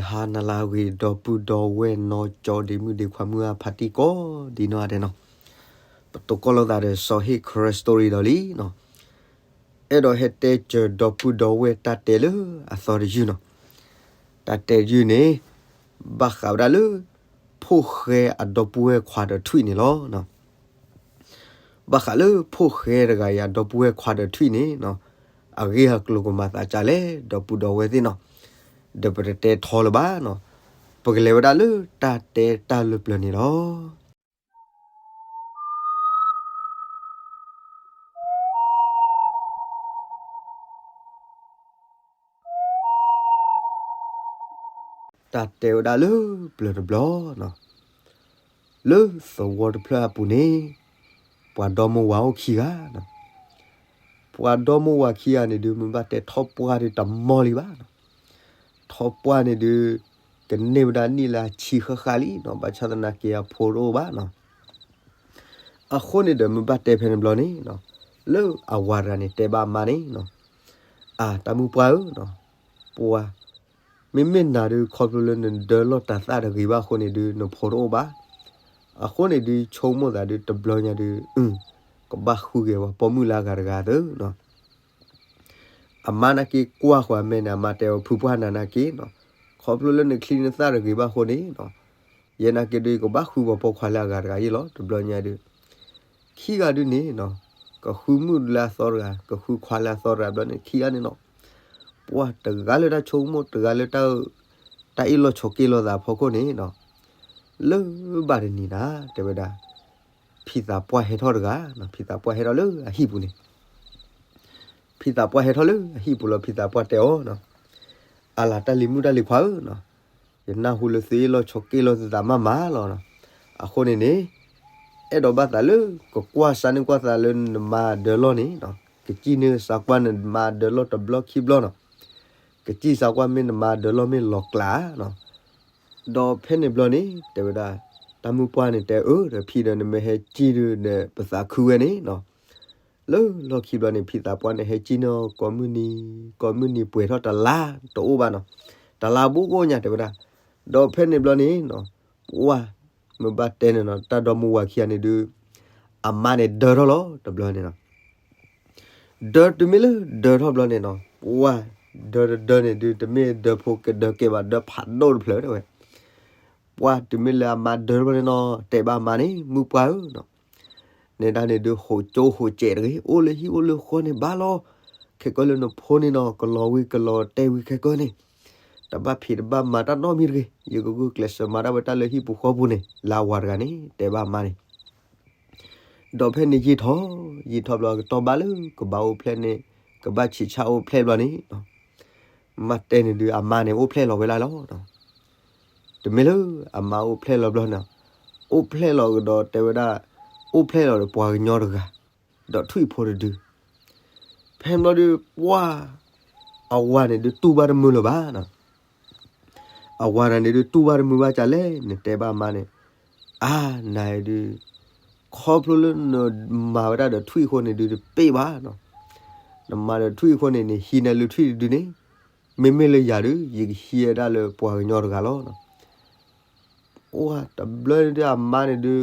ဟါနၤလၢအဂ့ၤ ဒီပုၢ်ဒီဝဲၢ်နီၢ်ကၠီဒ့မုၣ်ဒ့ခွါမုၣ်အဖါတံၢ်ကိးဒံနီၢ်ဂၤဒဲးနီၤ, ပတိၢ်ကီၢ်လိာ်သးဒီးစီၤဟ့ၣ် Karen Story ဒီးလံနီၤ, အဲၣ်ဒိးဟဲတဲစၢၤဒီပုၢ်ဒီဝဲၢ်တၢ်တဲလၢအသီတယုၢ်နီၤ, တၢ်တဲတယုၢ်န့ၣ် ဘၣ်ဃးဝဲဒၣ်လၢ ဖိၣ်ဃဲအဒီပုၢ်ဝဲၢ်ခွါဒီးထွံၣ်န့ၣ်လီၤ. ဘၣ်ဃးလၢဖိၣ်ဃဲတဂၤအံၤအဒီပုၢ်ဝဲၢ်ခွါဒီးထွံၣ်န့ၣ်နီၤ, အဂ့ၢ်အကျိၤကမၤသးဒ်လဲၣ် ဒီပုၢ်ဒီဝဲၢ်သ့ၣ်နီၤ, ဒီးပတတဲထီလၢၤဘၣ်နီၤ, ပကလဲၤဝဲဒၣ်လၢတၢ်တဲတၢ်လၢပျၢၤန့ၣ်လီၤ. တၢ်တဲဝဲဒၣ်လၢပျၢၤတဘျီနီၤ, လၢသဝီတဖျၢၣ်အပူၤန့ၣ် ပှၤဒီမါဝၤအိၣ်ခံဂၤနီၤ, ပှၤဒီမါဝၤခံဂၤန့ၣ်ဒုး မ့ၢ်ဘၣ်တဲထီၣ်ပှၢ်ဒုးတမီၢ်လံဘၣ်နီၤ, ထီၣ်ပှၢ်န့ၣ်ဒုး ကန့ၢ်ဝဲဒၣ်နံၣ်လၢအဆံဃၣ်ဃၣ်လံနီၤ, ဘၣ်ဆၣ်သနာ်က့အဖိတအိၣ်ဘၣ်နီၤ. အဃိန့ၣ်ဒီး မ့ၢ်ဘၣ်တဲဖဲန့ၣ်ဘျီန့ၣ်နီၤ, လၢအဝၤတဂၤန့ၣ်တဲဘၣ်အမါန့ၣ်နီၤ, အၢ တၢ်မုၣ်ပှၢ်ဧၢနီၤ, ပှၤ မ့မ့ၢ်နၤဒုး ခီဖျိလၢနဒၢလီၢ်တၤသၣ်တဂ့ၤဘၣ်အဃိန့ၣ်ဒုး နဖိတအိၣ်ဘၣ်, အဃိန့ၣ်ဒုး ဆိကမိၣ်သးဒုး တဘျီညါဒုး ကဘၣ်ဃုက့ၤပှၤပိာ်မုၣ်လၢအဂၤတဂၤသၢနီၤ. အမါနာ်က့ကွၢ်ဃီၤအမဲာ်န့ၣ် အမါတဲအီၤ ဖုပှၢ်နၤနာ်က့နီၤ, ခီဖျိလၢနချံနသၣ်တဂ့ၤဘၣ်အဃိန့ၣ်နီၤ, ယဲနာ်က့ဒုး ယကဘၣ်ဃုပှၤပိာ်ခွါလၢအဂၤတဂၤယ့ၣ်လီၤ. တဘျီညါဒုး ခံဂၤဒုးန့ၣ်နီၤ, ကဃုမုၣ်လၢအသီတဂၤ, ကဃုခွါလၢအသီတဂၤဘျီန့ၣ် ခံဂၤန့ၣ်နီၤ, ပှၤတဂၤလၢတၢ်ဆိကမိၣ် တဂၤလၢတၢ် တၢ်အ့ၣ်လိာ်ဆိးက့လိာ်သးအဖီခိၣ်န့ၣ်နီၤ, လၢဘၣ်တနံၤနၤ တဲဝဲဒၣ် ဖံသးပှၢ်ဟဲထီၣ်တဂၤ, ဖံသးပှၢ်ဟဲထီၣ်လၢအဟံၣ်ပူၤန့ၣ်, ဖံသးပှၢ်ဟဲထီၣ်လၢအဟံၣ်ပူၤလီၤ. ဖံသးပှၢ်တဲအီၤနီၤ, အလၤတၢ်လံၤမုၣ်တၢ်လံၤခွါဧၢနီၤ, ယနၢ်ဟူလၢသုအ့ၣ်လိာ်ဆိးက့လိာ်သုသးမးမးလီၤနီၤ. အဃိန့ၣ်န့ၣ် အဲၣ်ဒိးဘၣ်သးလၢ ကကွၢ်စၢ်န့ၢ်ကွၢ်သးလၢနမါဒၢလီၢ်န့ၣ်နီၤ, ကစံၣ်န့ၢ်စၢ်ကွၢ်နမါဒၢလီၢ်တဘျီခံဘျီနီၤ, ကစံၣ်စၢ်ကွၢ်မ့ၢ်နမါဒၢလီၢ်မ့ၢ်လီၤကျးနီၤ. ဒီးဖဲန့ၣ်ဘျီန့ၣ် တဲဝဲဒၣ် တၢ်မုၣ်ပှၢ်န့ၣ်တဲအၢ ဒီးဖံဒီးနမ့ၢ်ဟဲစံၣ်ဒုးဒီး ပသးခုဝဲန့ၣ်နီၤ. လၢလီၢ်ခံဘျီန့ၣ် ဖံသးပှၢ်န့ၣ်ဟဲစံၣ်န့ၢ်အီၤကိးမုၢ်နံၤ ကိးမုၢ်နံၤပှဲၤထီၣ်တလါတအိၣ်ဘၣ်နီၤ, တလါဘူးကိးညါတဲဝဲဒၣ်. ဒီးဖဲန့ၣ်ဘျီန့ၣ်နီၤ, ပှၢ် မ့ၢ်ဘၣ်တဲန့ၣ်နီၤ တၢ်ဒီမါဝၤခံဂၤန့ၣ်ဒုး အမါန့ၣ်ဒၢထီၣ်လီၤ တဘျီန့ၣ်နီၤ. ဒၢတုၤမ့ၢ်လၢဒၢထီၣ်ဘျီန့ၣ်နီၤ, ပှၢ် ဒၢတဒၢန့ၣ်ဒုး တမ့ၢ်ဒၢဖိကဒၢကဲဘၣ် ဒၢဖးဒိၣ်တဖျၢၣ်တဲဝဲ. ပှၢ်တုၤမ့ၢ်လၢအမါဒၢထီၣ်ဘျီန့ၣ်နီၤ တဲဘၣ်အမါန့ၣ် မုၣ်ပှၢ်ဧၢနီၤ, နဲဒၣ်န့ၣ်ဒုး ဟိးကၠိဟိးစဲးတဂ့ၤ, အိၣ်လၢဟံၣ်အိၣ်လၢဃီန့ၣ်ဘၣ်လီၤ. ခဲကီလၢနဖိန့ၣ်နီၤ ကလီၤဝံၤကလီၤတဲာ်ဝံၤခဲကီန့ၣ်, တဘၣ်ဖံးတဘၣ်မၤတၢ်နီတမံၤတဂ့ၤ, ယကဂုာ်ကျဲးစၢးမၤတၢ်ဝဲတၢ်လၢဟံၣ်ပူၤဃီပူၤန့ၣ် လၢအဝၤတဂၤန့ၣ် တဲဘၣ်အမါန့ၣ်. ဒီးဖဲန့ၣ်ယံာ်ထီၣ် ယံာ်ထီၣ်ဘျီ ကတီၢ်ဘၣ်လၢကဘၣ်အိၣ်ဖျဲၣ်န့ၣ် ကဘၣ်ဆံးဆၣ်အိၣ်ဖျဲၣ်ဘျီန့ၣ် မ့ၢ်တဲန့ၣ်ဒုး အမါန့ၣ်အိၣ်ဖျဲၣ်လီၤဝဲဒၣ်လီၤ. တမ့ၢ်လၢအမါအိၣ်ဖျဲၣ်လီၤဘျီန့ၣ်, အိၣ်ဖျဲၣ်လီၤကဒီးတဲဝဲဒၣ်, အိၣ်ဖျဲၣ်လီၤဒီးပှၤကညီတဂၤ, ဒီးထွံၣ်ဖိတဒု. ဖဲန့ၣ်ဘျီဒုး ပှၢ် အဝၤန့ၣ်ဒုးတူၢ်ဘၣ်တမုာ်လၢၤဘၣ်နီၤ. အဝၤတဂၤန့ၣ်ဒုး တူၢ်ဘၣ်တမုာ်ဘၣ်ဒ်လဲၣ်န့ၣ် တဲဘၣ်အမါန့ၣ်, အါ နၤဒုး ခီဖျိလၢနမၤဝဲဒၣ်ဒီးထွံၣ်အဃိန့ၣ်ဒုး တပ့ၢ်ဘၣ်နီၤ. နမၤဒီးထွံၣ်အဃိန့ၣ် နဟံးန့ၢ်လၢထွံၣ်တဒုန့ၣ်, မ့မ့ၢ်လၢယၤဒုး ယကဟံးဝဲဒၣ်လၢပှၤကညီတဂၤလီၤ. အိၣ်တဘျီဒုး အမါန့ၣ်ဒုး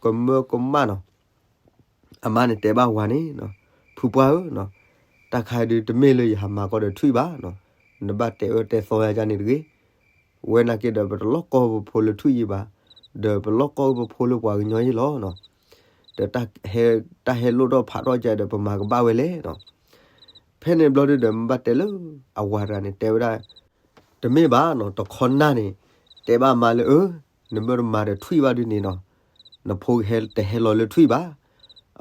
ကမၢကမၣ်နီၤ. အမါန့ၣ်တဲဘၣ်ဝၤန့ၣ်, ဖုပှၢ်ဧၢ, တၢ်ခါဒုး တမ့ၢ်လၢယဟးမၤကီဒီးထွံၣ်ဘၣ်, နဘၣ်တဲအၢတဲသီယၤန့ၣ်တဂ့ၤ. ဝဲနာ်က့ဒီး ပတလီၢ်ကီပဖိလၢထွံၣ်ယံၤဘၣ်, ဒီးပလီၢ်ကီပဖိလၢပှၤကညီယံၤလီၤ. ဒီးတၢ်ဟဲလိၣ်ထီၣ်ဖးထီၣ်ကဒီး ပမၤကဘၣ်ဝဲလဲၣ်. ဖဲန့ၣ်ဘျီဒုးဒီး မ့ၢ်ဘၣ်တဲလၢ အဝၤတဂၤန့ၣ်တဲဝဲဒၣ်, တမ့ၢ်ဘၣ်နီၤ, တခီနၢ်န့ၣ် တဲဘၣ်မါလၢ အၢ, နမ့ၢ်တမၤဒီးထွံၣ်ဘၣ်ဒုးန့ၣ်နီၤ, နဖိတဟဲလီၤလၢထွံၣ်ဘၣ်.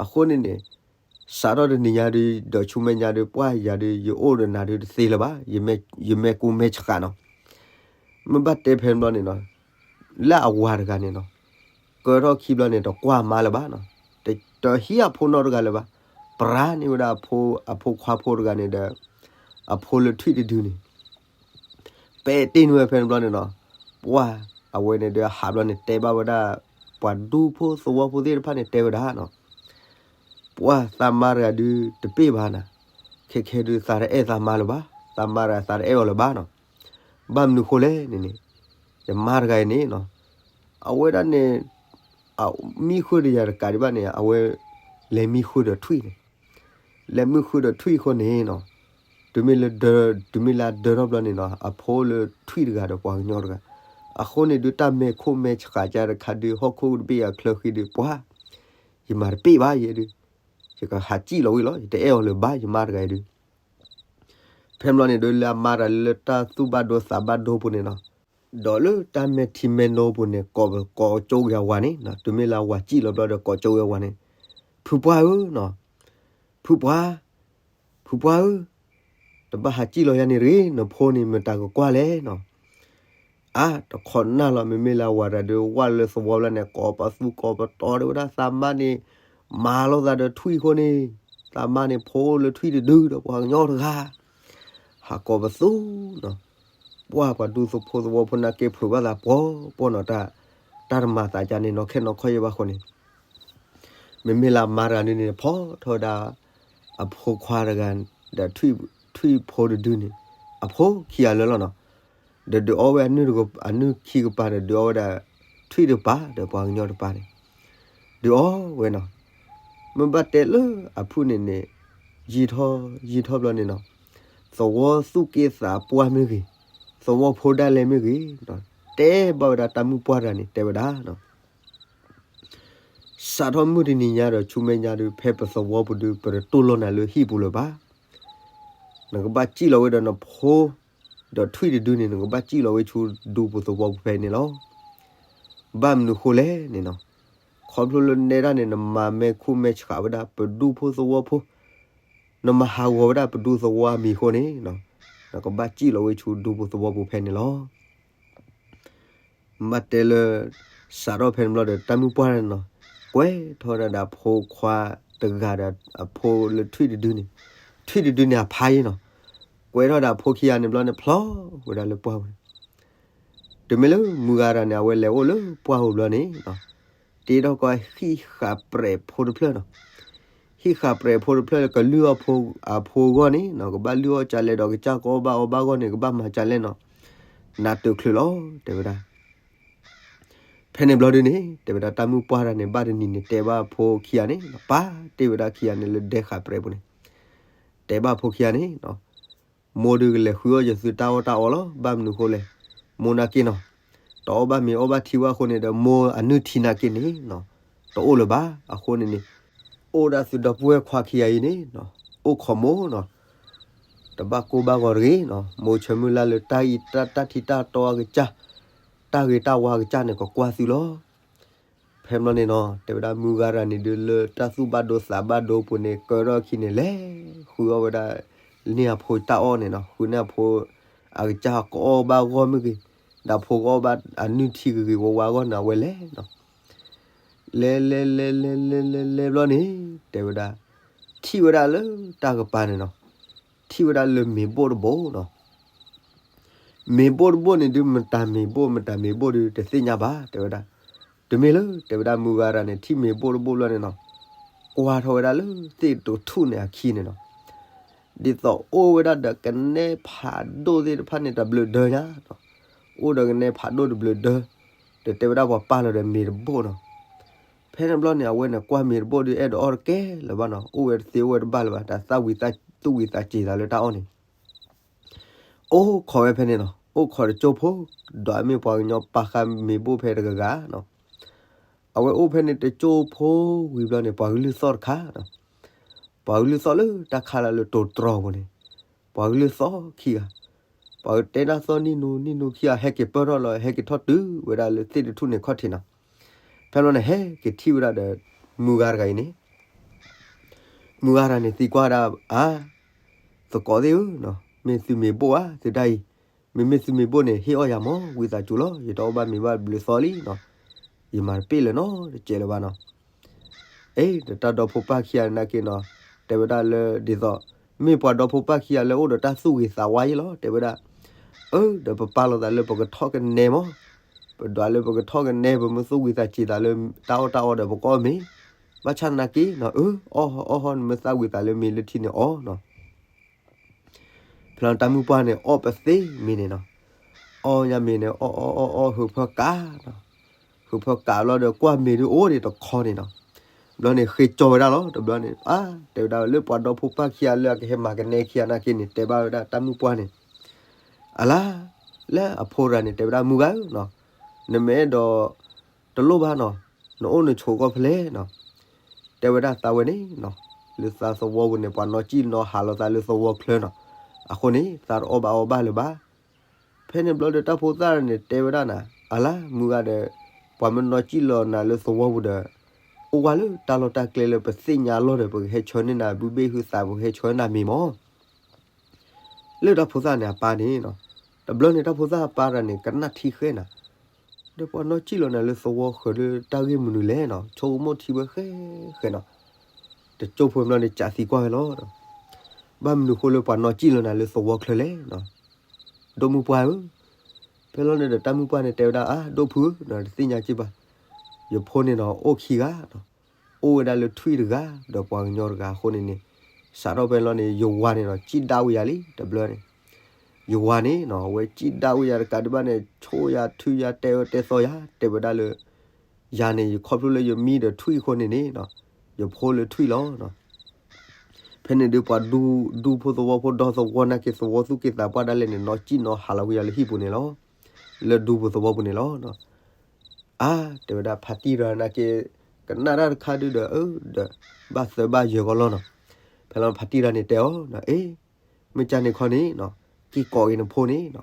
အဃိန့ၣ်န့ၣ် စးထီၣ်တနံၤညါဒုး ဒီးဆူမဲာ်ညါဒုး ပှၢ်ယၤဒုး ယအိၣ်ဒီးနၤဒုးတသ့လၢၤဘၣ်, ယမဲာ်ကူမဲာ်ဆှးနီၤ. မ့ၢ်ဘၣ်တဲဖဲန့ၣ်ဘျီန့ၣ်နီၤ, လၢအဝၤတဂၤန့ၣ်နီၤ, ကၢထီၣ်ခံဘျီန့ၣ် တကွၢ်မါလၢၤဘၣ်နီၤ, တဟံးအဖိနီတဂၤလၢၤဘၣ်, ပရၤန့ၢ်ဝဲဒၣ် အဖိခွါဖိတဂၤန့ၣ်ဒီး အဖိလၢထွံၣ်တဒုန့ၣ် ပဲာ်တ့ၢ်န့ၢ်ဝဲဖဲန့ၣ်ဘျီန့ၣ်နီၤ, ပှၢ် အဝဲန့ၣ်ဒီးဟးဘျီန့ၣ် တဲဘၣ်ဝဲဒၣ် ပှၤဒူဖိသဝီဖိသ့ၣ်တဖၣ်န့ၣ် တဲဝဲဒၣ်နီၤ, ပှၢ် သးမါတဂၤဒုးတပ့ၢ်ဘၣ်နၤ, ခဲခဲဒုးသးတအဲၣ်သးမါလၢၤဘၣ်, သးမါတဂၤသးတအဲၣ်အီၤလၢၤဘၣ်နီၤ. ဘၣ်မနုၤဃိလဲၣ်န့ၣ်န့ၣ်, ယမါတဂၤအံၤန့ၣ်နီၤ, အဝဲဒၣ်န့ၣ် မံဃုာ်ဒီးယၤတကးဒံးဘၣ်န့ၣ် အဝဲလဲၤမံဃုာ်ဒီးထွံၣ်န့ၣ်, လဲၤမံဃုာ်ဒီးထွံၣ်အဃိန့ၣ်နီၤ, တုၤမ့ၢ်လၢဒၢ တုၤမ့ၢ်လၢအဒၢထီၣ်ဘျီန့ၣ်နီၤ အဖိလၢထွံၣ်တဂၤဒီးပှၤကညီတဂၤ, အဃိန့ၣ်ဒုးတၢ်မဲာ်ခိၣ်မဲာ်ဆှးကါတခါဒုး ဟီၣ်ခိၣ်တဘ့ၣ်အချၢဃံဒုး ပှၤ ယမၤတပ့ၢ်ဘၣ်ယဲဒုး, ယကဟးစံၣ်လီၤဝံၤလီၤ ယတအဲၣ်အီၤလၢၤဘၣ် ယမါတဂၤအံၤဒုး ဖဲမ့ၢ်လီၤန့ၣ်ဒုးလၢအမါတဂၤလၢတၢ်သူၣ်ဘၣ်ဒိသးဘၣ်ဒိပူၤန့ၣ်နီၤ, ဒီးလၢတၢ်မဲာ်ထံမဲာ်နိပူၤန့ၣ် ကိးကိးကၠိက့ၤအဝၤန့ၣ်, တုၤမ့ၢ်လၢအဝၤစံၣ်လီၤဘျီဒီးကိးကၠိက့ၤအဝၤန့ၣ်, ဖုပှၢ်ဧၢနီၤ, ဖုပှၢ်, ဖုပှၢ်ဧၢ, တဘၣ်ဟးစံၣ်လီၤယၤန့ၣ်တဂ့ၤ, နဖိန့ၣ်မတၤကကွၢ်လဲၣ်နီၤ အါ တခီနၢ်လီၤ မ့မ့ၢ်လၢအဝၤတဂၤဒုး ဝၣ်လၢသဝီဘျီန့ၣ် ကိးပသူကိးပတီၤတဲဝဲဒၣ် သးမါန့ၣ် မၤလိာ်သးဒီးထွံၣ်အဃိန့ၣ်, သးမါန့ၣ်ဖိလၢထွံၣ်တဒုဒီးပှၤကညီတဂၤ, ဟးကိးပသူနီၤ, ပှၢ်ပှၤဒူဖိသဝီဖိန့ၣ်က့ၤဖုးဘၣ်သးပှီၤပှီၤနီၤ, တၢ်တမၤသးကါန့ၣ်နီၤ ခဲနီၤခီယဲၢ်ဘၣ်ဃိန့ၣ် မ့မ့ၢ်လၢအမါတဂၤဒုးန့ၣ် ဖီၣ်ထီၣ်ဝဲဒၣ် အဖိခွါတဂၤ ဒီးထွံၣ်ဖိတဒုန့ၣ် အဖိခံဂၤလၢာ်လီၤနီၤ, ဒီးဒုးအီဝဲအနုၢ်ခံကပၤဒီးဒုးအီဝဲဒၣ် ထွံၣ်တကပၤဒီးပှၤကညီတကပၤန့ၣ် ဒုးအီဝဲနီၤ, မ့ၢ်ဘၣ်တဲလၢအဖုၣ်န့ၣ်န့ၣ် ယံာ်ထီၣ်ယံာ်ထီၣ်ဘျီန့ၣ်နီၤ, သဝီသူၣ်က့သးပှၢ်မ့ၢ်ဂ့ၤ, သဝီဖိဒၣ်လဲၣ်မ့ၢ်ဂ့ၤ, တဲဘၣ်ဝဲဒၣ်တၢ်မုၣ်ပှၢ်တဂၤန့ၣ် တဲဝဲဒၣ်နီၤ စးထီၣ်မုၢ်တနံၤညါဒီးဆူမဲာ်ညါဒီး ဖဲပသဝီပူၤဒီး ပတတိၢ်လိာ်နၤလၢဟံၣ်ပူၤလၢၤဘၣ်. နကဘၣ်စံၣ်လီၤဝဲဒီးနဖိ ဒီးထွံၣ်တဒုန့ၣ် နကဘၣ်စံၣ်လီၤဝဲဆူဒူပူၤသဝီပူၤဖဲန့ၣ်လီၤ. ဘၣ်မနုၤဃိလဲၣ်န့ၣ်နီၤ, ခီဖျိလၢနဲဒၣ်န့ၣ် နမၤမဲာ်ခိၣ်မဲာ်ဆှးဝဲဒၣ်ပဒူဖိသဝီဖိ, နမၤဟးဂီၤဝဲဒၣ်ပဒူသဝီအမံၤအဃိန့ၣ်, နကဘၣ်စံၣ်လီၤဝဲဆူဒူပူၤသဝီပူၤဖဲန့ၣ်လီၤ. မ့ၢ်တဲလၢ စးထီၣ်ဖဲန့ၣ်ဘျီဒီး တၢ်မုၣ်ပှၢ်န့ၣ်နီၤ, ကွဲးထီၣ်ဝဲဒၣ်ဒီးအဖိခွါတဂၤဒီး အဖိလၢထွံၣ်တဒုန့ၣ်, ထွံၣ်တဒုန့ၣ်အဖါအံၤနီၤ, ကွဲးထီၣ်ဒီးအဖိခံဂၤန့ၣ်ဘျီန့ၣ် ဖျီဝဲဒၣ်လၢပှၢ်ပူၤန့ၣ်, တုၤမ့ၢ်လၢမုၢ်ဂၤတဂၤန့ၣ် အဝဲလဲၤအိၣ်လၢပှၢ်ပူၤဘျီန့ၣ်, တ့ထီၣ်ကီးဟံၣ်ဃးပြဲးဖိတဖျၢၣ်နီၤ, ဟံၣ်ဃးပြဲးဖိတဖျၢၣ် ကလုၢ်အီၣ်ဖိအဂီၢ်န့ၣ်နီၤ, ကဘၣ်လုၢ်အီၣ်ကလဲဒီးကစၢ်ကအီၣ်ဘၣ်အီဘၣ်အဂီၢ်န့ၣ် ကဘၣ်မၤကလဲနီၤ, နးတချုးလီၤ တဲဝဲဒၣ်. ဖဲန့ၣ်ဘျီဒုန့ၣ် တဲဝဲဒၣ်တၢ်မုၣ်ပှၢ်တဂၤန့ၣ် ဘၣ်တနံၤန့ၣ် တဲဘၣ်အဖိခံဂၤန့ၣ် ပၢ်တ့ၢ်ဝဲဒၣ်ခံဂၤန့ၣ်လၢဒဲဃးပြဲးပူၤန့ၣ်, တဲဘၣ်အဖိခံဂၤန့ၣ်, မိၢ်ဒုးကလဲၤဃုအီၣ်ယသုတၢ်အီၣ်တၢ်အီလီၤ, ဘၣ်မနုၤဃိလဲၣ်, မိၢ်နာ်က့နီၤ, တအီၣ်ဘၣ်မ့ၤအီၣ်ဘၣ်ထံဘၣ်အဃိန့ၣ်ဒီး မိၢ်အနုၢ်ထံနာ်က့န့ၣ်နီၤ, တအိၣ်လၢၤဘၣ်. အဃိန့ၣ်န့ၣ် အိၣ်ဒၣ်သုဒီပုၢ်ဝဲၢ်ခွါခံဂၤအံၤန့ၣ်နီၤ, အိၣ်ခိးမိၢ်နီၤ, တဘၣ်ကိၢ်ဘၣ်ဂီၤတဂ့ၤနီၤ, မိၢ်ဆၢမုၢ်လၢ်လၢတၢ်အံၤတၢ်ထံတၢ်တီအကစၢ်, တၢ်ဂ့ၤတၢ်ဝါအကစၢ်န့ၣ် ကကွၢ်သုလီၤ. ဖဲမ့ၢ်န့ၣ်နီၤ, တဲဝဲဒၣ်မုၢ်ဂၤတဂၤန့ၣ်ဒုး လၢတၢ်သူၣ်ဘၣ်ဒိသးဘၣ်ဒိပူၤန့ၣ် ကၢထီၣ်အခံန့ၣ် လဲၤဃုအီၣ်ဝဲဒၣ်န့ၢ်အဖိတၢ်အီၣ်န့ၣ်နီၤ, ဃုန့ၢ်အဖိအကစၢ်ကအီၣ်ဘၣ်အဂီၢ်မ့ၢ်ဂ့ၤ, ဒီးဖိကအီၣ်ဘၣ်အနုၢ်ထံဂ့ၤဂ့ၤဝါဝါအဂီၢ်န့ၣ် အဝဲလဲၤနီၤ, လဲၤလဲၤလဲၤလဲၤလဲၤလဲၤလဲၤဘျီန့ၣ် တဲဝဲဒၣ် ထံၣ်ဝဲဒၣ်လၢတၢ်ကပၤန့ၣ်နီၤ, ထံၣ်ဝဲဒၣ်လၢမ့ၤဘိၣ်တဘိနီၤ. မ့ၤဘိၣ်တဘိန့ၣ်ဒုး မတၤမ့ၤဘိၣ် မတၤမ့ၤဘိၣ်ဒုး တသ့ၣ်ညါဘၣ် တဲဝဲဒၣ်. တမ့ၢ်လၢ တဲဝဲဒၣ်မုၢ်ဂၤတဂၤန့ၣ် ထံၣ်မ့ၤဘိၣ်တဘိဘျီန့ၣ်နီၤ, ကွၢ်ထီၣ်ဝဲဒၣ်လၢသ့ၣ်တထူၣ်န့ၣ်အခံန့ၣ်နီၤ, ဒ်သိးအိၣ်ဝဲဒၣ်ဒီးကနဲဖးဒိၣ်သ့ၣ်တဖၣ်န့ၣ် တဘျုးဒၢညါနီၤ, အိၣ်ဒီးကနဲဖးဒိၣ်တဘျုးဒၢ, ဒီးတဲဝဲဒၣ်ပှၤပာ်လီၤဒီးမ့ၤတဘိနီၤ. ဖဲန့ၣ်ဘျီန့ၣ် အဝဲန့ၣ်ကွၢ်မ့ၤတဘိဒုး အဲၣ်ဒိးအီၣ်တကဲလၢၤဘၣ်နီၤ, အိၣ်ဝဲတသ့အိၣ်ဝဲတဘၣ်လၢၤဘၣ်, တၢ်သၣ်ဝံၤသူၣ်ဝံၤသးစ့ၤသးလၢတၢ်အီၣ်န့ၣ် အိၣ်ခိးဝဲဖဲန့ၣ်နီၤ, အိၣ်ခိးတကၠိဖိ, ဒီးအမ့ၢ်ပှၤကညီပာ်ဃာ်မ့ၤဘိၣ်ဖဲတဂၤဂၤနီၤ. အဝဲအိၣ်ဖဲန့ၣ်တကၠိဖိဝံၤဘျီန့ၣ် ပှၤကလုၢ်သီၣ်တခါနီၤ, ပှၤကလုၢ်သီၣ်လၢတၢ်ခါလၢလၢတိၤတြီၤပူၤန့ၣ်, ပှၤကလုၢ်သီၣ်ခံဂၤ, ပှၤကတဲတၢ်သီၣ်နံၣ်နူနံၣ်နူခံဂၤ ဟဲက့ၤပၢၢ်ထီၣ်လီၤ ဟဲက့ၤထီၣ်တုၤဝဲဒၣ်လၢသ့ၣ်တထူၣ်န့ၣ်ခီၣ်ထံးနီၤ. ဖဲန့ၣ်ဘျီန့ၣ် ဟဲက့ၤထံၣ်ဝဲဒၣ်ဒီး မုၢ်ဂၤတဂၤအံၤန့ၣ် မုၢ်ဂၤတဂၤန့ၣ်သံကွၢ်ဒၣ် အါ, သကိးသ့ၣ်ဧၢ, မ့ၢ်သုမ့ၤဘိၣ်ဧါ သုတၢ်အံၤ, မ့မ့ၢ်သုမ့ၤဘိၣ်န့ၣ် ဟ့ၣ်အီၣ်ယၤမၢ် ဝံသးစူၤလီၤ, ယတအီၣ်ဘၣ်မ့ၤဘၣ်တဘျုးသီလံနီၤ, ယမၤတပ့ၢ်လၢၤနီတစဲးလၢၤဘၣ်နီၤ. အ့ ဒီးတၢ်ဒီဖိပၢ်ခံဂၤနာ်က့နီၤ, တဲဝဲဒၣ်လၢဒ်သိး မ့ၢ်ပှၤဒီဖိပၢ်ခံဂၤလၢအိၣ်ဒီးတၢ်သူၣ်ဂ့ၤသးဝါယဲလီၤ, တဲဝဲဒၣ်, အၢ ဒီးပပာ်လီၤသးလၢပကထီၣ်ကနဲမၢ်, ပဒွးလၢပကထီၣ်ကနဲ ပမ့ၢ်သူၣ်ဂ့ၤသးစ့ၤသးလၢတၢ်အီၣ်တၢ်အီဒီး ပကအီၣ်မ့ၤ, ဘၣ်ဆၣ်သနာ်က့နီၤ, အၢ အီၣ်ဟီ အီၣ်ဟီ နမ့ၢ်သၣ်ဝံၤသးလၢမ့ၤလၢထံန့ၣ်အီၣ်နီၤ. ဖဲလီၤတၢ်မုၢ်ပှၢ်န့ၣ် အီၣ်ပသ့မ့ၤန့ၣ်နီၤ, အီၣ်ညါမ့ၤန့ၣ် အီၣ်အီၣ်အီၣ်အီၣ် ဟုးဖၢကးနီၤ, ဟုးဖၢကးဘျီဒီး ကွၢ်မ့ၤဒုးအိၣ်ဒံးတခီန့ၣ်နီၤ, ဘျီန့ၣ် ဃ့ကၠီဝဲဒၣ်လီၤ တဘျီန့ၣ် အါ တဲဝဲဒၣ်လၢပှၤဒီဖိပၢ်ခံဂၤလၢအကဟဲမၤကနဲခံဂၤနာ်က့န့ၣ် တဲဘၣ်ဝဲဒၣ်တၢ်မုၣ်ပှၢ်န့ၣ်, အလါ လၢအဖိတဂၤန့ၣ် တဲဝဲဒၣ်မုၢ်ဂၤဧၢနီၤ, နမ့ၢ်အဲၣ်ဒိး တလိၣ်ဘၣ်နီၤ, နအိၣ်နဆိးကီၢ်ဖဲလဲၣ်နီၤ, တဲဝဲဒၣ်သးဝဲန့ၣ်နီၤ, လၢသးသဝီပူၤန့ၣ် ပှၤနီၢ်စံၣ်နီၢ်ဟးလိာ်သးလၢသဝီချၢနီၤ, အဃိန့ၣ် သးတအီၣ်ဘၣ်အီဘၣ်လၢၤဘၣ် ဖဲန့ၣ်ဘျီဒီးတၢ်ဖိသၣ်န့ၣ်တဲဝဲဒၣ်နၤ, အလါ မုၢ်ဂၤဒီး ပှၤမ့ၢ်နီၢ်စံၣ်လီၤနၤလၢသဝီပူၤဒီး အိၣ်ဝဲလၢတၢ်လီၢ်တၢ်ကျဲလၢပသ့ၣ်ညါအလီၢ်ဒီး ပကဟဲဆှၢန့ၢ်နၤဘုဘ့ၣ်ဟုသး ပကဟဲဆှၢနၤမ့ၤမး လၢတၢ်ဖိသၣ်န့ၣ်အပၢ်န့ၣ်နီၤ, တဘျီန့ၣ်တၢ်ဖိသၣ်အပၢ်တဂၤန့ၣ် ကနၣ်ထံဃဲနၤ, ဒီးပှၤနီၢ်စံၣ်လီၤနၤလၢသဝီဃၢၤလၢတၢ်ဂ့ၢ်မနုၤလဲၣ်နီၤ, ဆိကမိၣ်ထံဝဲဃဲဃဲနီၤ, တကၠိဖိဘျီန့ၣ် ကးသံကွၢ်ဝဲလီၤ ဘၣ်မနုၤဃိလၢပှၤနီၢ်စံၣ်လီၤနၤလၢသဝီချၢလဲၣ်နီၤ, ဒီမုၢ်ပှၢ်ဧၢ, ဖဲလီၤန့ၣ်ဒီးတၢ်မုၣ်ပှၢ်န့ၣ်တဲဝဲဒၣ် အါ ဒိၣ်ဖုဧၢ, တသ့ၣ်ညါက့ဘၣ်, ယဖိန့ၣ်နီၤ အိၣ်ခံဂၤနီၤ, အိၣ်ဝဲဒၣ်လၢထွံၣ်တဂၤ ဒီးပှၤကညီတဂၤအဃိန့ၣ်န့ၣ်, စးထီၣ်ဖဲလီၤန့ၣ် ယဝၤန့ၣ်နီၤ စံၣ်ဒၣ်ဝဲယၤလံ တဘျီန့ၣ်, ယဝၤန့ၣ်နီၤ အဝဲစံၣ်ဒၣ်ဝဲယၤတကးဒံးဘၣ်န့ၣ် ဆိၣ်ယၤထုယၤတဲအၢတဲသီယၤ တဲဝဲဒၣ်လၢ ယၤန့ၣ် ယခီဖျိလၢယမံဒီးထွံၣ်အဃိန့ၣ်န့ၣ်နီၤ, ယဖိလၢထွံၣ်လီၤနီၤ, ဖဲန့ၣ်ဒုးပှၤဒူ ဒူဖိသဝီဖိဒီသဝီနာ်က့ သဝီသူၣ်က့သးပှၢ်ဒၣ်လဲာ်န့ၣ် နီၢ်စံၣ်နီၤဟးလီၤဝံၤယၤလၢဟံၣ်ပူၤန့ၣ်လီၤ, လၢဒူဖိသဝီပူၤန့ၣ်လီၤ, အါ တဲဝဲဒၣ်ဖါတံၢ်တဂၤနာ်က့ ကနၣ်တၢ်တခါဒုးဒီး အၢ ဒီး ဘၣ်သၢဘၣ်ယဲၢ်ကီးလီၤနီၤ, ဖဲလီၤဖါတံၢ်တဂၤန့ၣ်တဲအီၤ အ့ မ့ၢ်ကၢ်န့ၣ်ခီန့ၣ်နီၤ, က့ၤကိးက့ၤနဖိန့ၣ်နီၤ,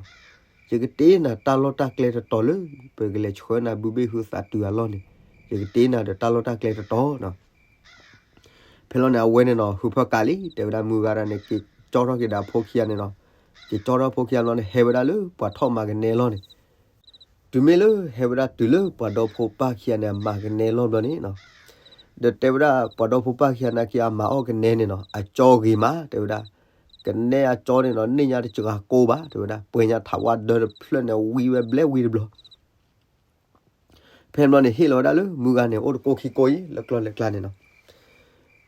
ယကတ့နၤတၢ်လီၢ်တၢ်ကျဲတတီၤလၢ ပကလဲၤဆှၢနၤဘုဘ့ၣ်ဟုသးတုၤအလီၢ်န့ၣ်, ယကတ့နၤဒီးတၢ်လီၢ်တၢ်ကျဲတတီၤနီၤ, ဖဲလီၤန့ၣ် အဝဲန့ၣ်နီၤ ဟုးဖၢကးလံ တဲဝဲဒၣ်မုၢ်ဂၤဒၣ်န့ၣ် က့ၤကၠီထီၣ်က့ၤဒီးအဖိခံဂၤန့ၣ်နီၤ, က့ၤကၠီထီၣ်ဖိခံဂၤလီၤန့ၣ် ဟဲဝဲဒၣ်လၢပှၤထီၣ်မၤကနဲလီၢ်န့ၣ်, တုၤမ့ၢ်လၢဟဲဝဲဒၣ်တုၤလၢပှၤဒီဖိပၢ်ခံဂၤန့ၣ် အမၤကနဲလီၢ်ဘျီန့ၣ်နီၤ, ဒီးတဲဝဲဒၣ်ပှၤဒီဖိပၢ်ခံဂၤနာ်က့ အမၤအီၣ်ကနဲန့ၣ်နီၤ အကၠီဂ့ၤမး တဲဝဲဒၣ်, ကနဲအကၠီန့ၣ်နီၤ န့ၢ်ညါတစှၤကိးဘၣ် တဲဝဲဒၣ် ပှဲၤညါထးဝါဒၢတဖျၢၣ်န့ၣ် ဝံဝဲဘျဲဝံတဘျီ ဖဲဘျီန့ၣ် ဟ့ၣ်လီၤဝဲဒၣ်လၢမုၢ်ဂၤန့ၣ် အိၣ်တကိးခံကိးအံၤ လၢကျီၢ်လဲၤကျါန့ၣ်နီၤ,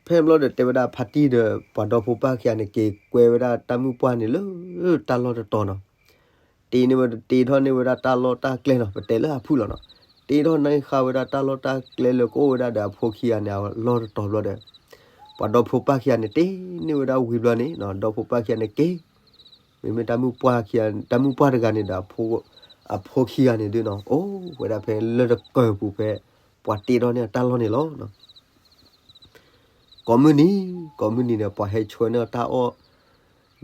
ဖဲဘျီဒီးတဲဝဲဒၣ်ဖါတံၢ်ဒီးပှၤဒီဖိပၢ်ခံဂၤန့ၣ် က့ၤကွဲဝဲဒၣ်တၢ်မုၣ်ပှၢ်န့ၣ်လၢတၢ်လီၢ်တတီၤနီၤ, တ့န့ၢ်ဝဲ တ့ထီၣ်န့ၢ်ဝဲဒၣ်တၢ်လီၢ်တၢ်ကျဲနီၤ ပတဲလၢအဖုၣ်လီၤနီၤ, တ့ထီၣ်န့ၢ်ဃာ်ဝဲဒၣ်တၢ်လီၢ်တၢ်ကျဲလၢကအိၣ်ဝဲဒၣ်ဒီးအဖိခံဂၤန့ၣ် အလီၢ်တတီၤဘျီဒီး ပှၤဒီဖိပၢ်ခံဂၤန့ၣ် တ့န့ၢ်ဝဲဒၣ်ဝံၤဘျီန့ၣ်နီၤ ဒီဖိပၢ်ခံဂၤန့ၣ်က့ၤ မ့မ့ၢ်တၢ်မုၣ်ပှၢ်ခံဂၤ တၢ်မုၣ်ပှၢ်တဂၤန့ၣ်ဒီး အဖိခံဂၤန့ၣ်ဒုးနီၤ အိၣ်ဝဲဒၣ်ဖဲလၢတကၢၢ်ပူၤဖဲ ပှၤတ့ထီၣ်န့ၢ်အတၢ်လီၢ်န့ၣ်လီၤ. ကိးမုၢ်နံၤ ကိးမုၢ်နံၤန့ၣ် ပှၤဟဲဆှၢန့ၢ်အီၤတၢ်အီၣ်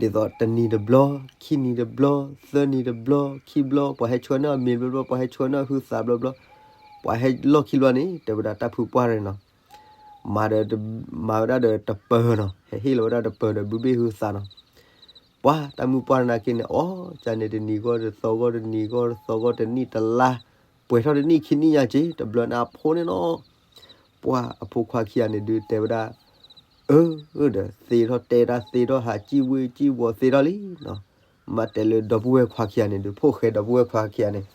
ဒ်သိးတနံၤတဘျီ ခံနံၤတဘျီ သၢနံၤတဘျီ ခံဘျီ ပှၤဟဲဆှၢန့ၢ်အီၤမ့ၤဘျီဘျီ ပှၤဟဲဆှၢန့ၢ်အီၤဟုသးဘျီဘျီ ပှၤဟဲလီၢ်ခံဘျီန့ၣ် တဲဝဲဒၣ်တၢ်ဖုပှၢ်န့ၣ်နီၤ မၤဒီး မၤဝဲဒၣ်ဒီးတပၢၤနီၤ ဟဲဟ့ၣ်လီၤဝဲဒၣ်တပၢၤဒီးဘုဘ့ၣ်ဟုသးနီၤ ပှၤတၢ်မုၣ်ပှၢ်နာ်က့န့ၣ် အီၣ်ကန့ၣ်တနံၤဂီၢ်တသီဂီၢ်တနံၤဂီၢ်တသီဂီၢ်တနံၣ်တလါ ပှဲၤထီၣ်တနံၣ်ခံနံၣ်ညါက့ တဘျီန့ၣ်အဖိန့ၣ်နီၤ ပှၤအဖိခွါခံဂၤန့ၣ်ဒုးတဲဝဲဒၣ် အၢ ဒီးသ့ထီၣ်တဲတၢ်သ့ထီၣ်ဟးစံၣ်ဝ့ၢ်စံၣ်ဝီၤသ့ထီၣ်လံနီၤ မ့ၢ်တဲလၢဒီပုၢ်ဝဲၢ်ခွါခံဂၤန့ၣ်ဒုး ဖိၣ်ဃဲဒီပုၢ်ဝဲၢ်ခွါခံဂၤန့ၣ်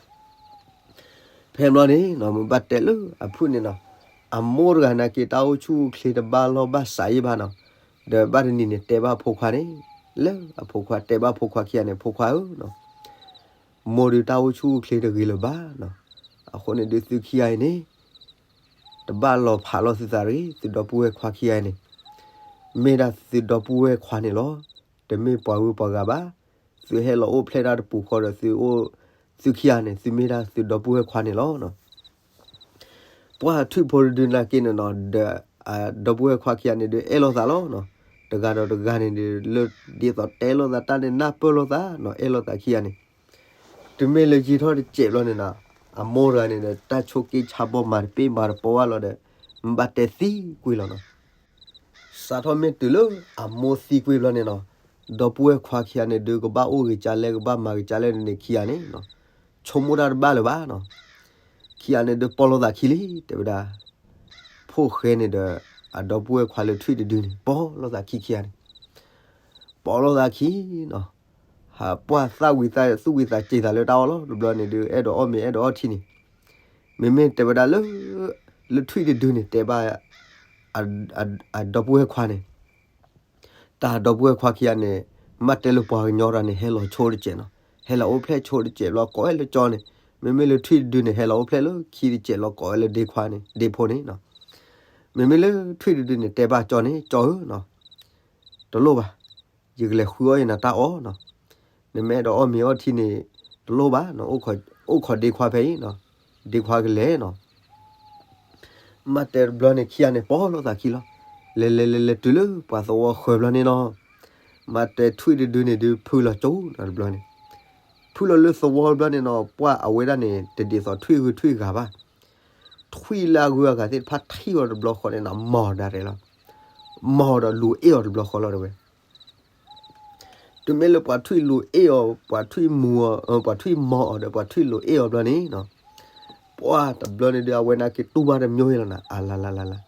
ဖဲဘျီန့ၣ်နီၤ မ့ၢ်ဘၣ်တဲလၢအဖုၣ်န့ၣ်နီၤ အမိၢ်တဂၤနာ်က့ တၢ်အိၣ်ဆူၣ်အိၣ်ချ့တဘၣ်လီၢ်ဘၣ်စးယံၣ်ဘၣ်နီၤ ဒီးဘၣ်တနံၤန့ၣ် တဲဘၣ်ဖိခွါန့ၣ် လၢအဖိခွါတဲဘၣ်ဖိခွါခံဂၤန့ၣ် ဖိခွါဧၢနီၤ မိၢ်ဒုးတၢ်အိၣ်ဆူၣ်အိၣ်ချ့တဂ့ၤလၢၤဘၣ်နီၤ အဃိန့ၣ်ဒုးသုခံဂၤအံၤန့ၣ် တဘၣ်လီၤဖးလီၤသုသးတဂ့ၤ သုဒီပုၢ်ဝဲၢ်ခွါခံဂၤအံၤန့ၣ် မ့ၢ်ဒၣ်သုဒီပုၢ်ဝဲၢ်ခွါန့ၣ်လီၤ. တမ့ၢ်ပှၤဂုၤပှၤဂၤဘၣ်. သုဟဲလီၤအိၣ်ဖျဲၣ်တၢ်တပူၤဃီဒီး သုအိၣ် သုခံဂၤန့ၣ် သုမ့ၢ်ဒၣ်သုဒီပုၢ်ဝဲၢ်ခွါန့ၣ်လီၤ. ပှၤထွံၣ်ဖိတဒုနာ်က့န့ၣ်နီၤ ဒီး ဒီပုၢ်ဝဲၢ်ခွါခံဂၤန့ၣ်ဒုး အဲၣ်လိာ်သးလီၤနီၤ. တဂၤဒီးတဂၤန့ၣ်ဒုး လၢဒ်သိးတဲလိာ်သးတၢ်န့ၣ် နၢ်ပၢၢ်လိာ်သးနီၤ အဲၣ်လိာ်သးခံဂၤန့ၣ် တုၤမ့ၢ်လၢယံာ်ထီၣ်တစဲးဘျီန့ၣ်နီၤ အမိၢ်တဂၤန့ၣ်ဒီး တၢ်ဆိးက့ဆါဘီမၤတပ့ၢ်မၤတပီဘၣ်လီၤဒီး မ့ၢ်ဘၣ်တဲသံကွံာ်လီၤနီၤ. စးထီၣ်မ့ၢ်တုၤလၢအမိၢ်သံကွံာ်ဘျီန့ၣ်နီၤ ဒီပုၢ်ဝဲၢ်ခွါခံဂၤန့ၣ်ဒုး ကဘၣ်အိၣ်ဂ့ၤကလဲ ကဘၣ်မၤဂ့ၤကလဲန့ၣ်ခံဂၤန့ၣ်နီၤ ဆိကမိၣ်တၢ်တဘၣ်လၢၤဘၣ်နီၤ. ခံဂၤန့ၣ်ဒုး ပိာ်လိာ်သးခံလံ တဲဝဲဒၣ် ဖိၣ်ဃဲန့ၣ်ဒီး အဒီပုၢ်ဝဲၢ်ခွါလၢထွံၣ်တဒုန့ၣ် ပိာ်လိာ်သးခံခံဂၤန့ၣ် ပိာ်လိာ်သးခံနီၤ. ဟးပှၢ်သၣ်ဝံၤသးသူၣ်ဝံၤသးစ့ၤသးလၢတၢ်အီၣ်လီၤ. တဘျီန့ၣ်ဒုး အဲၣ်ဒိးအီၣ်မ့ၤအဲၣ်ဒိးအီထံန့ၣ် မ့မ့ၢ်တဲဝဲဒၣ်လၢ လၢထွံၣ်တဒုန့ၣ် တဲဘၣ် အဒီပုၢ်ဝဲၢ်ခွါန့ၣ် တၢ်ဒီပုၢ်ဝဲၢ်ခွါခံဂၤန့ၣ် မ့ၢ်တဲလၢပှၤကညီတဂၤန့ၣ် ဟဲလီၤဆိတစဲးနီၤ. ဟဲလီၤအိၣ်ဖျဲၣ်ဆိတစဲးဘျီ ကိးဝဲလၢကၠီန့ၣ်, မ့မ့ၢ်လၢထွံၣ်တဒုန့ၣ် ဟဲလီၤအိၣ်ဖျဲၣ်လၢခံတစဲးလီၤ ကိးဝဲလၢဒ့ခွါန့ၣ် ဒ့ဖိန့ၣ်နီၤ. မ့မ့ၢ်လၢထွံၣ်တဒုန့ၣ် တဲဘၣ်ကၠီန့ၣ် ကၠီဧၢနီၤ, တလိၣ်ဘၣ်, ယကလဲၤဃုအီၣ်ယနၤတၢ်အီၣ်နီၤ. နမ့ၢ်အဲၣ်ဒိးအီၣ်မ့ၤအီထံန့ၣ် တလိၣ်ဘၣ်နီၤ, အိၣ်ခိးဒ့ခွါဖဲအံၤနီၤ, ဒ့ခွါကလဲၤနီၤ. မၤတဲတဘျီန့ၣ်ခံဂၤန့ၣ် ပိာ်လိာ်သးခံလီၤ. လဲၤလဲၤလဲၤလဲၤတုၤလၢပှၤသဝီဃၢၤဘျီန့ၣ်နီၤ, မၤတဲထွံၣ်တဒုန့ၣ်ဒုး ဖုလီၤကၠိနီၤတဘျီန့ၣ်, ဖုလီၤလၢသဝီဘျီန့ၣ်နီၤ, ပှၢ်အဝဲဒၣ်န့ၣ် တဒ်သိးထွံၣ်ဂုၤထွံၣ်ဂၤဘၣ်. ထွံၣ်လၢအဂုၤအဂၤသ့ၣ်တဖၣ်ထံၣ်အီၤတဘျီဃီန့ၣ်နီၤ မၤအီၤဒၣ်ရဲၣ်လီၤ. မၤအီၤဒီးလူၤအ့ၣ်အီၤတဘျီဃီလီၤတဲဝဲ. တုၤမ့ၢ်လၢပှၤထွံၣ်လူၤအ့ၣ်အီၤ, ပှၤထွံၣ်မူအီၤ, ပှၤထွံၣ်မၤအီၤဒီးပှၤထွံၣ်လူၤအ့ၣ်အီၤဘျီန့ၣ်နီၤ, ပှၢ်တဘျီန့ၣ်ဒုး အဝဲန့ၣ်က့ၤတူၢ်ဘၣ်တမံၤလီၤနီၤ, အလၤလၤလၤလၤ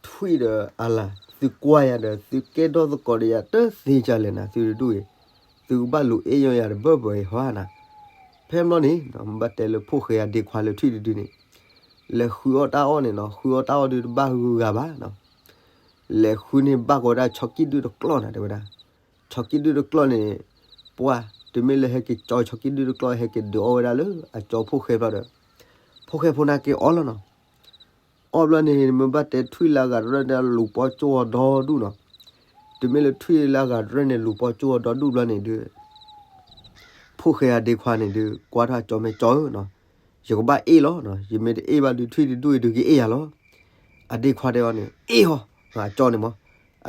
ထွံၣ်ဒီးအလၤ, သုကွၢ်ယၤဒီး သုကဲထီၣ်သကိးဒီးယၤ တသ့ကလဲၣ်နၤ သုတဒူၣ်အံၤ, သုကဘၣ်လူၤအ့ၣ်ယၤဒီးဘၢၣ်ဘၢၣ်အံၤဟီဧါနၤ. ဖဲမ့ၢ်န့ၣ် မ့ၢ်ဘၣ်တဲလၢဖိၣ်ဃဲအဒ့ခွါလၢထွံၣ်တဒုန့ၣ်, လဲၤဃုအီၣ်တၢ်အီၣ်န့ၣ်နီၤ, ဃုအီၣ်တၢ်အီၣ်ဒုးတဘၣ်ဂုၤဂၤဘၣ်နီၤ. လဲၤဃုန့ၣ်ဘၣ်ကီးဝဲဒၣ်ဆီကံၣ်ဒုၣ်တကျီၢ်နၤတဲဝဲဒၣ်. ဆီကံၣ်ဒုၣ်တကျီၢ်န့ၣ်, ပှၢ်, တုၤမ့ၢ်လၢဟဲက့ၤကၠီဆီကံၣ်ဒုၣ်တကျီၢ် ဟဲက့ၤဒုးအီၣ်ဝဲဒၣ်လၢအကၠီဖိၣ်ဃဲဘျီဒီး, ဖိၣ်ဃဲဖိန့ၣ်က့ၤအီၣ်လီၤနီၤ. အီၣ်ဘျီန့ၣ် မ့ၢ်ဘၣ်တဲထွံၣ်လၢအဂၤတရၢၣ်န့ၣ် လူၤပိာ်ကၠိအီၤဒီဒူၣ်နီၤ. တုၤမ့ၢ်လၢထွံၣ်လၢအဂၤတရၢၣ်န့ၣ် လူၤပိာ်ကၠိအီၤဒီဒူၣ်ဘျီန့ၣ်ဒုး, ဖိၣ်ဃဲအဒ့ခွါန့ၣ်ဒုး ကွၢ်ထီၣ်အကၠီမ့ၢ်ကၠီဧၢနီၤ, ယကဘၣ်အ့ၣ်လီၤနီၤ, ယမ့ၢ်တအ့ၣ်ဘၣ်ဒုး ထွံၣ်တဒူၣ်အံၤဒုးကအ့ၣ်ယၤလီၤ. အဒ့ခွါတဲအီၤန့ၣ် အ့ၣ်ဟီ, အကၠီန့ၣ်မး,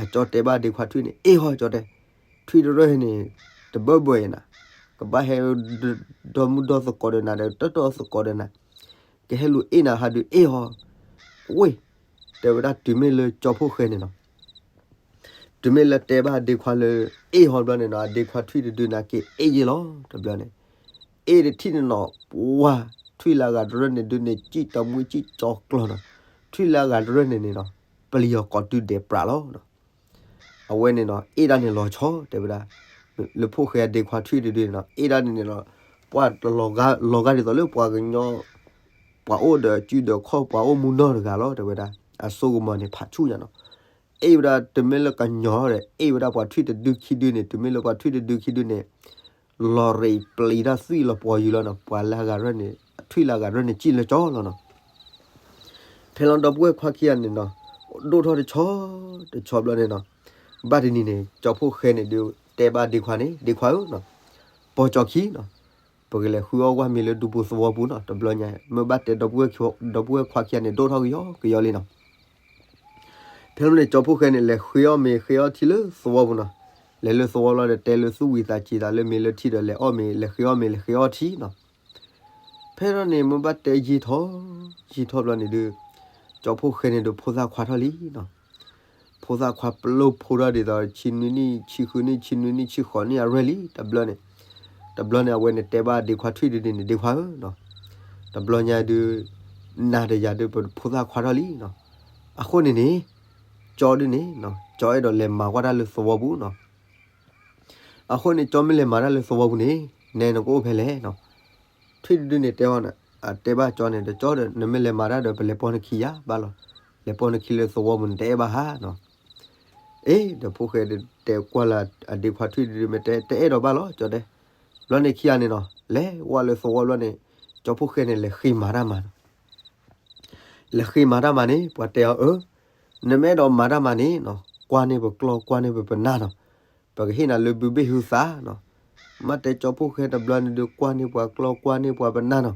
အကၠီတဲဘၣ်ဒ့ခွါထွံၣ်န့ၣ် အ့ၣ်ဟီ ကၠီတဲ, ထွံၣ်တရၢၣ်န့ၣ် တဘၢၣ်ဘၢၣ်အံၤနၤ, ကဘၣ်ဟဲ ဒီမုၢ်ဒီသကိးဒီးနၤဒီး တၢၣ်တီသကိးဒီးနၤ, ကဟဲလူၤအ့ၣ်နၤဟးဒုးအ့ၣ်ဟီ, ဝ့ၢ်, တဲဝဲဒၣ်တုၤမ့ၢ်လၢကၠီဖိၣ်ဃဲန့ၣ်နီၤ. တုၤမ့ၢ်လၢတဲဘၣ်အဒ့ခွါလၢ အ့ၣ်ဟီဘျီန့ၣ်နီၤ, အဒ့ခွါထွံၣ်တဒုန့ၣ်က့ၤအ့ၣ်ယ့ၢ်လီၤ တဘျီန့ၣ်, အ့ၣ်တထံၣ်န့ၣ်နီၤ, ပှၢ်, ထွံၣ်လၢအဂၤတရၢၣ်န့ၣ်ဒုးန့ၣ် စံၣ်တီမှံစံၣ်ကၠီကျီနီၤ, ထွံၣ်လၢအဂၤတရၢၣ်န့ၣ်န့ၣ်နီၤ, ပျံၤအီၤကိးတုၤဒဲးပြးလီၤ. အဝဲန့ၣ်နီၤ အ့ၣ်ဒၣ်န့ၣ်လီၤဆီ တဲဝဲဒၣ်, လၢဖိၣ်ဃဲအဒ့ခွါထွံၣ်တဒုန့ၣ်နီၤ အ့ၣ်ဒၣ်န့ၣ်န့ၣ်လီၤ, ပှၢ်တလီၤဂာ်ဒ်သိးလၢပှၤကညီ, ပှၤအိၣ်ဒီးစုဒီးခီၣ် ပှၤအိၣ်မူနီၢ်တဂၤလီၤ တဲဝဲဒၣ်, အစိကမီၤန့ၣ်ဖးဆူၣ်ညါနီၤ. အ့ၣ်ဝဲဒၣ်တမ့ၢ်လၢကညီဒီး အ့ၣ်ဝဲဒၣ်ပှၤထွံၣ်တဒုခံဒုန့ၣ်, တုၤမ့ၢ်လၢပှၤထွံၣ်တဒုခံဒုန့ၣ် လီၤရံးပျံၤတၢ်သွံၣ်လီၤပှီၤယုာ်လီၤနီၤ, ပှၤလၢအဂၤတရၢၣ်န့ၣ်, ထွံၣ်လၢအဂၤတရၢၣ်န့ၣ် စံၣ်လၢကၠီလီၤနီၤ. ဖဲလီၤဒီပုၢ်ဝဲၢ်ခွါခံဂၤန့ၣ်နီၤ, ဒိၣ်ထီၣ်တဆီ, တဆီဘျီန့ၣ်နီၤ, ဘၣ်တနံၤန့ၣ် ကၠီဖိၣ်ဃဲန့ၣ်ဒုး တဲဘၣ်ဒ့ခွါန့ၣ်, ဒ့ခွါဧၢနီၤ, ပိာ်ကၠီခံနီၤ, ပကလဲၤဃုအီၣ်ကွၢ်မ့ၤလၢဒူပူၤသဝီပူၤနီၤ, တဘျီညါ, မ့ၢ်ဘၣ်တဲ ဒီပုၢ်ဝဲၢ်ခွါခံဂၤန့ၣ် ဒိၣ်ထီၣ်ကယီကယီလံနီၤ. ဖဲန့ၣ် ကၠီဖိၣ်ဃဲန့ၣ် လဲၤဃ့အီၣ်မ့ၤဃ့အီၣ်ထံလၢသဝီပူၤနီၤ. လဲၤလၢသဝီလီၤဒီး တဲလၢသူၣ်ဝံၤသးစဲၤသးလၢမ့ၢ်လၢထံဒီး လဲၤအီၣ်မ့ၤ လဲၤဃ့အီၣ်မ့ၤ လဲၤဃ့အီၣ်ထံနီၤ. ဖဲန့ၣ်န့ၣ် မ့ၢ်ဘၣ်တဲယံာ်ထီၣ်, ယံာ်ထီၣ်ဘျီန့ၣ်ဒုး ကၠီဖိၣ်ဃဲန့ၣ်ဒုး ဖိသၣ်ခွါထီၣ်လံနီၤ. ဖိသၣ်ခွါပျိၢ်ဖိထီၣ်ဒ်သိး ဆံနွံနံၣ်, ဆံဃုနံၣ်, ဆံနွံနံၣ်, ဆံဃိးနံၣ်အရွဲၣ်လံ တဘျီန့ၣ်. တဘျီန့ၣ် အဝဲန့ၣ်တဲဘၣ်ဒ့ခွါထွံၣ်တဒုန့ၣ် ဒ့ခွါဧၢနီၤ. တဘျီညါဒုး နၤဒီးယၤဒုး ပဖိသၣ်ခွါထီၣ်လံနီၤ. အဃိန့ၣ်န့ၣ် ကၠီဒုးန့ၣ်နီၤ ကၠီအဲၣ်ဒိးလဲၤမၤကွၢ်တၢ်လၢသဝီပူၤနီၤ. အဃိန့ၣ် ကၠီမ့ၢ်လဲၤမၤတၢ်လၢသဝီပူၤန့ၣ် နဲနကအိၣ်ဖဲလဲၣ်နီၤ. ထွံၣ်တဒုန့ၣ်တဲအီၤ, တဲဘၣ်ကၠီန့ၣ်ဒီး ကၠီဒီး နမ့ၢ်လဲၤမၤတၢ်ဒီး ပလဲၤပိာ်နခံယၤဘၣ်လီၤ. လဲၤပိာ်နခံလၢသဝီပူၤန့ၣ် တအဲၣ်ဘၣ်ဧါနီၤ. အ့ ဒီးဖိၣ်ဃဲတဲကွၢ်လၢအဒ့ခွါထွံၣ်တဒု မ့ၢ်တဲ တအဲၣ်ဒိးဘၣ်လီၤ ကၠီတဲ. ဘျီန့ၣ်ခံဂၤန့ၣ်နီၤ လဲၤဝဲလၢသဝီဘျီန့ၣ် ကၠီဖိၣ်ဃဲန့ၣ် လဲၤဃ့မၤတၢ်မၤနီၤ. လဲၤဃ့မၤတၢ်မၤန့ၣ် ပှၤတဲအီၤအၢ, နမ့ၢ်အဲၣ်ဒိးမၤတၢ်မၤန့ၣ်နီၤ ကွၢ်န့ၢ်ပကျီၢ်ကွၢ်န့ၢ်ပပနၢ်နီၤ. ပကဟ့ၣ်နၤလၢဘုဘ့ၣ်ဟုသးနီၤ. မ့ၢ်တဲကၠီဖိၣ်ဃဲတဘျီန့ၣ်ဒုး ကွၢ်န့ၢ်ပှၤကျီၢ်ကွၢ်န့ၢ်ပှၤပနၢ်နီၤ.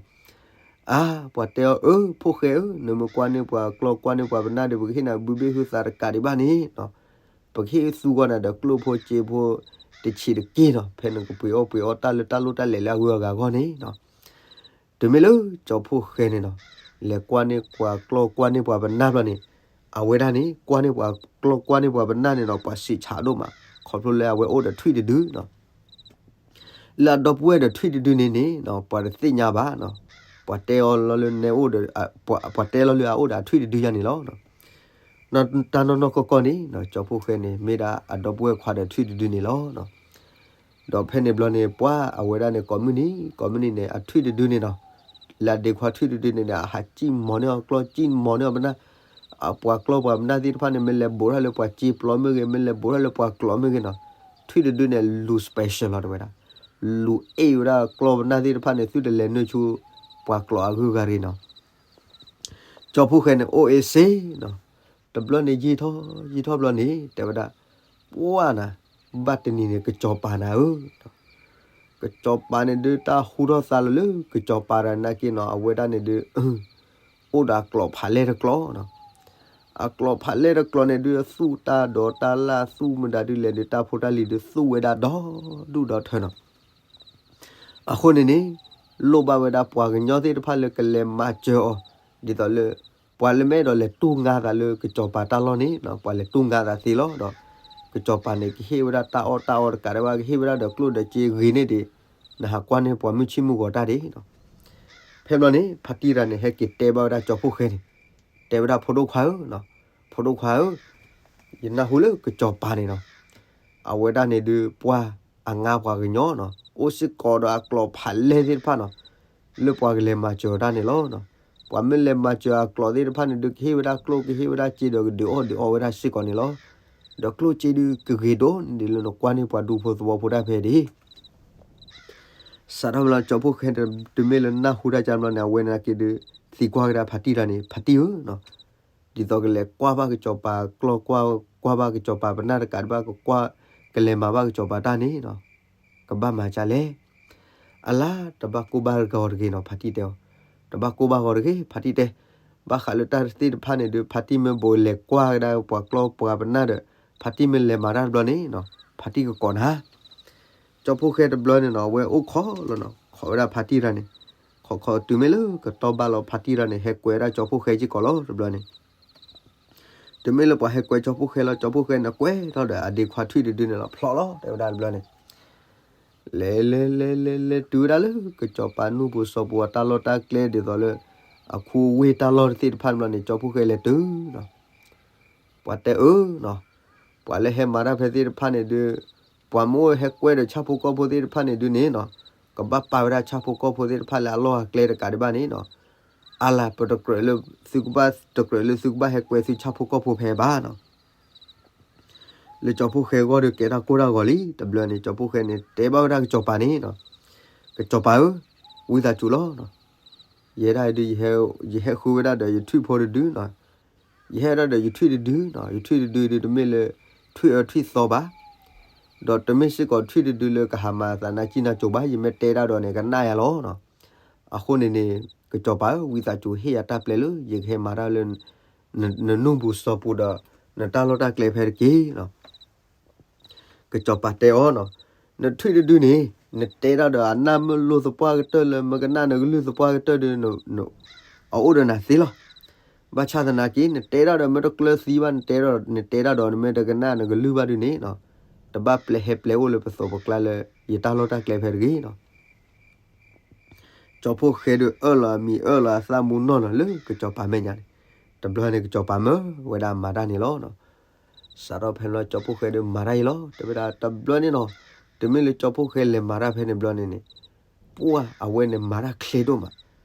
အါ, ပှၤတဲအီၤအၢ ဖိၣ်ဃဲဧၢ, နမ့ၢ်ကွၢ်န့ၢ်ပှၤကျီၢ်ကွၢ်န့ၢ်ပှၤပနၢ်ဒီး ပကဟ့ၣ်နၤဘုဘ့ၣ်ဟုသးတကးဒံးဘၣ်န့ၣ်နီၤ. ပကဟ့ၣ်သူကီၢ်နၤဒီးကျိၣ်ဖိစ့ဖိတဆံးတက့ၢ်နီၤ. ဖဲနကပှ့ၤအီၣ်ပှ့ၤအီတၢ်လၢတၢ်လိၣ်တၢ်လဲၤလၢအဂုၤအဂၤအဂီၢ်န့ၣ်နီၤ. တုၤမ့ၢ်လၢကၠီဖိၣ်ဃဲန့ၣ်နီၤ လဲၤကွၢ်န့ၢ်ပှၤကျီၢ်ကွၢ်န့ၢ်ပှၤပနၢ်ဘျီန့ၣ် အဝဲဒၣ်န့ၣ် ကွၢ်န့ၢ်ပှၤကျီၢ်ကွၢ်န့ၢ်ပှၤပနၢ်န့ၣ်နီၤ ပှၤစံးဆးဒိၣ်မး ခီဖျိလၢအဝဲအိၣ်ဒီးထွံၣ်တဒုနီၤ. လၢအဒီပုၢ်ဝဲၢ်ဒီးထွံၣ်တဒုန့ၣ်န့ၣ်နီၤ ပှၤတသ့ၣ်ညါဘၣ်နီၤ. ပှၤတဲအီၤလီၤလၢနဲအိၣ်ဒီး ပှၤတဲလီၤလၢအအိၣ်ဒီးအထွံၣ်တဒုယၤန့ၣ်လီၤ. တၢ်နီၢ်နီၢ်ကီၢ်ကီၢ်န့ၣ်နီၤ ကၠီဖိၣ်ဃဲန့ၣ် မ့ၢ်ဒၣ်အဒီပုၢ်ဝဲၢ်ခွါဒီးထွံၣ်တဒုန့ၣ်လီၤ. ဒီးဖဲန့ၣ်ဘျီန့ၣ် ပှၤအဝဲဒၣ်န့ၣ် ကိးမုၢ်နံၤ ကိးမုၢ်နံၤန့ၣ် အထွံၣ်တဒုန့ၣ်နီၤ လၢအဒ့ခွါထွံၣ်တဒုန့ၣ်န့ၣ် အဟးစံၣ်မီၤန့ၢ်အီၤကျီၢ် စံၣ်မီၤန့ၢ်အီၤပနၢ်, ပှၤကျီၢ်ပှၤပနၢ်သ့ၣ်တဖၣ်န့ၣ် မ့ၢ်လဲၤဘိးထီၣ်လၢပှၤစ့ပျီမ့ၢ်ဂ့ၤ မ့ၢ်လဲၤဘိးထီၣ်လၢပှၤကျီၢ်မ့ၢ်ဂ့ၤနီၤ ထွံၣ်တဒုန့ၣ် လူၤ special လီၤတဲဝဲဒၣ်. လူၤအ့ၣ်ဝဲဒၣ်ကျီၢ်ပနၢ်သ့ၣ်တဖၣ်န့ၣ် သုတလဲၤနုာ်ဆူပှၤကျိာ်အဂုၤအဂၤရ့ၣ်နီၤ. ကၠီဖီၣ်ဃဲန့ၣ် အိၣ်အ့ၣ်စ့နီၤ. တဘျီန့ၣ်ယံာ်ထီၣ် ယံာ်ထီၣ်ဘျီန့ၣ် တဲဝဲဒၣ်, ပှၢ်နၤ, ဘၣ်တနံၤန့ၣ် ကစီၤပၤနၤဧၢ, ကစီၤပၤန့ၣ်ဒုး တၢ်ဟူထီၣ်သါလီၤလၢကစီၤပၤတဂၤနာ်က့နီၤ, အဝဲဒၣ်န့ၣ်ဒုး အိၣ်ဒီးအကျိာ်ဖးလဲၢ်တကျိာ်နီၤ. အကျိာ်ဖးလဲၢ်တကျိာ်န့ၣ်ဒုး အသူၣ်တၢ်ဒိးတၢ်လၢ် အသူၣ်မတၤဒုးလဲၣ်ဒုး တၢ်ဖိတၢ်လံၤဒုး သူၣ်ဝဲဒၣ်ဒီဒူၣ်ဒီထၢနီၤ. အဃိန့ၣ်န့ၣ် လိၣ်ဘၣ်ဝဲဒၣ်ပှၤကညီသ့ၣ်တဖၣ်လၢကလဲၤမၤစၢၤအီၤ, ဒ်သိးလၢ ပှၤလၢမ့ၢ်အဲၣ်ဒိးလဲၤတူၢ်ငါသးလၢကစီၤပၤတၢ်လီၢ်န့ၣ်, ပှၤလဲၤတူၢ်ငါသးသ့လီၤဒီး ကစီၤပၤန့ၣ် ကဟ့ၣ်ဝဲဒၣ်တၢ်အီၣ်တၢ်အီတကးဒံးဘၣ် ကဟ့ၣ်ဝဲဒၣ်ဒီးကျိၣ်ဒီးစ့ဂ့ၤန့ၢ်ဒံး, နဟးကွၢ်န့ၢ်ပှၤမုၢ်ဆ့ၣ်မုၢ်ဂီၤတၢ်ဒံးနီၤ. ဖဲဘျီန့ၣ် ဖါတံၢ်တဂၤန့ၣ် ဟဲက့ၤတဲဘၣ်ဝဲဒၣ်ကၠီဖီၣ်ဃဲန့ၣ်, တဲဝဲဒၣ်ဖိဒိၣ်ခွါဧၢ, ဖိဒိၣ်ခွါဧၢ, ယနၢ်ဟူလၢကစီၤပၤန့ၣ်နီၤ, အဝဲဒၣ်န့ၣ်ဒုး ပှၢ်အငါပှၤကညီနီၤ, အိၣ်စ့ၢ်ကီးဒီးအကျိာ်ဖးလဲၢ်သ့ၣ်တဖၣ်နီၤ, လၢပှၤကလဲၤမၤစၢၤအီၤတၢ်န့ၣ်လီၤ. ပှၤမ့ၢ်လဲၤမၤစၢၤအကျိာ်သ့ၣ်တဖၣ်န့ၣ်ဒုး ကဟ့ၣ်ဝဲဒၣ်ကျိၣ် ကဟ့ၣ်ဝဲဒၣ်စ့ဒီး ကဒုးအီၣ်ဒုးအီဝဲဒၣ်စ့ၢ်ကီးန့ၣ်လီၤ. ဒီးကျိၣ်စ့ဒုး ကဂ့ၤဒိၣ်န့ၢ်ဒံးလၢနကွၢ်န့ၢ်ပှၤဒူဖိသဝီဖိတၢ်ဖဲဒၣ် စးထီၣ်မ့ၢ်လီၤ ကၠီဖီၣ်ဃဲတမ့ၢ်လၢနၢ်ဟူတၢ်ကဘျီန့ၣ် အဝဲန့ၣ်က့ၤဒုး သံကွၢ်ကဒါဖါတံၢ်တဂၤန့ၣ်, ဖါတံၢ်ဧၢ, ဒ်သိးကလဲၤကွၢ်ဘၣ်ကစီၤပၤကျီၢ် ကွၢ်ဘၣ်ကစီၤပၤပနၢ်တကးဒံးဘၣ် ကကွၢ် ကလဲၤမၤဘၣ်ကစီၤပၤတၢ်န့ၣ်နီၤ, ကဘၣ်မၤဒ်လဲၣ်. အလါ တဘၣ်ကိၢ်ဘၣ်ဂီၤတဂ့ၤနီၤ ဖါတံၢ်တဲအီၤ, တဘၣ်ကိၢ်ဘၣ်ဂီၤတဂ့ၤ ဖါတံၢ်တဲ, ဘၣ်ဃးလၢတၢ်သ့ၣ်တဖၣ်န့ၣ်ဒုး ဖါတံၢ်မ့ၢ်ဘူးလဲၤကွၢ်ကဒါပှၤကျီၢ်ပှၤပနၢ်ဒီး ဖါတံၢ်မ့ၢ်လဲၤမၤတၢ်တဘျီန့ၣ်နီၤ, ဖါတံၢ်ကကိးနၤ ကၠီဖီၣ်ဃဲတဘျီန့ၣ်နီၤ အဝဲအိၣ်ခိးလီၤနီၤ, ခိးဝဲဒၣ်ဖါတံၢ်တဂၤန့ၣ်, ခိးခိးတုၤမ့ၢ်လၢကတီၢ်ဘၣ်လီၤ ဖါတံၢ်တဂၤန့ၣ် ဟဲကွဲဝဲဒၣ်ကၠီဖီၣ်ဃဲစ့ၢ်ကီးလီၤ တဘျီန့ၣ်, တုၤမ့ၢ်လၢပှၤဟဲကွဲကၠီဖီၣ်ဃဲလီၤ ကၠီဖီၣ်ဃဲန့ၣ် ကွဲထီၣ်ဒီးအဒ့ခွါထွံၣ်တဒုန့ၣ်လီၤ ဖျိးလီၤ တဲဝဲဒၣ်တဘျီန့ၣ်, လဲၤလဲၤလဲၤလဲၤလဲၤတုၤဝဲဒၣ်လၢကစီၤပၤနူၢ်ပူၤစီၤပူၤအတၢ်လီၢ်တၢ်ကျဲဒ်သိးလၢ အခူအဝ့ၢ်တၢ်လီၢ်တသ့ၣ်တဖၣ်တဘျီန့ၣ် ကၠီဖီၣ်ဃဲလဲၤတုၤနီၤ ပှၤတဲအၢနီၤ, ပှၤလၢဟဲမၤတၢ်ဖဲသ့ၣ်တဖၣ်န့ၣ်ဒုး, ပှၤမ့ၢ်အိၣ်ဟဲကွဲဒီးဆၣ်ဖိကီၢ်ဖိသ့ၣ်တဖၣ်န့ၣ်ဒုးန့ၣ်နီၤ, ကဘၣ်ပာ်ဝဲဒၣ်ဆၣ်ဖိကီၢ်ဖိသ့ၣ်တဖၣ်လၢအလီၢ်အကျဲတကးဒံးဘၣ်န့ၣ်နီၤ, အါလၢပတကြၢးလၢသုကဘၣ် တကြၢးလၢသုကဘၣ်ဟဲကွဲသုဆၣ်ဖိကီၢ်ဖိဖဲဘၣ်နီၤ လၢကၠီဖီၣ်ဃဲအဂီၢ်ဒီးကဲတၢ်ကိၢ်တၢ်ဂီၤလံ တဘျီန့ၣ် ကၠီဖီၣ်ဃဲန့ၣ် တဲဘၣ်ဝဲဒၣ်ကစီၤပၤန့ၣ်နီၤ, ကစီၤပၤဧၢ, ဝံသးစူၤလီၤနီၤ, ယဲဒၣ်ဒုး ယဟဲဃုဝဲဒၣ်ဒီးယထွံၣ်ဖိတဒုနီၤ, ယဟဲဒၣ်ဒီးယထွံၣ်တဒုနီၤ, ယထွံၣ်တဒုဒုးတမ့ၢ်လၢ ထွံၣ်အၢထွံၣ်သီဘၣ်, ဒီးတမ့ၢ်စ့ၢ်ကီးထွံၣ်တဒုလၢကဟးမၤသးနါစံၣ်နါစိၤဘၣ်, ယမ့ၢ်တဲဒၣ်ဒီးန့ၣ် ကနၣ်ယၤလီၤနီၤ, အဃိန့ၣ်န့ၣ် ကစီၤပၤဧၢ, ဝံသးစူၤဟ့ၣ်ယၤတၢ်ပျဲလၢ ယကဟဲမၤတၢ်လၢ နနူၢ်ပူၤစီၤပူၤဒီး နတၢ်လီၢ်တၢ်ကျဲဖဲတက့ၢ်နီၤ ကစီၤပၤတဲအီၤနီၤ, နထွံၣ်တဒုန့ၣ် နတဲဒၣ်ဒီးအနၢ်မ့ၢ်လိာ်သပှၢ်ကတၢၢ်လၢမ့ၢ်ကနၣ်နကလုၢ်သပှၢ်ကတၢၢ်ဒီး အအိၣ်ဒီးနၤသ့လီၤ. ဘၣ်ဆၣ်သနာ်က့ နတဲဒၣ်ဒီးမ့ၢ်တကျၢၤသံဘၣ် နတဲဒၣ် နတဲဒၣ်ဒီးနမ့ၢ်တကနၣ်နကလုၢ်ဘၣ်ဒုန့ၣ်နီၤ, တဘၣ်ပျဲဟဲပျဲအိၣ်လၢပသိးပကျါလၢ ယတၢ်လီၢ်တၢ်ကျဲဖဲတဂ့ၤနီၤ ကၠီဖီၣ်ဃဲဒုးအၢၣ်လီၤအမံၤ အၢၣ်လီၤအသးမူနီၢ်နီၤလၢကစီၤပၤမဲာ်ညါန့ၣ်, တဘျီန့ၣ်ကစီၤပၤမၢဝဲဒၣ်မၤတၢ်န့ၣ်လီၤနီၤ. စးထီၣ်ဖဲလီၤကၠီဖီၣ်ဃဲဒုးမၤတၢ်အံၤလီၤ တဲဝဲဒၣ်တဘျီန့ၣ်နီၤ, တမ့ၢ်လၢကၠီဖီၣ်ဃဲလဲၤမၤတၢ်ဖဲန့ၣ်ဘျီန့ၣ်န့ၣ်, ပှၢ်အဝဲန့ၣ်မၤတၢ်ချ့ဒိၣ်မး,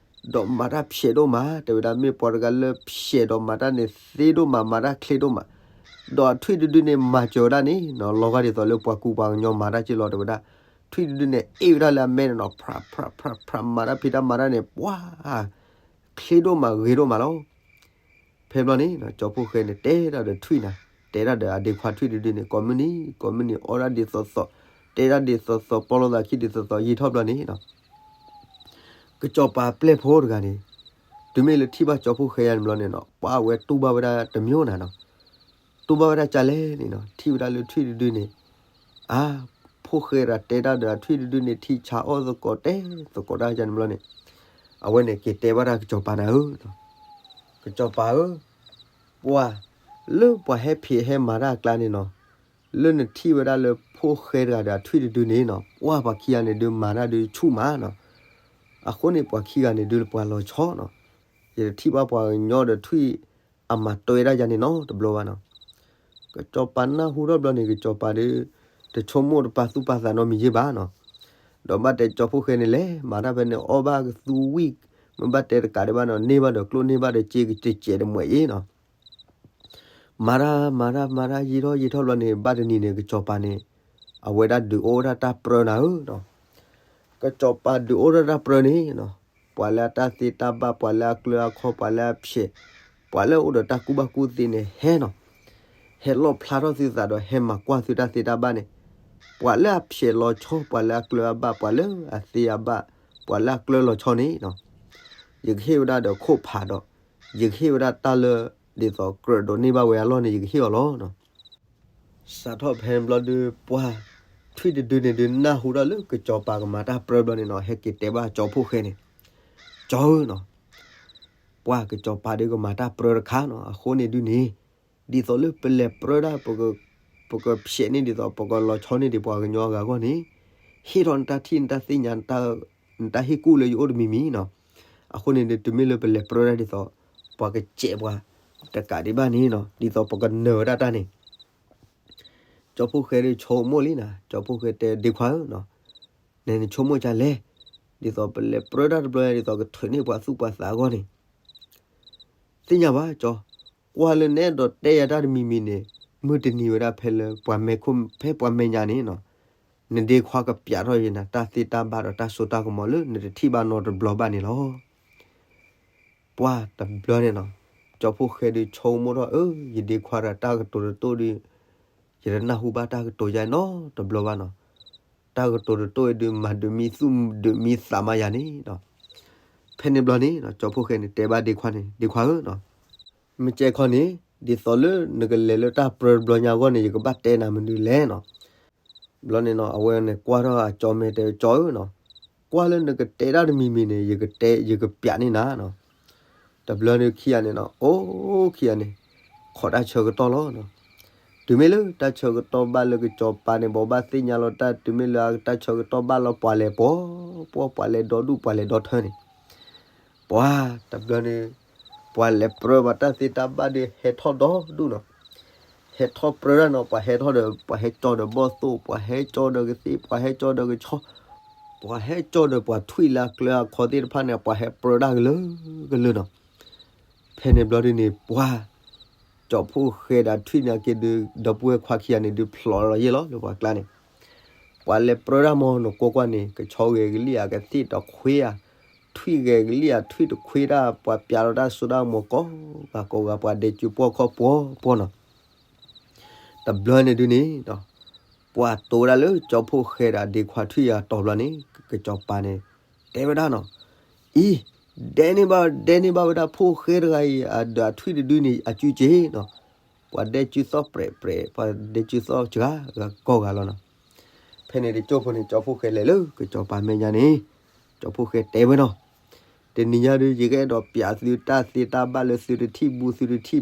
ဒီးမၤတၢ်ဖျဲးဒိၣ်မး, တဲဝဲဒၣ်မ့ၢ်ပှၤတဂၤလၢဖျဲးဒီးမၤတၢ်န့ၣ်သ့ဒိၣ်မး မၤတၢ်ချ့ဒိၣ်မး, ဒီးထွံၣ်တဒုန့ၣ်မၤစၢၤဝဲဒၣ်န့ၣ်နီၤ လီၤဂာ်ဒ်သိးလၢပှၤကူပှၤကညီမၤတၢ်က့လီၤ တဲဝဲဒၣ်, ထွံၣ်တဒုန့ၣ်အ့ၣ်ဝဲဒၣ်လၢအမဲန့ၣ်နီၤ ဖြးဖြးဖြးဖြးမၤတၢ်ဖံးတၢ်မၤတၢ်န့ၣ် ပှၢ် ချ့ဒိၣ်မးဂ့ၤဒိၣ်မးလီၤ. ဖဲဘျီန့ၣ် ကၠီဖီၣ်ဃဲန့ၣ် တဲဒၣ်ဒီးထွံၣ်နၤ, တဲဒၣ်ဒီးအဒ့ခွါထွံၣ်တဒုန့ၣ် ကိးမုၢ်နံၤ ကိးမုၢ်နံၤ အီၣ်ဒၣ်ဒ်သိးသိး, တဲဒၣ်ဒ်သိးသိး ပီၣ်လိာ်သးခံဒ်သိးသိး ယံာ်ထီၣ်ဘျီန့ၣ်နီၤ ကစီၤပၤပျဲၢ်ဖိတဂၤန့ၣ် တုၤမ့ၢ်လၢထံၣ်ဘၣ်ကၠီဖီၣ်ဃဲယါန့ၣ်ဘျီန့ၣ်နီၤ ပှၢ်အဝဲတူၢ်ဘၣ်ဝဲဒၣ်တမံၤနၤနီၤ, တူၢ်ဘၣ်ဝဲဒၣ်ကလဲၣ်န့ၣ်နီၤ ထံၣ်ဝဲဒၣ်လၢထွံၣ်တဒုန့ၣ်, အါ, ဖီၣ်ဃဲတဂၤတဲဒၣ်ဒီးထွံၣ်တဒုန့ၣ် ထံၣ်ဆါအီၣ်သကိးတဲသကိးတၢ်ယါန့ၣ်ဘျီန့ၣ်, အဝဲန့ၣ်က့ၤတဲဘၣ်တၢ်ကစီၤပၤနၤဧၢ, ကစီၤပၤဧၢ, ပှၤ, လၢပှၤဟဲဖံးဟဲမၤတၢ်အကျါန့ၣ်နီၤ, လၢနထံၣ်ဝဲဒၣ်လၢဖီၣ်ဃဲတဂၤဒီးထွံၣ်တဒုန့ၣ်နီၤ ပှၢ်ပှၤခံဂၤန့ၣ်ဒုးမၤတၢ်ဒုးဆူၣ်မးနီၤ, အဃိန့ၣ်ပှၤခံဂၤန့ၣ်ဒုးပှၤလီၤဆီနီၤ, ယတထံၣ်ဘၣ်ပှၤကညီဒီးထွံၣ်အမၤတွဲဒၣ်ယါန့ၣ်နီတဘျီဘၣ်နီၤ, ကစီၤပၤနၢ်ဟူထီၣ်ဘျီန့ၣ် ကစီၤပၤဒုး တဆိကမိၣ်တပာ်သူၣ်ပာ်သးနီတမံၤယ့ၢ်ဘၣ်နီၤ, ဒီးဘၣ်တဲကၠီဖီၣ်ဃဲန့ၣ်လဲၤမၤတၢ်ဖဲန့ၣ် အီၣ်ဘၣ်ကသူဝံၣ်, မ့ၢ်ဘၣ်တဲတကးဒံးဘၣ်နီၤ န့ၢ်ဘၣ်ဒီးကျိၣ်န့ၢ်ဘၣ်ဒီးစ့ကစဲးတမှဲးအံၤနီၤ, မၤတၢ်မၤတၢ်မၤတၢ်ယံာ်ထီၣ်ယံာ်ထီၣ်ဘျီန့ၣ် ဘၣ်တနံၤန့ၣ် ကစီၤပၤန့ၣ် အဝဲဒၣ်ဒုးအိၣ်ဝဲဒၣ်တၢ်ပြၢနၤဧၢနီၤ, ကစီၤပၤဒုးအိၣ်ထီၣ်တၢ်ပြၢန့ၣ်နီၤ, ပှၤလၢအတၢ်သ့တၢ်ဘၣ်, ပှၤလၢအကျၢၤအခီ, ပှၤလၢအဖျဲး, ပှၤလၢအအိၣ်ဒီးတၢ်ကူၣ်ဘၣ်ကူၣ်သ့န့ၣ်ဟဲနီၤ, ဟဲလီၣ်ဖျါထီၣ်သုသးဒီး ဟဲမၤကွၢ်သုတၢ်သ့တၢ်ဘၣ်န့ၣ်, ပှၤလၢအဖျဲးလီၤဆီ, ပှၤလၢအကျၢၤအဘၣ်, ပှၤလၢအသ့အဘၣ်, ပှၤလၢအကျၢၤလီၤဆီန့ၣ်နီၤ, ယကဟ့ၣ်ဝဲဒၣ်ဒီးခိၣ်ဖးဒီး, ယကဟ့ၣ်ဝဲဒၣ်တၢ်လၢ ဒ်သိးကြၢးဒိးန့ၢ်ဘၣ်ဝဲအလီၢ်န့ၣ် ယကဟ့ၣ်အီၤလီၤနီၤ. စးထီၣ်ဖဲန့ၣ်ဘျီဒုး ပှၤထွံၣ်တဒုန့ၣ်ဒုး နၢ်ဟူဒၣ်လၢကစီၤပၤကမၤတၢ်ပြၢဘျီန့ၣ်နီၤ, ဟဲက့ၤတဲဘၣ်ကၠီဖှိၣ်ဃဲန့ၣ်, ကၠီဧၢနီၤ, ပှၤကစီၤပၤဒုးကမၤတၢ်ပြၢတခါနီၤ, အဃိန့ၣ်ဒုးန့ၣ်, ဒ်သိးလၢပလဲၤပြၢဒၣ် ပကဖျဲးန့ၢ်ဒ်သိး ပကလီၤဆီန့ၢ်ဒံးပှၤကညီအဂၤအဂီၢ်န့ၣ်, ဟ့ၣ်ထီၣ်နတၢ်ထံၣ်နတၢ်သ့ၣ်ညါ နတၢ်ဟ့ၣ်ကူၣ်လၢယအိၣ်တမံၤမံၤနီၤ. အဃိန့ၣ်ဒုး တမ့ၢ်လၢပလဲၤပြၢဒၣ်ဒ်သိး ပှၤကစဲးပှၤတကးဒံးဘၣ်န့ၣ်နီၤ, ဒ်သိးပကနၢၤဝဲဒၣ်တၢ်န့ၣ် ကၠီဖှိၣ်ဃဲဒုးဆိကမိၣ်လံနီၤ, ကၠီဖှိၣ်ဃဲတဲ ဒ့ခွါဧၢနီၤ, နနဆိကမိၣ်ဒ်လဲၣ်, ဒ်သိးပလဲၤပြၢတၢ်တဘျီညါ ဒ်သိးကထုးန့ၢ်ပှၤသူၣ်ပှၤသးအဂီၢ်န့ၣ်, သ့ၣ်ညါဘၣ်ကၠီ, ကွၢ်လၢနအဲၣ်ဒိးတဲယၤတၢ်တမံၤမံၤန့ၣ်, မုၢ်တနံၤဝဲဒၣ်ဖဲလၢပှၤမဲာ်ခိၣ် ဖဲပှၤမဲာ်ညါန့ၣ်နီၤ, နဒ့ခွါကပျးထီၣ်ယၤနၤ တၢ်သ့တၢ်ဘၣ်ဒီးတၢ်စိတၢ်ကမီၤလၢနတထံၣ်ဘၣ်နီတဘျီဘၣ်န့ၣ်လီၤ. ပှၤတဘျီန့ၣ်နီၤ, ကၠီဖှိၣ်ဃဲဒုးဆိကမိၣ်ထီၣ် အၢ ယဒ့ခွါဒီးတၢ်ကတိၤတတိၣ်ဒုး, ယတနၢ်ဟူဘၣ်တၢ်ကတိၤယါနီတဘျီဘၣ်နီၤ, တၢ်ကတိၤတတိၣ်အံၤဒုး မၤဒုးမံသူၣ်ဒုးမံသးမးယၤန့ၣ်နီၤ. ဖဲန့ၣ်ဘျီန့ၣ်နီၤ, ကၠီဖှိၣ်ဃဲန့ၣ် တဲဘၣ်ဒ့ခွါန့ၣ်, ဒ့ခွါဧၢနီၤ, မ့ၢ်ကဲခီန့ၣ်, ဒ်သိးလၢနကလဲၤလၢတၢ်ပြၢတဘျီညါအဂီၢ်န့ၣ် ယကဘၣ်တဲနၤမနုၤလဲၣ်နီၤ. ဘျီန့ၣ်နီၤ, အဝဲန့ၣ်ကွၢ်ထီၣ်အကၠီမဲာ်တဲ ကၠီဧၢနီၤ, ကွၢ်လၢနကတဲတၢ်တမံၤမံၤန့ၣ် ယကတဲ ယကပျးန့ၢ်နၤနီၤ. တဘျီန့ၣ်ခံဂၤန့ၣ်နီၤ, အိၣ်ခံဂၤန့ၣ်, ခိးတၢ်ဆၢကတီၢ်လီၤနီၤ. တုၤမ့ၢ်လၢတၢ်ဆၢကတီၢ်ဘၣ်လၢကစီၤပၤန့ၣ် ဘိးဘၣ်သ့ၣ်ညါလီၤတၢ် တုၤမ့ၢ်လၢအတၢ်ဆၢကတီၢ်ဘၣ်လီၤပှၤလဲၤပှီၤ, ပှၤလဲၤဒီဒူၣ်ပှၤလဲၤဒီထၢန့ၣ်, ပှၤတဘျီန့ၣ်, ပှၤလဲၤပြၢပှၤတၢ်သ့တၢ်ဘၣ်ဒုးဟဲထီၣ်ဒီဒူၣ်နီၤ. ဟဲထီၣ်ပြၢတၢ်နီၤ, ပှၤဟဲထီၣ်ဒီး ပှၤဟဲကၠီဒီးဘီၣ်သိၣ်, ပှၤဟဲကၠီဒီးကသ့ၣ်, ပှၤဟဲကၠီဒီးကဆီ, ပှၤဟဲကၠီဒီးပှၤထွံၣ်လၢအကျၢၤအခီသ့ၣ်တဖၣ်န့ၣ် ပှၤဟဲပြၢတၢ်ကလုာ်ကလုာ်နီၤ. ဖဲန့ၣ်ဘျီဒုးန့ၣ် ပှၤ ကၠီဖှိၣ်ဃဲဒီးထွံၣ်န့ၣ်က့ၤဒုး ဒီပုၢ်ဝဲၢ်ခွါခံဂၤန့ၣ်ဒုးဖျိးလီၤယဲၢ်လီၤလၢပှၤကျါန့ၣ်, ပှၤလဲၤပြၢတၢ်မ့ၢ်နကွၢ်ကွၢ်န့ၣ် ကဆီဂဲၤကလံၣ်ဧါ ကသ့ၣ်တခွ့ဧါ, ထွံၣ်ဂဲၤကလံၣ်ဧါ ထွံၣ်တခွ့တၢ် ပှၤပျးလီၤတၢ်စိတၢ်ကမီၤကိးဂၤကိးဂၤ ပှၤဒဲးစုပှီၢ်ခီၣ်ပှီၢ်ပှီၢ်နီၤ. တဘျီန့ၣ်ဒုးန့ၣ် ပှၤတိၤဝဲဒၣ်လၢကၠီဖှိၣ်ဃဲဒီးဒ့ခွါထွံၣ်အတီၤဘျီန့ၣ် ကစီၤပၤန့ၣ် တဲဝဲဒၣ်နီၤ, အံၤ ဒဲန့ၢ်ဘၣ် ဒဲန့ၢ်ဘၣ်ဝဲဒၣ်ဖိၣ်ဃဲတဂၤအံၤ အဒီးအထွံၣ်တဒုန့ၣ် အစုစ့ၢ်နီၤ, ပှၤဒဲစုသီၣ်ပြဲးပြဲး ပှၤဒဲစုသီၣ်စှၤဂၤကိးဂၤလီၤနီၤ. ဖဲန့ၣ်တကၠိၢ်ဖိန့ၣ် ကၠီဖှိၣ်ဃဲလဲၤလၢကစီၤပၤမဲာ်ညါန့ၣ် ကၠီဖှိၣ်ဃဲတဲ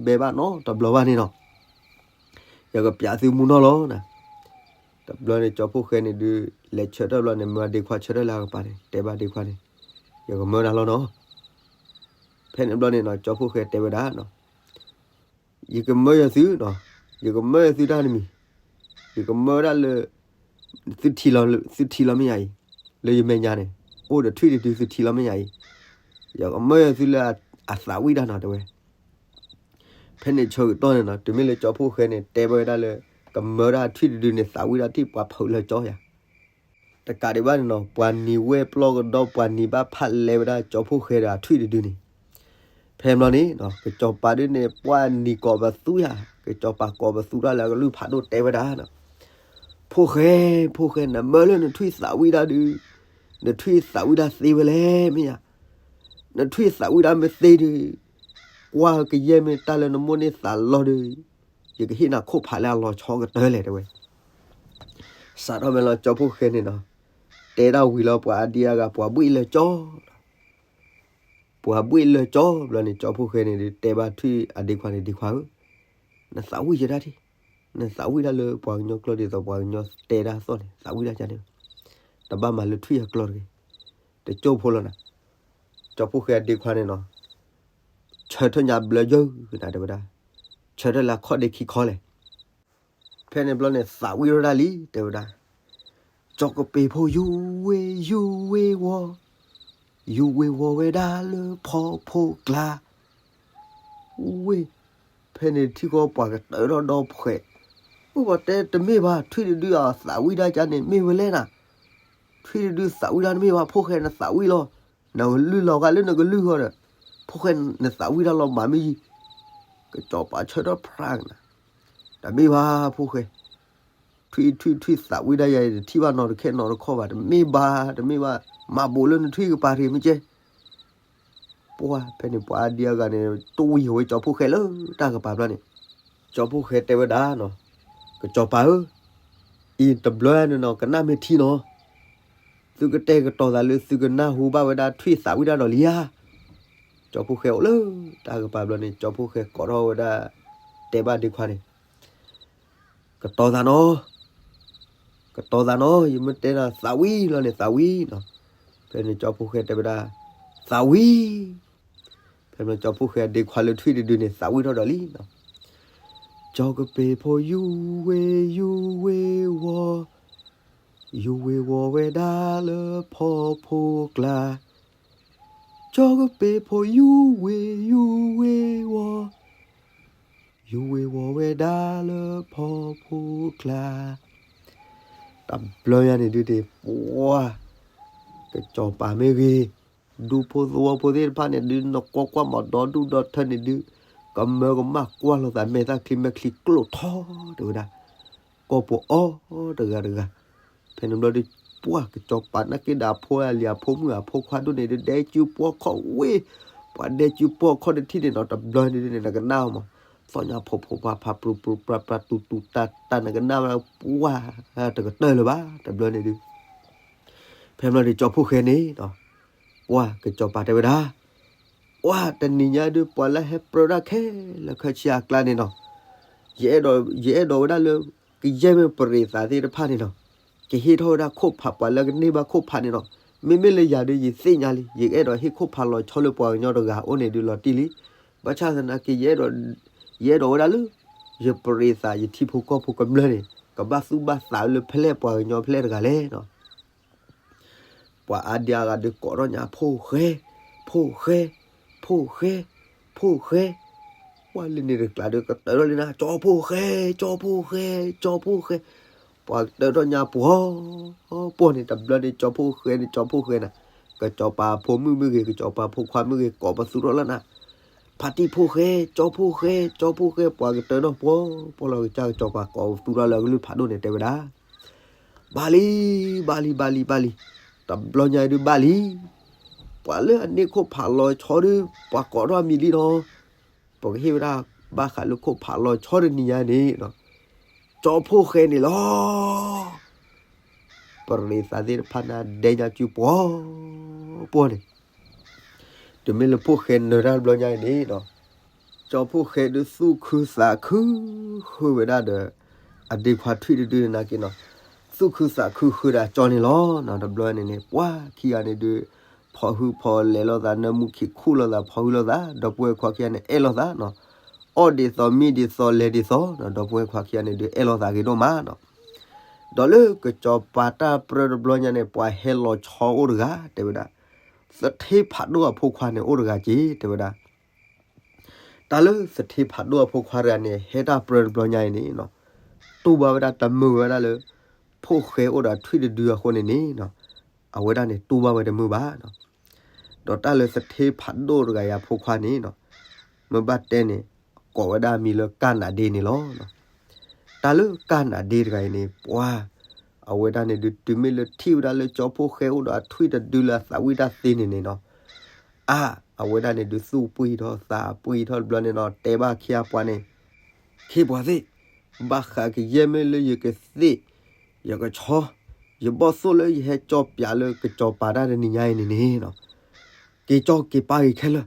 ဝဲနီၤ, တနံၤညါဒုး ယကအဲၣ်ဒိးပျးသုတၢ်သ့တၢ်ဘၣ်လၢသုတထံၣ်ဘူးသုတထံၣ်ဘဲဘၣ်နီတဘျီဘၣ်န့ၣ်နီၤ. ယကပျးသုမူနီၢ်လီၤနၤ. တဘျီန့ၣ် ကၠီဖှိၣ်ဃဲန့ၣ်ဒုး လဲၤဆၢထၢၣ်ဘျီန့ၣ် မၢဒ့ခွါဆၢထၢၣ်လၢအကပၤန့ၣ် တဲဘၣ်ဒ့ခွါန့ၣ်, ယကမၢနၤလီၤနီၤ. ဖဲန့ၣ်ဘျီန့ၣ်နီၤ ကၠီဖှိၣ်ဃဲတဲဝဲဒၣ်နီၤ, ယကမၢယသုနီၤ, ယကမၢယသုတၢ်တမံၤ, ယကမၢဒၣ်လၢ သုထံၣ်လီၤ သုထံၣ်လီၤမ့ၢ်ယၤအံၤ, လၢယမဲာ်ညါန့ၣ် အိၣ်ဒီးထွံၣ်တဒု သုထံၣ်လီၤမ့ၢ်ယၤအံၤ, ယကမၢယသုလၢအသးဝံၣ်တၢ်နီၤ တဲဝဲ. ဖဲန့ၣ်ဆၢကတီၢ်န့ၣ်နီၤ တုၤမ့ၢ်လၢကၠီဖှိၣ်ဃဲန့ၣ် တဲဘၣ်ဝဲဒၣ်လၢ ကမၢဒၣ်ထွံၣ်တဒုန့ၣ် သးဝံၣ်ဒၣ်ထံၣ်ပှၤဖုးလၢကၠီယၤ တကးဒံးဘၣ်န့ၣ်နီၤ ပှၤနံၤဝဲၢ်ပျီကဒီး ပှၤနံၤဘၣ်ဖးလဲဝဲဒၣ်ကၠီဖှိၣ်ဃဲဒီးအထွံၣ်တဒုန့ၣ်, ဖဲဘျီန့ၣ် ကစီၤပၤဒုးန့ၣ် ပှၤနံၤကိးပသူယၤ, ကစီၤပၤကိးပသူတၢ်လၢအကလုၢ်ဖးဒိၣ်တဲဝဲဒၣ်နီၤ, ဖှိၣ်ဃဲ, ဖှိၣ်ဃဲ နမၢလၢနထွံၣ်သးဝံၣ်ဒၣ်ဒုး, နထွံၣ်သးဝံၣ်ဒၣ်သ့ဝဲလဲၣ်မ့ၢ်ယၤ, နထွံၣ်သးဝံၣ်ဒၣ်မ့ၢ်သ့ဒုး, ကွၢ်ကယဲၢ်မ့ၢ်တၢ်လၢနမိၣ်န့ၢ်သးလီၤဒုး, ယကဟ့ၣ်နၤခိၣ်ဖးလၢအလီၤဆီကတၢၢ်လဲၣ်တဲဝဲ. စးထီၣ်ဖဲလီၤကၠီဖှိၣ်ဃဲန့ၣ်နီၤ, တဲဒၣ်ဝံၤလီၤ ပှၤအဒံအါဂၤ ပှၤဘှ့ၣ်လၢကၠီလီၤ. ပှၤဘှ့ၣ်လၢကၠီဘျီန့ၣ် ကၠီဖှိၣ်ဃဲန့ၣ်ဒုး တဲဘၣ်ထွံၣ်အဒ့ခွါန့ၣ် ဒ့ခွါဧၢ, နသးဝံၣ်ယဲဒၣ်ထံၣ်, နသးဝံၣ်ဒၣ်လၢပှၤကညီကျိာ်ဒ်သိးပှၤကညီတဲဒၣ်သီၣ်န့ၣ် သးဝံၣ်ဒၣ်ကန့ၣ်, တဘၣ်မၤလၢထွံၣ်အကျိာ်တဂ့ၤ, တကၠိၢ်ဖိလီၤနၤ. ကၠီဖှိၣ်ဃဲအဒ့ခွါန့ၣ်နီၤ, ဆၢထၢၣ်ညါဘျၢယၢၢ်နၤတဲဝဲဒၣ်, ဆၢထၢၣ်လၢအခီၣ်ဒ့ခံခီလဲၣ် ဖဲန့ၣ်ဘျီန့ၣ် သးဝံၣ်ထီၣ်ဒၣ်လံ တဲဝဲဒၣ်, ကၠီကပ့ၤဖိ ယူၤဝ့ၢ် ယူၤဝ့ၢ်ဝီၤ, ယူၤဝ့ၢ်ဝီၤဝဲဒၣ်လၢဖီဖိကျါ, ဝ့ၢ်, ဖဲန့ၣ်ထံၣ်ဃီပှၤကတၢၢ်ထီၣ်ဒီဖှဲး, အိၣ်ပှၤတဲတမ့ၢ်ဘၣ် ထွံၣ်တဒုအသးဝံၣ်ဒၣ်ကန့ၣ် မ့ၢ်ဝဲလဲၣ်နၤ, က ထွံၣ်တဒုသးဝံၣ်တၢ်တမ့ၢ်ဘၣ် ဖိၣ်ဃဲနသးဝံၣ်လီၤ, နကလုၢ်လီၤဂာ်လၢနကလုၢ်ဃီဒီး, ဖိၣ်ဃဲနသးဝံၣ်တၢ်လီၤမၤမ့ၢ်ယံၤ, ကစီၤပၤဆၢထၢၣ်ဖြးကနၤ, တမ့ၢ်ဘၣ်ဖိၣ်ဃဲ, ထွံၣ်ထွံၣ်ထွံၣ်သးဝံၣ်တၢ်ယၤ တထံၣ်ဘၣ်နီတခဲနီတခီၣ်ဘၣ် တမ့ၢ်ဘၣ် တမ့ၢ်ဘၣ်, မၤဘူးလၢနထွံၣ်ကပၤတဂ့ၤမ့ၢ်ကဲ ပှၢ်ဖဲန့ၣ် ပှၤအါဒံအါဂၤန့ၣ် တဝံၤဝဲကၠီဖှိၣ်ဃဲလၢတၢ်ကပၤဘျီန့ၣ်, ကၠီဖှိၣ်ဃဲတဲဝဲဒၣ်နီၤ, ကစီၤပၤဧၢ, အံၤတဘျီန့ၣ်နီၤ ကနၣ်မ့ၢ်ထံနီၤ, သုကတဲာ်ကတီၤသးလၢသုကနၢ်ဟူဘၣ်ဝဲဒၣ်ထွံၣ်သးဝံၣ်တၢ်ဒီးလံဧါ. ကၠီဖှိၣ်ဃဲအိၣ်လၢတၢ်ကပၤဘျီန့ၣ် ကၠီဖှိၣ်ဃဲကိးထီၣ်ဝဲဒၣ် တဲဘၣ်ဒ့ခွါန့ၣ် ကတီၤသးနီၤ, ကတီၤသးနီၤ, ယမ့ၢ်တဲနၤသးဝံၣ်လီၤန့ၣ် သးဝံၣ်နီၤ. ဖဲန့ၣ်ကၠီဖှိၣ်ဃဲတဲဝဲဒၣ်, သးဝံၣ်. ဖဲန့ၣ်ကၠီဖှိၣ်ဃဲအဒ့ခွါလၢထွံၣ်တဒုန့ၣ် သးဝံၣ်ထီၣ်ဒီးလံနီၤ, ကၠီကပ့ၤဖိယူၤဝ့ယူၤဝ့ဝီၤ, ယူၤဝ့ဝီၤဝဲဒၣ်လၢဖီဖိကျါ, ကၠီကပ့ၤဖိယူၤဝ့ယူၤဝ့ဝီၤ, ယူၤဝ့ဝီၤဝဲဒၣ်လၢဖီဖိကျါ. တဘျီညါန့ၣ်ဒုးန့ၣ် ပှၢ်, ကစီၤပၤမ့ၢ်ဂ့ၤ, ဒူဖိသဝီဖိသ့ၣ်တဖၣ်န့ၣ်ဒုး နကွၢ်ကွၢ်မၤဒီဒူၣ်ဒီထၢန့ၣ်ဒုး ကမၢကမၣ်ကွၢ်လိာ်သး မဲာ်သၣ်ချံမဲာ်ချံကျိာ်ထီတဲဝဲဒၣ်, ကိးပှၤအီၣ်တဂၤတဂၤ. ဖဲန့ၣ်ဘျီဒုး ပှၢ်ကစီၤပၤနာ်က့ဒီးအဖိအလံၤအဖိမုၣ်အဖိခွါဒိၣ်န့ၣ်ဒုး ဒဲကၠူပှီၢ်ခီၣ်ဝ့ၢ်, ပှၤဒဲကၠူပှီၢ်ခီၣ်တထံၣ်န့ၣ်နီၤ တဘျီဒုးန့ၣ် နကနၣ်မး, သီၣ်ညါဖှီၣ်ဖှီၣ်ဖးဖးပြူပြူပြပြတူတူတၢ်တၢ် နကနၣ်ဝဲဒၣ်ပှၢ်တကတၢၢ်လၢၤဘၣ် တဘျီန့ၣ်ဒုး. ဖဲဘျီဒုးကၠီဖှိၣ်ဃဲန့ၣ်နီၤ ပှၢ်ကစီၤပၤတဲဝဲဒၣ်, ပှၢ်တနံၤညါဒုး ပှၤလၢဟဲပြၢတၢ်ခဲလၢာ်ခဲဆ့အကျါန့ၣ်နီၤ, ယအဲၣ်ဒိး ယအဲၣ်ဒိးဝဲဒၣ်လၢ ကယဲၢ်မ့ၢ်ပရံးသးသ့ၣ်တဖၣ်န့ၣ်နီၤ, ကဟ့ၣ်ထီၣ်ဝဲဒၣ်ခိၣ်ဖးပှၤလၢကန့ၢ်ဘၣ်ခိၣ်ဖးန့ၣ်နီၤ. မ့မ့ၢ်လၢယၤဒုး ယသ့ၣ်ညါလံ, ယအဲၣ်ဒိးဟ့ၣ်ခိၣ်ဖးလီၤဆီလၢပှၤကညီတဂၤအိၣ်န့ၣ်ဒုးလီၤတံၢ်လံ. ဘၣ်ဆၣ်သနာ်က့ ယအဲၣ်ဒိး ယအဲၣ်ဒိးဝဲဒၣ်လၢ ယပရံးသး ယထံဖိကီၢ်ဖိကမျၢၢ်န့ၣ် ကဘၣ်သူၣ်ဘၣ်သးလၢဖဲလဲၣ်ပှၤကညီဖဲလဲၣ်တဂၤလဲၣ်နီၤ. ပှၤအါဒံအါဂၤဒုးကိးထီၣ်ညါ ဖိၣ်ဃဲ, ဖိၣ်ဃဲ, ဖိၣ်ဃဲ, ဖိၣ်ဃဲ. ပှၤလၢန့ၣ်တကျါဒုးကတၢၢ်ထီၣ်လံနၤ ကၠီဖှိၣ်ဃဲ, ကၠီဖှိၣ်ဃဲ, ကၠီဖှိၣ်ဃဲ. ပှၤကတၢၢ်ထီၣ်ညါပှီၤ, ပှီၤန့ၣ် တဘျီန့ၣ် ကၠီဖှိၣ်ဃဲန့ၣ် ကၠီဖှိၣ်ဃဲနၤ, ကစီၤပၤဖိမုၣ်မ့ၢ်ဂ့ၤ ကစီၤပၤဖိခွါမ့ၢ်ဂ့ၤ ကိးပသူထီၣ်လၢနၤ ဖါတံၢ်ဖိၣ်ဃဲ, ကၠီဖှိၣ်ဃဲ, ကၠီဖှိၣ်ဃဲ. ပှၤကတၢၢ်ထီၣ်ပှီၤ, ပှီၤလီၤကစၢ်ကစီၤပၤကိးပသူထီၣ်လၢအကလုၢ်ဖးဒိၣ်န့ၣ်တဲဝဲဒၣ် ဘၣ်လံ, ဘၣ်လံ, ဘၣ်လံ, ဘၣ်လံ. တဘျီညါဒုးဘၣ်လံ. ပှၤလၢအန့ၢ်ခိၣ်ဖးလီၤဆီဒုး ပှၤကိးထီၣ်အမံၤလံနီၤ. ပကဟ့ၣ်ဝဲဒၣ်ဘၣ်ဃးလၢခိၣ်ဖးလီၤဆီတနံၤညါန့ၣ်, ကၠီဖှိၣ်ဃဲန့ၣ်လီၤ. ပရံးသးသ့ၣ်တဖၣ်န့ၣ် ဒဲညါစုပှီၤ, ပှီၤန့ၣ် တုၤမ့ၢ်လၢဖှိၣ်ဃဲနၢၤတၢ်တဘျီညါအံၤန့ၣ်, ကၠီဖှိၣ်ဃဲဒုးသူၣ်ခုသးခု ဃုဝဲဒၣ်ဒီး အဒ့ခွါထွံၣ်တဒုန့ၣ်နာ်က့နီၤ, သူၣ်ခုသးခုဃုဒီးအကၠီန့ၣ်လီၤ. တဘျီန့ၣ်န့ၣ် ပှၤခံဂၤန့ၣ်ဒုး ဖီဟုဖီလဲၤလိာ်သး နၢမူခံခူၣ်လိာ်သး ဖီဟုလိာ်သး ဒီပုၢ်ဝဲၢ်ခွါခံဂၤန့ၣ် အဲၣ်လိာ်သးနီၤ, အီၣ်ဒ်သိးမံဒ်သိးလဲၤဒ်သိးနီၤ, ဒီပုၢ်ဝဲၢ်ခွါခံဂၤန့ၣ်ဒုး အဲၣ်လိာ်သးဂ့ၤဒိၣ်မးနီၤ. ဒီးလၢကစီၤပၤတၢ်ပြၢတဘျီညါန့ၣ် ပှၤဟဲလီၤဆီအိၣ်တဂၤ တဲဝဲဒၣ်, သထ့ဖးဒိၣ်အဖိခွါန့ၣ်အိၣ်တဂၤက့ၤ တဲဝဲဒၣ်. တၢ်လၢသထ့ဖးဒိၣ်အဖိခွါတဂၤန့ၣ် ဟဲတၢ်ပြၢတဘျီညါအံၤန့ၣ်နီၤ, တူၢ်ဘၣ်ဝဲဒၣ်တမုာ်ဝဲဒၣ်လၢ ဖှိၣ်ဃဲအိၣ်ဒီးထွံၣ်တဒုအဃိန့ၣ်န့ၣ်နီၤ, အဝဲဒၣ်န့ၣ်တူၢ်ဘၣ်ဝဲတမုာ်ဘၣ်နီၤ. ဒီးတၢ်လၢသထ့ဖးဒိၣ်တဂၤအံၤအဖိခွါန့ၣ်နီၤ, မ့ၢ်ဘၣ်တဲန့ၣ် ကိးဝဲဒၣ်အမံၤလၢကၢ်နးဒ့န့ၣ်လီၤ. တၢ်လၢကၢ်နးဒ့တဂၤအံၤန့ၣ် ပှၤ အဝဲဒၣ်န့ၣ်ဒုး တုၤမ့ၢ်လၢထံၣ်ဝဲဒၣ်လၢကၠီဖှိၣ်ဃဲအိၣ်ဒီးအထွံၣ်တဒုလၢအသးဝံၣ်တၢ်သ့န့ၣ်န့ၣ်နီၤ, အါ အဝဲဒၣ်န့ၣ်ဒုး သူၣ်ပှံၢ်ထီၣ်သးပှံၢ်ထီၣ်တဘျီန့ၣ်နီၤ, တဲဘၣ်ခ့အပှၤန့ၣ်, ခ့ပှၤသ့ၣ်, ဘၣ်ဃးကယဲၢ်မ့ၢ်လၢယကသ့ၣ် ယကဆီ, ယဘီၣ်သိၣ်လၢယဟဲကၠီပၠးလၢကစီၤပၤတၢ်တနံၤညါအံၤန့ၣ်န့ၣ်နီၤ, က့ၤကၠီက့ၤပၢ်ဂ့ၤခဲလၢာ်,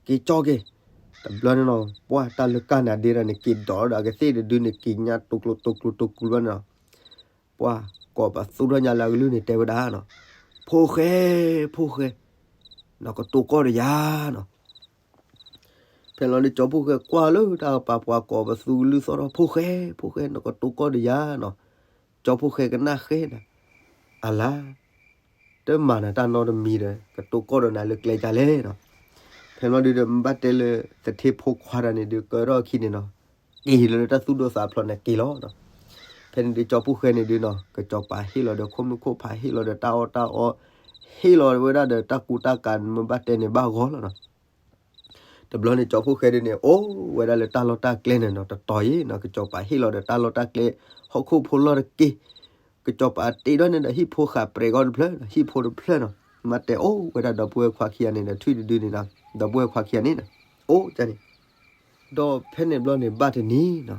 က့ၤကၠီက့ၤ. တဘျီန့ၣ်နီၤ ပှၤတၢ်လၢကၢ်နးဒ့တဂၤန့ၣ် က့ၤဒိးဒီးအကသ့ၣ်တဒုန့ၣ် က့ၤညါတိၤကျိၤတိၤကျိၤတိၤကျိၤတဘျီန့ၣ်နီၤ, ပှၤကိးပသူထီၣ်ညါလၢအကလုၢ်န့ၣ်တဲဝဲဒၣ်နီၤ, ဖိၣ်ဃဲ, ဖိၣ်ဃဲ, နကတိၤကီၢ်ဒီးယၤနီၤ. ဖဲလီၤဒုးကၠီဖှိၣ်ဃဲကွၢ်လၢတၢ်ကပၤ ပှၤကိးပသူကလုၢ်သီၣ်ထီၣ် ဖိၣ်ဃဲ, ဖိၣ်ဃဲ နကတိၤကီၢ်ဒီးယၤနီၤ. ကၠီဖှိၣ်ဃဲကနၣ်ဃဲနၤ, အလါ တမၤနၤတၢ်နီတမံၤဒီး ကတိၤကီၢ်ဒီးနၤလၢကျဲဒ်လဲၣ်နီၤ. ဖဲလီၤဒုးဒီး မ့ၢ်ဘၣ်တဲလၢသထ့ဖိခွါတဂၤန့ၣ်ဒုး ကၢထီၣ်အခံန့ၣ်နီၤ, က့ၤလၢတၢ်သူၣ်ဒိၣ်သးဖျိးန့ၣ်က့ၤလီၤနီၤ. ဖဲန့ၣ်ဒုးကၠီဖှိၣ်ဃဲန့ၣ်ဒုးနီၤ ကစီၤပၤဟ့ၣ်လီၤဒီးခိၣ်မုၣ်ခိၣ်ဖး ဟ့ၣ်လီၤဒီးတၢ်အီၣ်တၢ်အီ, ဟ့ၣ်လီၤဝဲဒၣ်ဒီးတၢ်ကူတၢ်ကၤ မ့ၢ်ဘၣ်တဲန့ၣ်ဘၣ်ဂီၢ်လီၤနီၤ. တဘျီန့ၣ်ကၠီဖှိၣ်ဃဲဒုးန့ၣ် အိၣ်ဝဲဒၣ်လၢတၢ်လီၢ်တၢ်ကျဲန့ၣ်နီၤ တတီၤယံၤနီၤ ကစီၤပၤဟ့ၣ်လီၤဒီးတၢ်လီၢ်တၢ်ကျဲ ဟီၣ်ခိၣ်ဖိလီၢ်တက့ၢ်. ကစီၤပၤတ့ဒီးန့ၣ်ဒီးဟံၣ်ဖိဃာ်ပြဲးကီၢ်တဖျၢၣ်, ဟံၣ်ဖိတဖျၢၣ်နီၤ, မ့ၢ်တဲအိၣ်ဝဲဒၣ်ဒီပုၢ်ဝဲၢ်ခွါခံဂၤန့ၣ်ဒီး ထွံၣ်တဒုန့ၣ်နီၤ, ဒီပုၢ်ဝဲၢ်ခွါခံဂၤန့ၣ်နီၤ, အိၣ်န့ၣ် ဒီးဖဲန့ၣ်ဘျီန့ၣ်ဘၣ်တနံၤနီၤ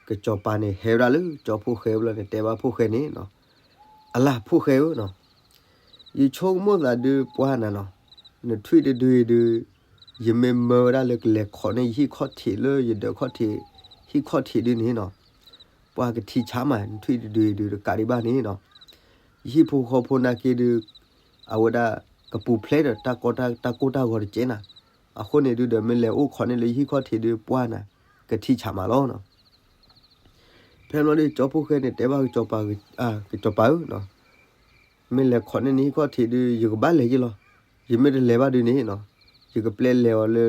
ကစီၤပၤန့ၣ် ဟဲဝဲဒၣ်လၢကၠီဖှိၣ်ဃဲဘျီန့ၣ် တဲဘၣ်ဖှိၣ်ဃဲန့ၣ်နီၤ, အလၢ်ဖှိၣ်ဃဲဧၢနီၤ, ယဆိကမိၣ်သးဒုးပှၢ်နၤနီၤ, နထွံၣ်တဒုအံၤဒုး ယမ့ၢ်မၢဝဲဒၣ်လၢကလဲၤခိးန့ၢ်ယဟံၣ်ခီၣ်ထံးလၢယဒၢးခီၣ်ထံး, ဟံၣ်ခီၣ်ထံးဒုန့ၣ်နီၤ, ပှၢ်ကထံဆါမး နထွံၣ်တဒုအံၤဒုးတကးဒံးဘၣ်န့ၣ်နီၤ, ယဟံၣ်ဖိဃီဖိနာ်က့ဒုး အဝဲဒၣ်ကပူၤဖျဲးဒီးတၢ်ကိၢ်တၢ်ဂီၤတကဲနၤ, အဃိန့ၣ်ဒုးဒီးမ့ၢ်လဲၤအိၣ်ခိးန့ၢ်လၢယဟံၣ်ခီၣ်ထံးဒုးပှၢ်နၤ ကထံဆါမးလီၤနီၤ. ဖဲမ့ၢ်ဒီးကၠီဖှိၣ်ဃဲန့ၣ် တဲဘၣ်ကစီၤပၤဧၢ, မ့ၢ်လဲၤခိးန့ၢ်နဟံၣ်ခီၣ်ထံးဒုး ယကဘၣ်လဲၤယ့ၢ်လီၤ. ယမ့ၢ်တလဲၤဘၣ်ဒုးန့ၣ်နီၤ, ယကပျဲလဲၤအီၤလၢ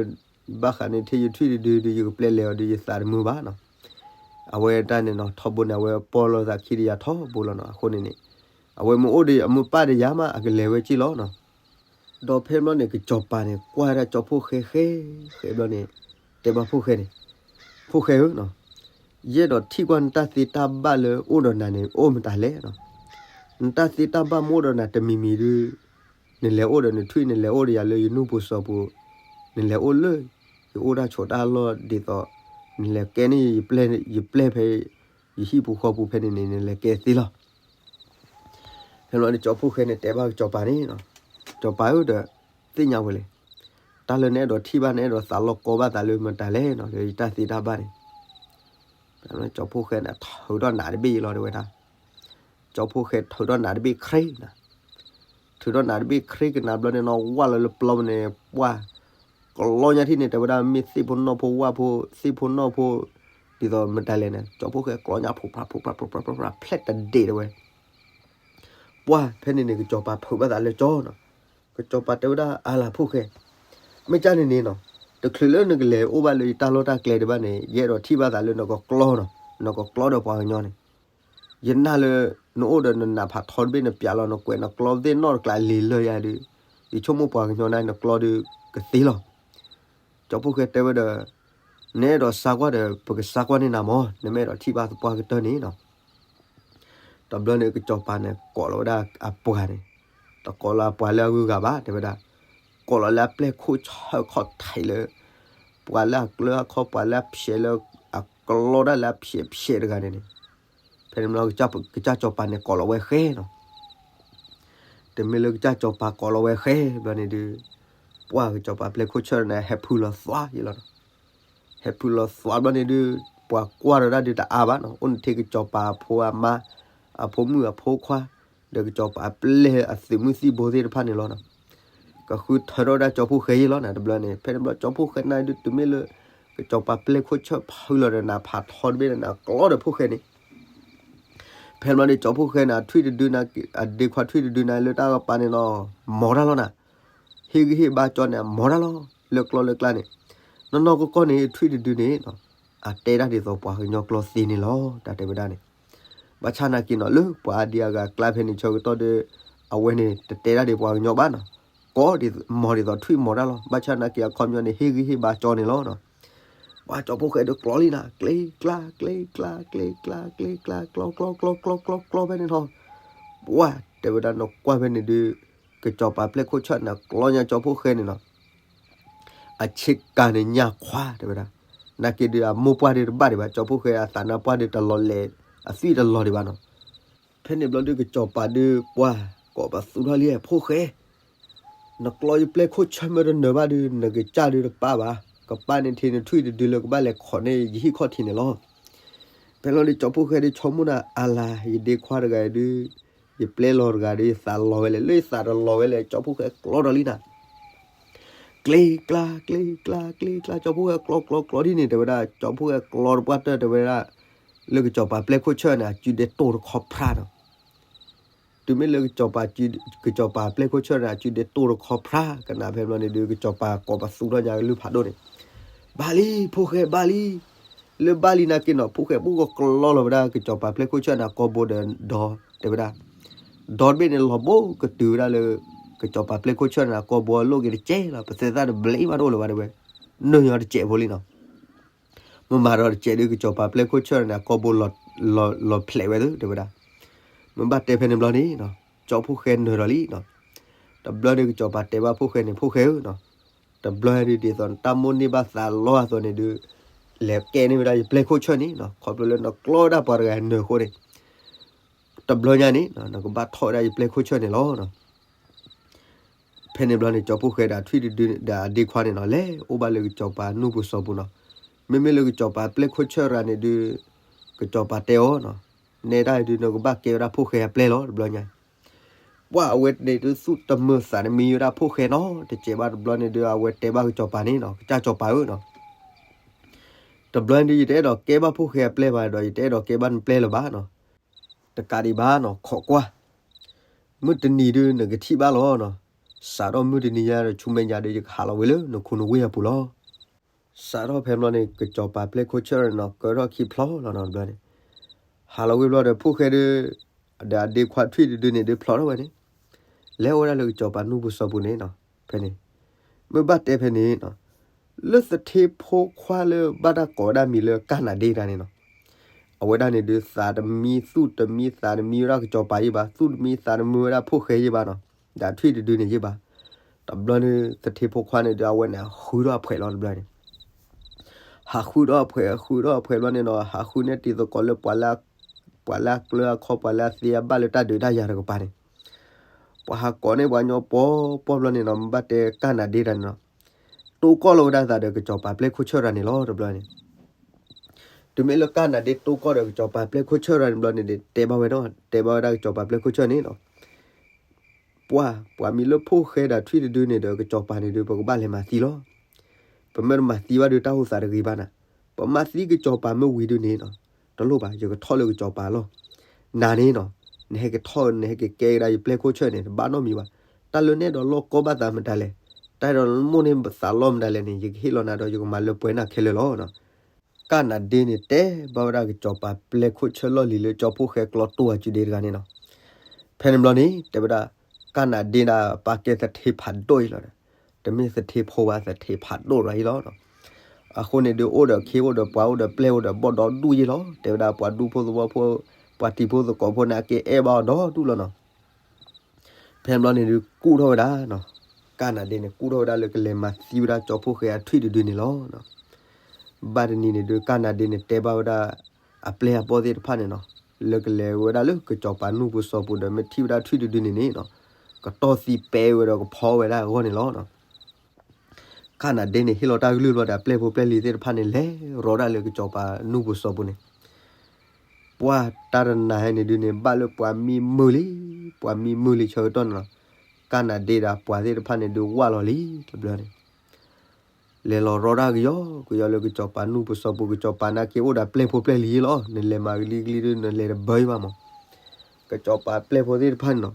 ဘၣ်ဃးန့ၣ်ထဲယထွံၣ်တဒုဒုး ယကပျဲလဲၤအီၤဒုး ယသးတမုာ်ဘၣ်နီၤ. အဝဲတၢ်န့ၣ်နီၤ ထီဘိန့ၣ် အဝဲပီၢ်လိာ်သးခံတယၤထီဘိလီၤနီၤ. အဃိန့ၣ်န့ၣ် အဝဲမ့ၢ်အိၣ်ဒီးအမိၢ်ပၢ်တယၤမး အကလဲၤဝဲက့ၢ်လီၤနီၤ. ဒီးဖဲဘျီန့ၣ် ကစီၤပၤန့ၣ် ကွၢ်ဒၣ်ကၠီဖှိၣ်ဃဲဃဲဃဲဘျီန့ၣ် တဲဘၣ်ဖှိၣ်ဃဲန့ၣ်, ဖှိၣ်ဃဲဧၢနီၤ, ယအဲၣ်ဒိးထံၣ်ကွၢ်နတၢ်သ့တၢ်ဘၣ်လၢအိၣ်ဒီးနၤန့ၣ် အိၣ်မတၤလဲၣ်နီၤ. နတၢ်သ့တၢ်ဘၣ်မ့ၢ်အိၣ်ဒီးနၤတမံၤမံၤဒုး နလဲၤအိၣ်ဒီးနထွံၣ် နလဲၤအိၣ်ဒီးယၤလၢယနူၢ်ပူၤစီၤပူၤ, နလဲၤအိၣ်လၢ ယအိၣ်တၢ်ဆိးတၢ်လီၢ်ဒ်သိး နလဲၤကဲန့ၢ် ယပျဲၢ်ဖဲ ယဟံၣ်ပူၤဃီပူၤဖဲန့ၣ်န့ၣ် နလဲၤကဲသ့လီၤ. ဖဲမ့ၢ်ဒီးကၠီဖှိၣ်ဃဲန့ၣ် တဲဘၣ်ကစီၤပၤန့ၣ်, ကစီၤပၤဧၢဒီး သ့ၣ်ညါဝဲလဲၣ်, တၢ်လၢနအဲၣ်ဒိးထံၣ်ဘၣ် နအဲၣ်ဒိးသးလီကီဘၣ်သးလၢမတၤလဲၣ်နီၤ လၢယတၢ်သ့တၢ်ဘၣ်န့ၣ်. ကၠီဖှိၣ်ဃဲန့ၣ် ထုးထီၣ်နးတဘ့ၣ်အံၤလီၤ တဲဝဲဒၣ်. ကၠီဖှိၣ်ဃဲထုးထီၣ်နးတဘ့ၣ်ခရံာ်နၤ, ထုးထီၣ်နးတဘ့ၣ်ခရံာ်ကနၤဘျီန့ၣ်နီၤ ဝၢ်လီၤလၢပျီပူၤန့ၣ် ပှၢ် ကျီညါထံၣ်န့ၣ် တဲဝဲဒၣ် မ့ၢ်သ့ၣ်ဖိနီၢ်ဖိဝၢ်ဖိ သ့ၣ်ဖိနီၢ်ဖိ ဒ်သိးမတၤလဲၣ်န့ၣ် ကၠီဖှိၣ်ဃဲကျီညါ ဖိးဖျါ ဖိးဖျါ ဖိးဖျါ ဖိးဖျါ ဖျဲၣ်တဒ့ၣ်တဲဝဲ. ပှၢ်ဖဲန့ၣ်န့ၣ် ကစီၤပၤဖုးဘၣ်သးလၢကၠီနီၤ. ကစီၤပၤတဲဝဲဒၣ် အါလၢဖှိၣ်ဃဲ, မ့ၢ်ကၢ်န့ၣ်န့ၣ်နီၤ, တချုးလၢနကလဲၤအိၣ်ဘၣ်လၢယတၢ်လီၢ်တၢ်ကျဲဒံးဘၣ်န့ၣ် ယအဲၣ်ဒိးထံၣ်ဘၣ်သးလၢနကကျီနီၤ, နကကျီဒီးပှၤကညီန့ၣ်. ယနာ်လၢ နအိၣ်ဒီးနနးဖးထီတဘ့ၣ် နပျးလီၤနကွဲးနကျီသ့ၣ်နီၣ်တကျါလံာ်လၢယၤဒုး, ယဆိကမိၣ်ပှၤကညီန့ၣ် နကျီဒုးကသ့လီၤ. ကၠီဖှိၣ်ဃဲတဲဝဲဒီး, နအဲၣ်ဒိးစါကွၢ်ဒီး ပကစါကွၢ်န့ၢ်နၤမၢ်, နမ့ၢ်အဲၣ်ဒိးထံၣ်ဘၣ်သပှၢ်ကတၢၢ်န့ၣ်နီၤ. တဘျီန့ၣ် ကစီၤပၤန့ၣ် ကိးလီၤဝဲဒၣ်အပှၤန့ၣ်, တကိးလၢအပှၤလၢအဂုၤအဂၤဘၣ် တဲဝဲဒၣ်, ကိးလီၤလၢအပျဲၢ်ခိၣ်ဆၢခီၣ်ထံးလၢ ပှၤလၢအကျၢအခီ ပှၤလၢအဖျဲးလၢ အကျီဒၣ်လၢအဖျဲးဖျဲးတဂၤန့ၣ်န့ၣ်. ဖဲန့ၣ်ဘျီ ကစၢ်စီၤပၤန့ၣ် ကိးလီၤဝဲဃဲနီၤ. တမ့ၢ်လၢကစၢ်စီၤပၤကိးလီၤဝဲဃဲဘျီန့ၣ်ဒုး, ပှၢ်ကစီၤပၤပျဲၢ်ခိၣ်ဆၢန့ၣ်ဟဲဖုးလီၤသွါယလီၤနီၤ. ဟဲဖုးလီၤသွါဘျီန့ၣ်ဒုး, ပှၤကွၢ်ဒီးဒၣ်ဒုးတအါဘၣ်နီၤ, အိၣ်နထံကစီၤပၤအဖိအမါ, အဖိမုၣ်အဖိခွါ, ဒီးကစီၤပၤပျဲၢ်အသုးမုၢ်သံၣ်ဘိသ့ၣ်တဖၣ်န့ၣ်လီၤနီၤ. ကဃုထၢထီၣ်ဝဲဒၣ်ကၠီဖှိၣ်ဃဲယလီၤနီၤ တဘျီန့ၣ်. ဖဲန့ၣ်ဘျီကၠီဖှိၣ်ဃဲန့ၣ်ဒုး တမ့ၢ်လၢ ကစီၤပၤပျဲၢ်ခိၣ်ဆၢဖုးလီၤဒီးနးဖးထီတဘ့ၣ်န့ၣ် နကျီဒီးဖှိၣ်ဃဲန့ၣ်. ဖဲန့ၣ်ဘျီန့ၣ် ကၠီဖှိၣ်ဃဲန့ၣ် အထွံၣ်တဒုန့ၣ်, အဒ့ခွါထွံၣ်တဒုန့ၣ် လၢတၢ်ကပၤန့ၣ်နီၤ, မီၤတၢ်လီၤနီၤ. ဟ့ၣ်ဂံၢ်ဟ့ၣ်ဘါကၠီန့ၣ် မီၤတၢ်လီၤ. လၢကျီလၢကျါန့ၣ်, နီၢ်နီၢ်ကီၢ်ကီၢ်န့ၣ် ထွံၣ်တဒုန့ၣ်နီၤ, အတဲဒၣ်ဒ်သိးပှၤကညီကျီသ့န့ၣ်လီၤ. တၢ်တဲဝဲဒၣ်န့ၣ်, ဘၣ်ဆၣ်နာ်က့နီၤ လၢပှၤအါဒံအါဂၤအကျါဖဲန့ၣ်ဆၢကတီၢ်ဒီး အဝဲန့ၣ် တတဲဒၣ်ဒ်ပှၤကညီဘၣ်နီၤ. ကိးဒ်မီၤဒ်သိးထွံၣ်မီၤတၢ်လီၤ. ဘၣ်ဆၣ်နာ်က့အခီပညီန့ၣ် ဟ့ၣ်ဂံၢ်ဟ့ၣ်ဘါကၠီန့ၣ်လီၤနီၤ. ပှၤကၠီဖှိၣ်ဃဲဒုးကျီလံနီၤ, ကျ့ကျါ ကျ့ကျါ ကျ့ကျါ ကျ့ကျါ ကျီ ကျီ ကျီ ကျီ ကျီ ကျီဖဲန့ၣ်နီၤ. ပှၢ်တဲဝဲဒၣ်နကွၢ်ဖဲန့ၣ်ဒုး, ကစီၤပၤပျဲၢ်ခိၣ်ဆၢန့ၣ် ကျီညါကၠီဖှိၣ်ဃဲန့ၣ်နီၤ. အဆ့ကၤန့ၣ် ညၣ်ခွါ တဲဝဲဒၣ်. နာ်က့ဒုး အမိၢ်ပှၢ်ဒုးတဘၣ်ဒံးဘၣ်, ကၠီဖှိၣ်ဃဲအသးနါပှၢ်ဒုးတလီၤလဲၤ, အသွံၣ်တလီၤဒံးဘၣ်နီၤ. ဖဲန့ၣ်ဘျီဒုး ကစီၤပၤဒုး ပှၢ်ကိးပသူထီၣ်လံ ဖှိၣ်ဃဲ, နကျီယပျဲၢ်ခိၣ်ဆၢမ့ၢ်တနၢၤဘၣ်ဒုး နကစၢ်ဒုးတပၢ်ဘၣ်, ကပၢ်န့ၣ်ထံနထွံၣ်တဒုလၢကဘၣ်လဲၤခိးန့ၢ်ယဟံၣ်ခီၣ်ထံးန့ၣ်လီၤ. ဖဲလီၤဒုးကၠီဖှိၣ်ဃဲဒုး ဆိကမိၣ်နၤ အါလါ ယဒ့ခွါတဂၤဒုး, ယပျဲၢ်လီၤတဂၤဒုး ယသးလီၤဝဲလဲၣ်, လၢယသးတလီၤဝဲလဲၣ် ကၠီဖှိၣ်ဃဲကျီဒီးလံနၤ. ကျ့ကျါ ကျ့ကျါ ကျ့ကျါ ကၠီဖှိၣ်ဃဲကျီကျီကျီဒ်န့ၣ် တဲဝဲဒၣ်, ကၠီဖှိၣ်ဃဲကျီတပှၢ်တၢၢ်တဲဝဲဒၣ်, လၢကစီၤပၤပျဲၢ်ခိၣ်ဆၢန့ၣ် အစုဒဲတိၢ်တခီဖျါနီၤ. တုၤမ့ၢ်လၢ ကစီၤပၤပျဲၢ်ခိၣ်ဆၢန့ၣ် အစုဒဲတိၢ်တခီဖျါ ကနၣ်ဖဲဘျီန့ၣ်ဒုး ကစီၤပၤကိးပသူထီၣ်ညါကလုၢ်ဖးဒိၣ်န့ၣ်, ဘၣ်လံ ဖှိၣ်ဃဲဘၣ်လံ. လၢဘၣ်လံနာ်က့နီၤ ဖိၣ်ဃဲဘိၣ်ကကျီလီၤဝဲဒၣ် ကစီၤပၤပျဲၢ်ခိၣ်ဆၢၣ်န့ၣ်အကိာ်ဘိဒီးဒီ တဲဝဲဒၣ်, ဒီတဘ့ၣ်န့ၣ်လီၤဘိကတုၤဝဲဒၣ်လၢ ကစီၤပၤပျဲၢ်ခိၣ်ဆၢၣ်န့ၣ်အကိာ်ဘိအလိၣ်က့ၤတကဲးလီၤ ပသဲသၣ်တဘျ့ဘၣ်တအိၣ်လၢၤဘၣ်တဲဝဲ, နုာ်ညီတစဲးဖိလံနီၤ. မ့ၢ်မၤဒီးတစဲးဒုး ကစီၤပၤပျဲၢ်ခိၣ်ဆၢၣ်န့ၣ် အကိာ်ဘိလီၤဖျဲးဝဲသုတဲဝဲဒၣ်, မ့ၢ်ဘၣ်တဲဖဲန့ၣ်ဘျီန့ၣ်နီၤ ကၠီဖိၣ်ဃဲနၢၤဒီးလံနီၤ. တဘျီန့ၣ် ကစီၤပၤတဲဘၣ်ဖိၣ်ဃဲန့ၣ် ဖိၣ်ဃဲဧၢနီၤ, တဘျီဒုးဒ်သိးတၢ်မိၣ်န့ၢ်ဘၣ်သးလီအသိးန့ၣ်ဒုး လဲၤကဲန့ၢ်ဝဲဒၣ်ယပျဲၢ်ခိၣ်ဆၢၣ်န့ၣ်နီၤ, ခီဖျိလၢနကျီဝဲဒၣ်ပှၤတဂၤနၢၤအဃိန့ၣ် တဘျီညါန့ၣ် နကဘၣ်ထီၣ်ဝဲဒၣ်ယပျဲၢ်ခိၣ်ဆၢၣ်န့ၣ်လီၤ. ဖဲန့ၣ်ဘျီန့ၣ် ကၠီဖိၣ်ဃဲဒီးထွံၣ်တဒုဒီးအဒ့ခွါန့ၣ်နီၤ လဲၤအိၣ်ဘၣ်လၢကစီၤပၤနူၢ်ပူၤစီၤပူၤနီၤ. မ့မ့ၢ်လၢကစီၤပၤပျဲၢ်ခိၣ်ဆၢၣ်ရၤန့ၣ်ဒုး ကစီၤပၤတဲအီၤနီၤ, နဲဒၣ်ဒုးနကဘၣ်ကဲဝဲဒၣ်ဖိၣ်ဃဲအပျဲၢ်လီၤ တဘျီညါ. ပှၤအဝဲန့ၣ်ဒုးသူၣ်တမုာ်သးတမံဝဲဒၣ်ဖိၣ်ဃဲနီၤ, တစဲးဘၣ်တဘျီန့ၣ်ဒုး အဝဲတဲဘၣ်ကစီၤပၤန့ၣ်နီၤ, ကစၢ်ကစီၤပၤဧၢနီၤ, တဘျီန့ၣ်ဒုး ယတအဲၣ်ဒိးကဲဘၣ်ဖိၣ်ဃဲအပျဲၢ်ဘၣ်ဒီး ယတအဲၣ်ဒိးကဲဘၣ်နပျဲၢ်လၢၤဘၣ်နီၤ. တကးဒံးဘၣ်နီၤ ခိးကွၢ်, မုၢ်တနံၤဒုးနကထံၣ်ဘၣ်လီၤနီၤ. စးထီၣ်မုၢ်တနံၤညါဒီးဆူမဲာ်ညါဒုး ယကဟးလီၤဝံၤလၢနခိၣ်နူၣ်ဝ့ၢ်အပူၤလီၤ. စးထီၣ်ဖဲဘျီန့ၣ် ကစီၤပၤပျဲၢ်ခိၣ်ဆၢၣ်ရၤနီၤ ကၢထီၣ်ခံဖျီလီၤနီၤ တဘျီန့ၣ်, ဟးလီၤဝံၤဘျီဒီး ဖိၣ်ဃဲဒုး ဒီးအဒ့ခွါထွံၣ်တဒုန့ၣ်ဒုးဖျိးထီၣ်ဝဲန့ၣ်, လဲၤအိၣ်ဝဲဒၣ်လၢကစီၤပၤနူၢ်ပူၤစီၤပူၤန့ၣ်နီၤ. ဖဲန့ၣ် မ့ၢ်ဘၣ်တဲဖဲန့ၣ်နီၤ, လၢသထ့ဖိခွါလၢဘၣ်တၢ်ကိးဝဲဒၣ်မံၤလၢကၢ်နၤဒ့တဂၤန့ၣ်နီၤ, အဝဲဒၣ်န့ၣ်ဒုး သးတမံ သူၣ်တမံသးတမံဝဲဒၣ်ကစီၤပၤယ့ၢ်ဘၣ်, သူၣ်တမံသးတမံဝဲဒၣ်ဖိၣ်ဃဲယ့ၢ်ဘၣ်နီၤ, ဒီးထွံၣ်တဒုန့ၣ်ယ့ၢ်ဘၣ်. တဘျီန့ၣ် သထ့ဖိခွါန့ၣ်ဒုး အဝဲန့ၣ်ဟးဃုထီၣ်အဖှဲးလီၤ တဘျီန့ၣ် ဟးဃုထီၣ်အဖှဲး ဃုထီၣ်အဖှဲးဘျီန့ၣ်နီၤ, ဟးဃုန့ၢ်တံၤသကိးလၢ ပှၤလၢအကျၢၤအခီ ပှၤလၢအသ့အဘၣ်လၢတၢ်ဒုးတၢ်ယၤတကပၤန့ၣ်, ပှၤဟးကိးန့ၢ်ပှၤညီပီပီဘျီန့ၣ်နီၤ, မ့ၢ်ဘၣ်တဲကၢ်နၤဒ့တဂၤန့ၣ်နီၤ, တိၢ်ကီၢ်လီၤဝဲဒၣ်သးဒီးကစီၤပၤပျဲၢ်ခိၣ်ဆၢၣ်ရၤန့ၣ်လီၤ တဘျီန့ၣ်. တုၤမ့ၢ်လၢကၢ်နၤဒ့တိၢ်ကီၢ်ဒီးကစီၤပၤပျဲၢ်ခိၣ်ဆၢၣ်ရၤန့ၣ်ဘျီန့ၣ် တဲဘၣ်ဝဲဒီး တဲဘၣ်ဝဲဒၣ်ကစီၤပၤပျဲၢ်ခိၣ်ဆၢၣ်န့ၣ်နီၤ, ပှၤ ပှၤမံၤလၢဖိၣ်ဃဲဒီးထွံၣ်တဒုန့ၣ်ဒီး ကစီၤပၤန့ၣ်ဒုး ပကဘၣ်လဲၤမၤသံလီၤ. ပမ့ၢ်တမၤသံဘၣ်ဒုး တၢ်အိၣ်သးတဂ့ၤဘၣ်နၤ. ပမၤသံကစီၤပၤမ့ၢ်ဝံၤဒုးန့ၣ်နီၤ, တလိၣ်ဘၣ် ယကထီၣ်လၢကစီၤပၤလီၢ်. နၤန့ၣ်နီၤ, နဟဲက့ၤထီၣ် နဟဲက့ၤကဲကဒါယပျဲၢ်ခိၣ်ဆၢၣ်န့ၣ် တဘၣ်နီတမံၤဘၣ်. တၢ်လၢနအဲၣ်ဒိးလီၢ်ကီဘၣ်သးမတၤလဲၣ်, တၢ်အဲၣ်ဒိးမိၣ်န့ၢ်သးလီမတၤလဲၣ်န့ၣ် ယကဟ့ၣ်လီၤနၤဒီး ယကမၤလၢပှဲၤနၤခဲလၢာ်လီၤ. ကၢ်နၤဒ့န့ၣ် တဲဘၣ်ဝဲဒၣ်ကစီၤပၤပျဲၢ်ခိၣ်ဆၢၣ်လီၢ်လံၤလၢကၠီဖိၣ်ဃဲကျီတိၢ်အစုဒ့တဂၤန့ၣ်နီၤ. ဖဲန့ၣ်ဘျီန့ၣ် တဲဝဲဒၣ် ကၢ်နၤဒ့ဒၣ်ပာ်ကဲသထ့ဖးဒိၣ်အံၤလီၤဒီး, တမ့ၢ်သထ့ဖိဘၣ် သထ့ဖးဒိၣ်တဂၤအံၤလီၤ. အဃိန့ၣ်ဒုး အိၣ်ဒီးခ့အိၣ်ဒီးပှၤအိၣ်ဒီးပျဲၢ်အိၣ်ဒီးဘီၣ်ဒီဒူၣ်ယ့ၢ်လီၤ. တဲဝဲဒၣ်ပှၤဒူဖိသဝီဖိ ပှၤတံၤဖိသကိးဖိန့ၣ်က့ၤအဲၣ်ဘၣ်အီၤဒီဒူၣ်လီၤနီၤ. ဖဲန့ၣ်ဘျီန့ၣ်ဒုး ကူၣ်ထီၣ်ဝဲဒၣ်နီၤ, ကၢ်နၤဒ့န့ၣ် ကူၣ်ထီၣ်ဝဲဒၣ်လၢကလဲၤမၤသံဝဲဒၣ်ကၠီဖိၣ်ဃဲအထွံၣ်တဒုန့ၣ်လီၤ. ဘၣ်တနံၤန့ၣ်ဒုး ကၢ်နၤဒ့န့ၣ် တဲဘၣ်ဝဲဒၣ်အပျဲၢ်အဘီၣ်သ့ၣ်တဖၣ်န့ၣ်နီၤ, လၢကလဲၤဝဲဒၣ်လၢကစီၤပၤနူၢ်ပူၤစီၤပူၤဒီး မ့ၢ်ထံၣ်ဝဲဒၣ်ထွံၣ်တဒုန့ၣ်န့ၣ်နီၤ, ကတီၢ်သံပဲဝဲဒီးကဖီဝဲဒၣ်အဂီၢ်န့ၣ်လီၤ. ကၢ်နၤဒ့န့ၣ် ဟ့ၣ်လီၤတၢ်ကလုၢ်ဘျီဒီး အပျဲၢ်ဖိပျဲၢ်လံၤသ့ၣ်တဖၣ်န့ၣ် လဲၤရီဒၣ်လၢကစီၤပၤနူၢ်ပူၤစီၤပူၤန့ၣ် ပှၢ်တၢ်တနၤဟဲန့ၣ်ဒုးန့ၣ် ဘၣ်လၢပှၤမံမုာ်လံ, ပှၤမံမုာ်လံဆၢကတီၢ်န့ၣ်လီၤ. ကၢ်နၤဒ့ဒီးပှၤသ့ၣ်တဖၣ်န့ၣ်ဒုးဝၢ်လီၤလံတဘျီန့ၣ်, လဲၤလီၤရီတၢ်ကယီကယီလၢကစီၤပၤနူၢ်ပူၤစီၤပူၤ, ကစီၤပၤန့ၣ်က့ၤအိၣ်ဒီးပျဲၢ်ဖိပျဲၢ်လံၤလီၤ. နလဲၤမၤကလံကလံဒုး နလဲၤတဘၢအံၤဘၣ်မး. ကစီၤပၤပျဲၢ်ဖိသ့ၣ်တဖၣ်န့ၣ်နီၤ,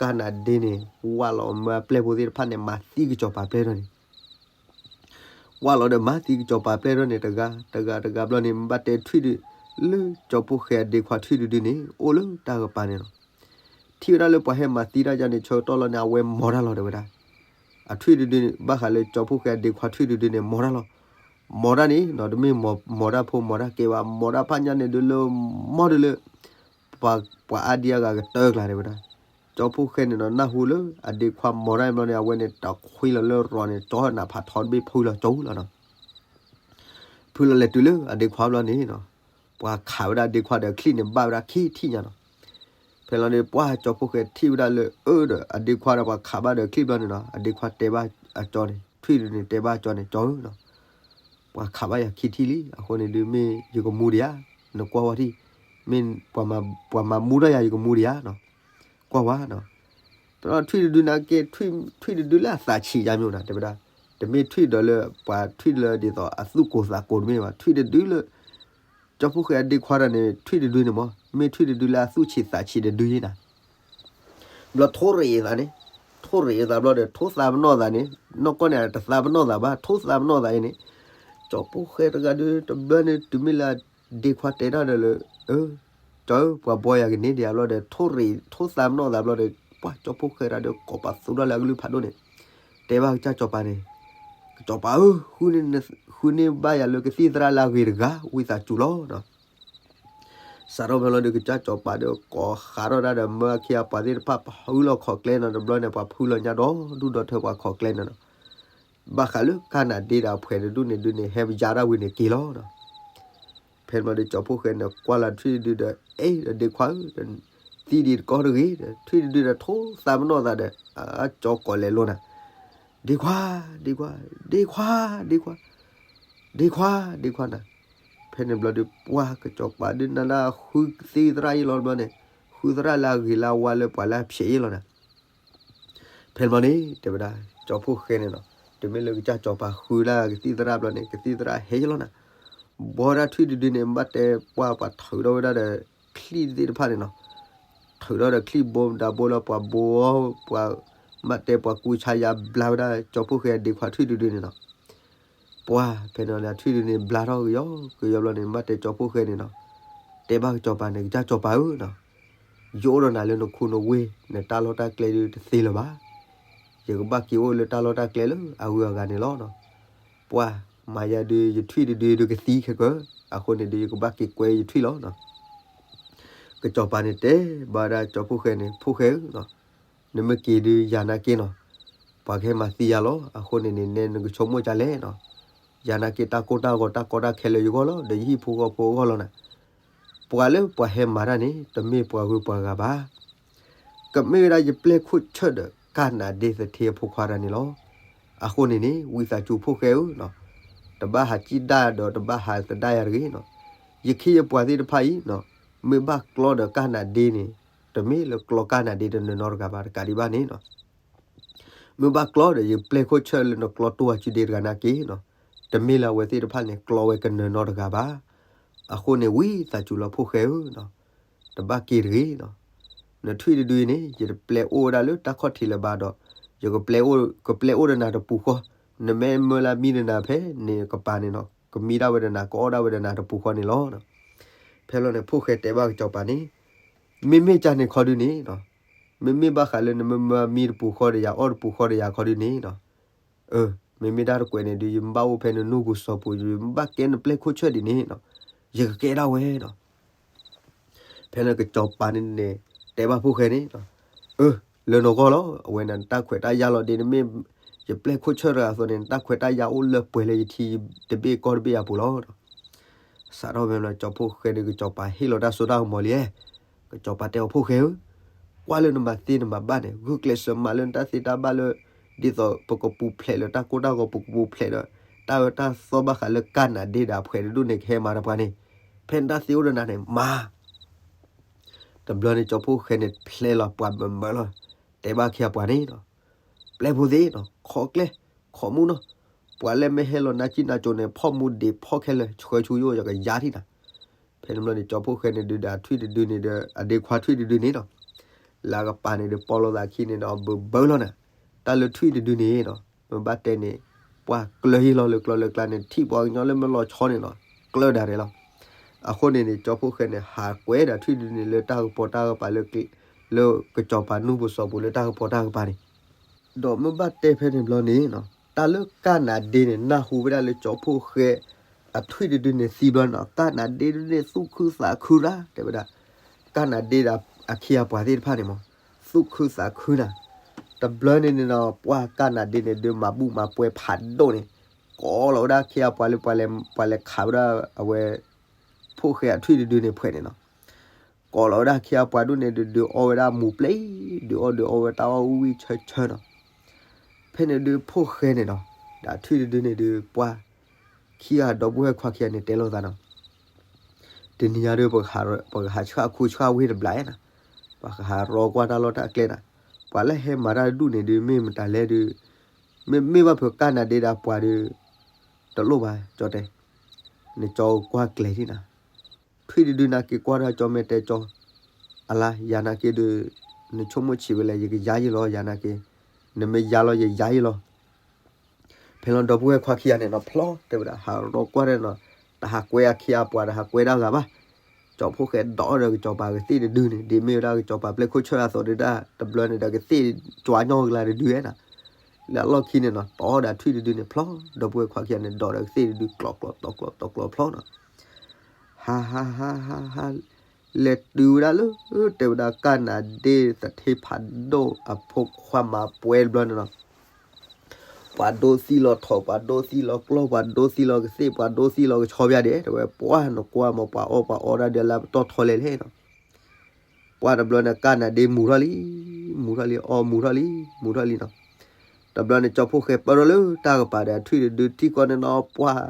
ကၢ်နၤဒ့န့ၣ် ဝၢ်လီၤမၢအပျဲၢ်ဖိသ့ၣ်တဖၣ်န့ၣ် မၤသံကစီၤပၤပျဲၢ်ထီၣ်န့ၣ် ဝၢ်လီၤဒီးမၤသံကစီၤပၤပျဲၢ်ထီၣ်န့ၣ် တဂၤတဂၤတဂၤဘျီန့ၣ် မ့ၢ်ဘၣ်တဲထွံၣ်ဒုး လၢကၠီဖိၣ်ဃဲအဒ့ခွါထွံၣ်တဒုန့ၣ် အိၣ်လၢတၢ်ကပၤန့ၣ်လီၤ. ထံၣ်ဝဲဒၣ်လၢပှၤဟဲမၤသံတၢ်ယါန့ၣ် ဆၢကတီၢ်လီၤန့ၣ် အဝဲမီၤတၢ်လီၤတဲဝဲဒၣ်. အထွံၣ်တဒုန့ၣ် ဘၣ်ဃးလၢကၠီဖိၣ်ဃဲအဒ့ခွါထွံၣ်တဒုန့ၣ် မီၤတၢ်လီၤ. မီၤတၢ်န့ၣ်နီၤ တမ့ၢ်မီၤတၢ်ဖိမီၤတၢ်ကဲဘၣ်, မီၤတၢ်ဖးညါန့ၣ်ဒုးလၢ မီၤဒုးလၢ ပှၤအါဒံအါဂၤကတၢၢ်ကျါတဲဝဲဒၣ်. ကၠီဖိၣ်ဃဲန့ၣ်နီၤ နၢ်ဟူလၢအဒ့ခွါမီၤတၢ်ဘျီန့ၣ် အဝဲန့ၣ် တခွံလီၤလၢရီၤန့ၣ် ကၠီနးဖးထီတဘ့ၣ်ဖုလီၤကၠီလီၤနီၤ. ဖုလီၤလဲၤတုၤလၢအဒ့ခွါဘျီန့ၣ်နီၤ, ပှၤခးဝဲဒၣ်အဒ့ခွါဒီးချံၣ်န့ၣ် ဘၣ်ဝဲဒၣ်ခံထံၣ်ညါနီၤ. ဖဲလီၤန့ၣ် ပှၤကၠီဖိၣ်ဃဲထံၣ်ဝဲဒၣ်လၢအၢဒီး အဒ့ခွါဒီးပှၤခးဘၣ်ဒီးချံၣ်ဘျီန့ၣ်နီၤ, အဒ့ခွါတဲဘၣ်အကၠီန့ၣ် ထွံၣ်ဒုန့ၣ် တဲဘၣ်အကၠီန့ၣ် ကၠီဧၢနီၤ, ပှၤခးဘၣ်ယၤခံထံၣ်လံ, အဃိန့ၣ်ဒုး မ့ၢ်ယကမူဒံးဧါ, နကွၢ်ဝဲထံၣ်, မ့ၢ်ပှၤမၤမူထီၣ်ယၤ ယကမူဒံးဧါနီၤ, ကွၢ်ဝဲနီၤ. တဘျီထွံၣ်တဒုနာ်က့ ထွံၣ်တဒုလၢအသးဆံးယါမျိၤနၤ တဲဝဲဒၣ်, တမ့ၢ်ထွံၣ်ဒီးလၢ ပှၤထွံၣ်လၢဒ်သိးအသူၣ်ကိၤသးကိၤတမ့ၢ်ဘၣ်, ထွံၣ်တဒုလၢ ကၠီဖိၣ်ဃဲအဒ့ခွါတဂၤန့ၣ် ထွံၣ်တဒုန့ၣ်မး, မ့ၢ်ထွံၣ်တဒုလၢအသူၣ်ဆံးသးဆံးတဒုယ့ၢ်နၤ. ဘျီထိရ့းအသးန့ၣ်, ထိရ့းအသးဘျီဒီး ထိသးပနီၣ်သးန့ၣ်, နီၢ်ကီၢ်န့ၣ် တသးပနီၣ်သးဘၣ်, ထိသးပနီၣ်သးအံၤန့ၣ်, ကၠီၤဖိၣ်ဃဲတဂၤဒီး တဘျီန့ၣ် တုၤမ့ၢ်လၢဒ့ခွါတဲတၢ်ဒီးလၢ ကၠီဧၢ ပှၤဘှီယၤကန့ၢ်ဒံးဘျီဒီး ထိၣ်ရ့ၣ်ထိၣ်သးမနီၣ်သးဘျီဒီး ပှၤကၠီၤဖိၣ်ဃဲတဂၤဒီး ကိးပာ်သူဒၣ်လၢအကလုၢ်ဖးဒိၣ်န့ၣ် တဲဘၣ်ကစၢ်ကၠီၤပၤန့ၣ်, ကၠီၤပၤဧၢ, ဃုန့ၢ်ဘၣ်ယၤလၢကသံၣ်သရၣ်လၢအဂ့ၤတဂၤ ဝံသးစူၤလီၤ. စးထီၣ်ဖဲလီၤဒီး ကစၢ်ကၠီၤပၤဒီး ကိးဃးထီၣ်တၢ်ဒီး မၢအခ့အပှၤသ့ၣ်တဖၣ် ဖုလီၤခီၣ်ကျဲနီၤ, တဘျီန့ၣ် ပှၤဖုလီၤညါဒီး ဒူၣ်ဒီထၢပှၤခီၣ်ကျဲနီၤနီၤ, ဘၣ်ဃးလၢကၢ်နးဒ့ဒီးအဖှဲးတဒူၣ်န့ၣ်ဒုန့ၣ် ဟဲယါဒၣ်ဝံၤန့ၣ်က့ၤလီၤ. ဖဲန့ၣ်ဘျီဒီး ကၠီၤဖိၣ်ဃဲန့ၣ် ကွၢ်လၢထွံၣ်တဒုဒီး အဲၣ်ဒီးဒ့ခွါဧၢ, သံဒံးတကီတဂ့ၤ, ထွံၣ်တဒုဒီး ထိၣ်သးမနီၣ်သးဒီး အကၠီၤကိးလဲၤလိၤနၤ, ဒ့ခွါ, ဒ့ခွါ, ဒ့ခွါ, ဒ့ခွါ, ဒ့ခွါ, ဒ့ခွါနၤ. ဖဲန့ၣ်ဘျီဒီး ပှၤကစၢ်ကၠီၤပၤဒုး နၤနၤဃုကသံၣ်သရၣ်အံၤလီၤဘျီန့ၣ်, ဃုသရၣ်လၢအဂ့ၤလၢအဝါလၢပှၤလၢအဖျဲးအံၤလီၤနၤ. ဖဲန့ၣ်ဘျီန့ၣ် တဲဝဲဒၣ် ကၠီၤဖိၣ်ဃဲန့ၣ်နီၤ, တုၤမ့ၢ်လၢကစၢ်ကၠီၤပၤဃုဒၣ်ကသံၣ်သရၣ်ဘျီန့ၣ် ကသံၣ်သရၣ်ဟဲယလီၤနၤ. ဘှီဒၣ်ထွံၣ်တဒုန့ၣ် ဘၣ်တဲပှၤပှၤထုးထီၣ်ဝဲဒၣ်ဒီး ချံၣ်သ့ၣ်တဖၣ်န့ၣ်နီၤ, ထုးထီၣ်ဒီးချံၣ်ဘိမတၤဘိလၢပှၤဘိအီၤ, ပှၤဘၣ်တဲပှၤကူဆါယါဘျါဝဲဒၣ် ကၠီၤဖိၣ်ဃဲအဒ့ခွါထွံၣ်တဒုန့ၣ်နီၤ. ပှၤဖဲန့ၣ်လၢထွံၣ်တဒုန့ၣ် ဘျါထီၣ်ကယီကယီဘျီန့ၣ် ဘၣ်တဲကၠီၤဖိၣ်ဃဲန့ၣ်နီၤ, တဲဘၣ်ကစၢ်ပၤန့ၣ် ကစၢ်ကၠီၤပၤဧၢနီၤ, ယအိၣ်ဒီးနၤလၢနခူနဝ့ၢ် နတၢ်လီၢ်တၢ်ကျဲဒုတသ့လၢၤဘၣ်. ယကဘၣ်က့ၤအိၣ်လၢတၢ်လီၢ်တၢ်ကျဲလၢအဂုၤအဂၤန့ၣ်လီၤ. ပှၤမၤယၤဒုး ယထွံၣ်တဒုဒုးကသံခဲကၢ, အဃိန့ၣ်ဒုး ယကဘၣ်က့ၤကွဲယထွံၣ်လီၤ. ကစၢ်ပၤန့ၣ်တဲဘၣ်ဝဲဒၣ်ကၠီၤဖိၣ်ဃဲန့ၣ်, ဖိၣ်ဃဲဧၢ, နမ့ၢ်က့ၤဒုးယၤနာ်က့နီၤ, ပှၤကဟဲမၤသံယၤလီၤ. အဃိန့ၣ်န့ၣ် နဲနကဆိကမိၣ်ဒ်လဲၣ်နီၤ, ယၤနာ်က့တၢ်ကိၢ်တၢ်ဂီၤတၢ်ကီတၢ်ခဲလၢယဂီၢ်လီၤ, ဒီးယဟံၣ်ဖိဃီဖိအဂီၢ်လီၤနၤ. ပှၤလၢပှၤဟဲမၤတၢ်န့ၣ် တမ့ၢ်ပှၤဂုၤပှၤဂၤဘၣ်. ကမ့ၢ်ဝဲဒၣ်ယပျဲၢ်ခိၣ်ဆၢၣ်ဒီး ကၢ်နးဒ့သထ့အဖိခွါတဂၤန့ၣ်လီၤ. အဃိန့ၣ်န့ၣ် ဝံသးစူၤဖိၣ်ဃဲဧၢ, တဘၣ်ဟးစံၣ်ဒၣ်ဒီးတဘၣ်ဟးသဒၣ်ယၤတဂ့ၤနီၤ. ယခ့ယပှၤသ့ၣ်တဖၣ်အံၤနီၤ, မ့ၢ်ဘၣ်ကျီဒီးကၢ်နးဒ့န့ၣ် တမ့ၢ်လၢကျီကၢ်နးဒ့တနီၤနီၤတဂၤဘၣ်, တကးဒံးဘၣ်န့ၣ်နီၤ. မ့ၢ်ဘၣ်ကျီဒီး ယပျဲၢ်ခိၣ်ဆၢၣ်လၢနကျီတိၢ်ဝၤစုဒ့တဂၤနာ်က့နီၤ, တမ့ၢ်လၢအဝဲသ့ၣ်တဖၣ်န့ၣ် ကျီဝဲကနီၤနီၤတဂၤဘၣ်. အဃိန့ၣ် ဝံသးစူၤလီၤဖိၣ်ဃဲဧၢ, တဘၣ်က့ၤတဂ့ၤနီၤ. နထွံၣ်တဒုအံၤန့ၣ် ယတပျဲအိၣ်ဝဲဒၣ်လၢတၢ်ခီၣ်ထံးလၢၤဘၣ်ဒီး ယကပျဲအိၣ်, ကပျဲအိၣ်ဒီးနၤတပူၤဃီ, နမ့ၢ်မၢလၢမံဒီးနၤဖဲန့ၣ်ကပၤန့ၣ်နီၤ, ကမံဒၣ်ဝဲဒီးနၤ ကအီၣ်ဒၣ်ဝဲဒီးနၤတပူၤဃီန့ၣ်လီၤ. ဖဲလီၤန့ၣ် ဖိၣ်ဃဲတဲဘၣ်ကစၢ်ပၤန့ၣ်, မ့မ့ၢ်ကၢ်န့ၣ်ခီဒုန့ၣ်နီၤ, မ့မ့ၢ်ဘၣ်ဃးလၢနမၢမၢမံတပူၤဃီဒီးယၤ အီၣ်တပူၤဃီဒီးယၤခီဒုန့ၣ်နီၤ, မ့မ့ၢ်ဒၣ်တကွဲးန့ၣ်ဒုး ယမ့ၢ်ဘၣ်အိၣ်ဖဲနနူၢ်ပူၤစီၤပူၤ ယမ့ၢ်ဘၣ်ကဲနပျဲၢ်ခိၣ်ဆၢၣ်ဒ်န့ၣ်နီၤ, ယကကဲဒၣ်ဝဲနီၤ. ဖဲန့ၣ်ကစၢ်ပၤန့ၣ်န့ၣ် တဲဘၣ်ဖိၣ်ဃဲန့ၣ်, အၢ, လၢနဂီၢ်လီၤ, အဝဲန့ၣ်နတၢ်ခွဲးတၢ်ယာ်လီၤ, ဒ်နမ့ၢ်ယပျဲၢ်ခိၣ်ဆၢၣ်တဂၤအသိးန့ၣ် နတၢ်ခွဲးတၢ်ယာ်အိၣ်လၢပှဲၤလၢယထံတဘ့ၣ်ကီၢ်တဘ့ၣ်အပူၤလီၤ. စးထီၣ်ဖဲန့ၣ် ကၠီၤဖိၣ်ဃဲဒီး ကစၢ်ပၤဟ့ၣ်လီၤတၢ်စိတၢ်ကမီၤလံ, ကစၢ်ပၤတဲအီၤ ဖိၣ်ဃဲဧၢ, ကွၢ်လၢနမၤသ့နမၤဘၣ်န့ၣ် ဂုာ်ကျဲးစၢးမၤလၢနတၢ်သ့တၢ်ဘၣ်လၢ ဒ်သိးပကပူၤဖျဲးလၢတၢ်ကိၢ်တၢ်ဂီၤ ပကပူၤဖျဲးဒီး တၢ်အၢတၢ်သီဘၣ်ဃးလၢကၢ်နးဒ့ဒီးအဖှဲးတဒူၣ်န့ၣ် ကဟဲမၤတပှၤန့ၣ်, ဖဲနတၢ်သ့အိၣ်ဒီးနၤန့ၣ် မၤ တဘျီန့ၣ် ကၠီၤဖိၣ်ဃဲန့ၣ် ဖျဲလီၤပှၤမၢမၢလီၤ, တဲဘၣ်ခ့အပှၤန့ၣ်, ပျဲၢ်ဖိသ့ၣ်နီၤ, ခိးကျဲ, ခိးမူနီၤ, ပှၤလၢမ့ၢ်ဟဲလီၤနါကံၣ်နါကိန့ၣ် ဖီၣ်မူဒံးဖီၣ်ခဲလၢာ် ဆှၢဆူယအိၣ် ယကယါထံၣ်နၤ. ဖဲန့ၣ်ဘျီန့ၣ် ကၠီၤဖိၣ်ဃဲန့ၣ်ဒုးဒီးထွံၣ်တဒုန့ၣ်ဒီး အဒ့ခွါထွံၣ်တဒုန့ၣ်နီၤ, လၢကပၤန့ၣ်ဒီး ပီၣ်လိာ်သးခံန့ၣ်ဒီး ဘၢဘၢလီၤနၤ, တၢ်လၢထွံၣ်တဒုန့ၣ်နီၤ, မ့ၢ်ဘၣ်တဲန့ၣ် ပှၤကျၢၤဟံၣ်လီၤလၢကျီလၢကျါန့ၣ် ထံၣ်ပှၤကညီလၢမ့ၢ်လီၤဆီန့ၣ်နီၤ, ကျၢၤဒၣ်ရဲၣ်လီၤ. အဃိန့ၣ်န့ၣ် ကၠီၤဖိၣ်ဃဲန့ၣ် ဟးကွဲးဒီးထွံၣ်တဒုန့ၣ်လၢတၢ်ကပီၤတၢ်ကပၤလၢ လၢကစၢ်ပၤနူၢ်ပူၤစီၤပူၤလၢတၢ်ကပီၤတၢ်ကပၤန့ၣ် ဒီးမ့ၢ်ဘၣ်တဲဖဲန့ၣ်ဘျီန့ၣ်နီၤ, တၢ်လၢကၢ်နးဒ့န့ၣ် နၢ်ဟူဝဲဒၣ်လၢကၠီၤဖိၣ်ဃဲ အထွံၣ်တဒုန့ၣ်သံဘျီန့ၣ်နီၤ, ကၢ်နးဒ့ဒုန့ၣ် သူၣ်ခုသးခုတၢ် တဲဝဲဒၣ်, ကၢ်နးဒ့ဒီးအခ့အပှၤသ့ၣ်တဖၣ်န့ၣ်မး သူၣ်ခုသးခုနၤ. တဘျီန့ၣ်န့ၣ်နီၤ ပှၤကၢ်နးဒ့န့ၣ်ဒုး မၤဘူၣ်မၤပှဲၤဖးဒိၣ်န့ၣ် ကိးလီၤဝဲဒၣ်အခ့အပှၤလၢ ပှၤလဲၤခးဝဲဒၣ်အဝဲ ဖိၣ်ဃဲအထွံၣ်တဒုန့ၣ်ဖှဲးန့ၣ်နီၤ. ကိးလီၤဝဲဒၣ်အခ့အပှၤဒိၣ်န့ၣ်ဒုး ဒုးအီၣ်ဝဲဒၣ်မူၤပျဲၢ်, ဒုးအီၣ်ဒုးအီဝဲတၢ်အီၣ်ဝံၣ်ဆၢဆၢနီၤ. ဖဲန့ၣ်ဒုးဖိၣ်ဃဲန့ၣ်နီၤ, ဒီးထွံၣ်တဒုန့ၣ်ဒုး ပှၤ ခံဂၤဒီပုၢ်ဝဲၢ်ခွါခံဂၤန့ၣ်တဲလိာ်သးနီၤ, တနံၤညါဒီး ပကဟးဆှၣ်ခူဆှၣ်ဝ့ၢ်တဘျီနၤ, ပကဟးရီကွၢ်တၢ်လီၢ်တၢ်ကျဲနၤ, ပှၤလၢဟဲမၤတၢ်တဒူၣ်န့ၣ်ဒုး မ့ၢ်မတၤလဲၣ်ဒုး, မ့မ့ၢ်ဘၣ်ဖုးကၢ်နးဒ့ဒီးပှၤဒုး တလိၣ်ဘၣ် ကၠီတဲ, နကၠီကွၢ်ကျဲၤထံၣ်နၤ. ထွံၣ်တဒုန့ၣ်က့ၤကွၢ်တၢ် ကၠီမဲာ်တဲကၠီ, အလါ ယၤနာ်က့ဒုး နဆိကမိၣ်ဆံးဝဲလဲၣ် ယကယါယံလီၤ ယၤနာ်က့, နမ့ၢ်ယါလီၤ ယယါယံလီၤ. ဖဲ ဖဲလီၤဒီပုၢ်ဝဲၢ်ခွါခံဂၤန့ၣ်နီၤ ဖျီတဲဝဲဒၣ် ဟးရီကွၢ်ဒီးနီၤ, တဟးကွဲအခံအပှၤ တဟးကွဲဒၣ်ဂၤဘၣ်. ကၠီဖှိၣ်ဃဲဒီးဒီးကစီၤပၤကသ့ၣ်တဒုန့ၣ် ဒ်မ့ၢ်ဝဲဒၣ်ကစီၤပၤပျဲၢ်ခိၣ်ဆၢၣ်အသိးဒုဒၣ် တဘျီန့ၣ်ဒီးကသ့ၣ်ကွၢ်ညီကလၤတဒုဝဲနီၤ. လၢအလီၢ်ခံန့ၣ်နီၤ တီဒီးထွံၣ်တဒုန့ၣ်ဖျီ, ဒီပုၢ်ဝဲၢ်ခွါခံဂၤန့ၣ် ဒီးဒီးကသ့ၣ်တဒု ကျီကျီတီကျီတီကျီဖျီနီၤ. ဟါဟါဟါဟါဟါ, လဲၤတုၤဝဲဒၣ်လၢ တဲဝဲဒၣ်ကၢ်နၤဒ့သထ့ဖးဒိၣ်အဖိခွါမၤပှဲၤတဘျီန့ၣ်နီၤ. ပှၤဒိသံလီၤထိး ပှၤဒိသံလီၤကျီၢ် ပှၤဒိသံလီၤကသ့ၣ် ပှၤဒိသံလီၤကဆီဖၠါဒဲး တဲဝဲ ပှၢ်နကွၢ်မး ပှၤအီၣ်ပှၤအီဒၣ်ဒီးလၢပတီၢ်ထီလဲၣ်လဲၣ်နီၤ. ပှၢ်တဘျီန့ၣ် ကၢ်နၤဒ့မူၤထီၣ်လံ, မူၤထီၣ်လံ အီမူၤထီၣ်လံ မူၤထီၣ်လံနီၤ. တဘျီန့ၣ် ကၠီဖှိၣ်ဃဲပၢၢ်ထီၣ်လၢတၢ်ကပၤဒီး ထွံၣ်တဒုထံၣ်ကီၢ်န့ၣ်နီၤ ပှၢ်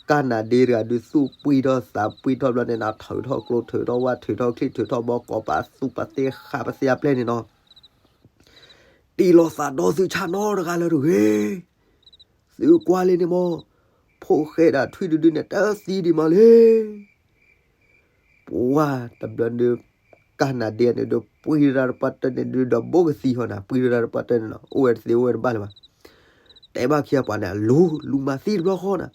ကၢ်နၤဒ့တဂၤဒုသူၣ်ပှံၢ်ထီၣ်သးပှံၢ်ထီၣ်ဘျီန့ၣ်နီၤ ထုးထီၣ်ကျိ ထုးထီၣ်ဝၣ် ထုးထီၣ်ချံၣ် ထုးထီၣ်ဘီကီး ပာ်သူၣ်ပာ်သ့ၣ်ဃာ်ပသ့ၣ်အပျဲၢ်န့ၣ်နီၤ. တ့ၢ်လီၤသးဒီသုဆၣ်နီတဂၤလၢၤတဂ့ၤ. သုကွၢ်လံန့ၣ်မး, ဖှိၣ်ဃဲဒီးထွံၣ်တဒုန့ၣ် တသံဒံးမးလံ. ပှၢ်တဘျီန့ၣ်ဒုး ကၢ်နၤဒ့န့ၣ်ဒုး ပှံၢ်တရၣ်တပှၢ်တၢၢ်န့ၣ်ဒုး ဒီးဘိကသံဟီနီၤ ပှံၢ်တရၣ်တပှၢ်တၢၢ်န့ၣ်နီၤ အိၣ်ဝဲတသ့အိၣ်ဝဲတဘၣ်လၢၤဘၣ်. တဲဘၣ်ခံအပှၤန့ၣ် အလူၤ လူၤမၤသံတဘျီဃီနီၤ.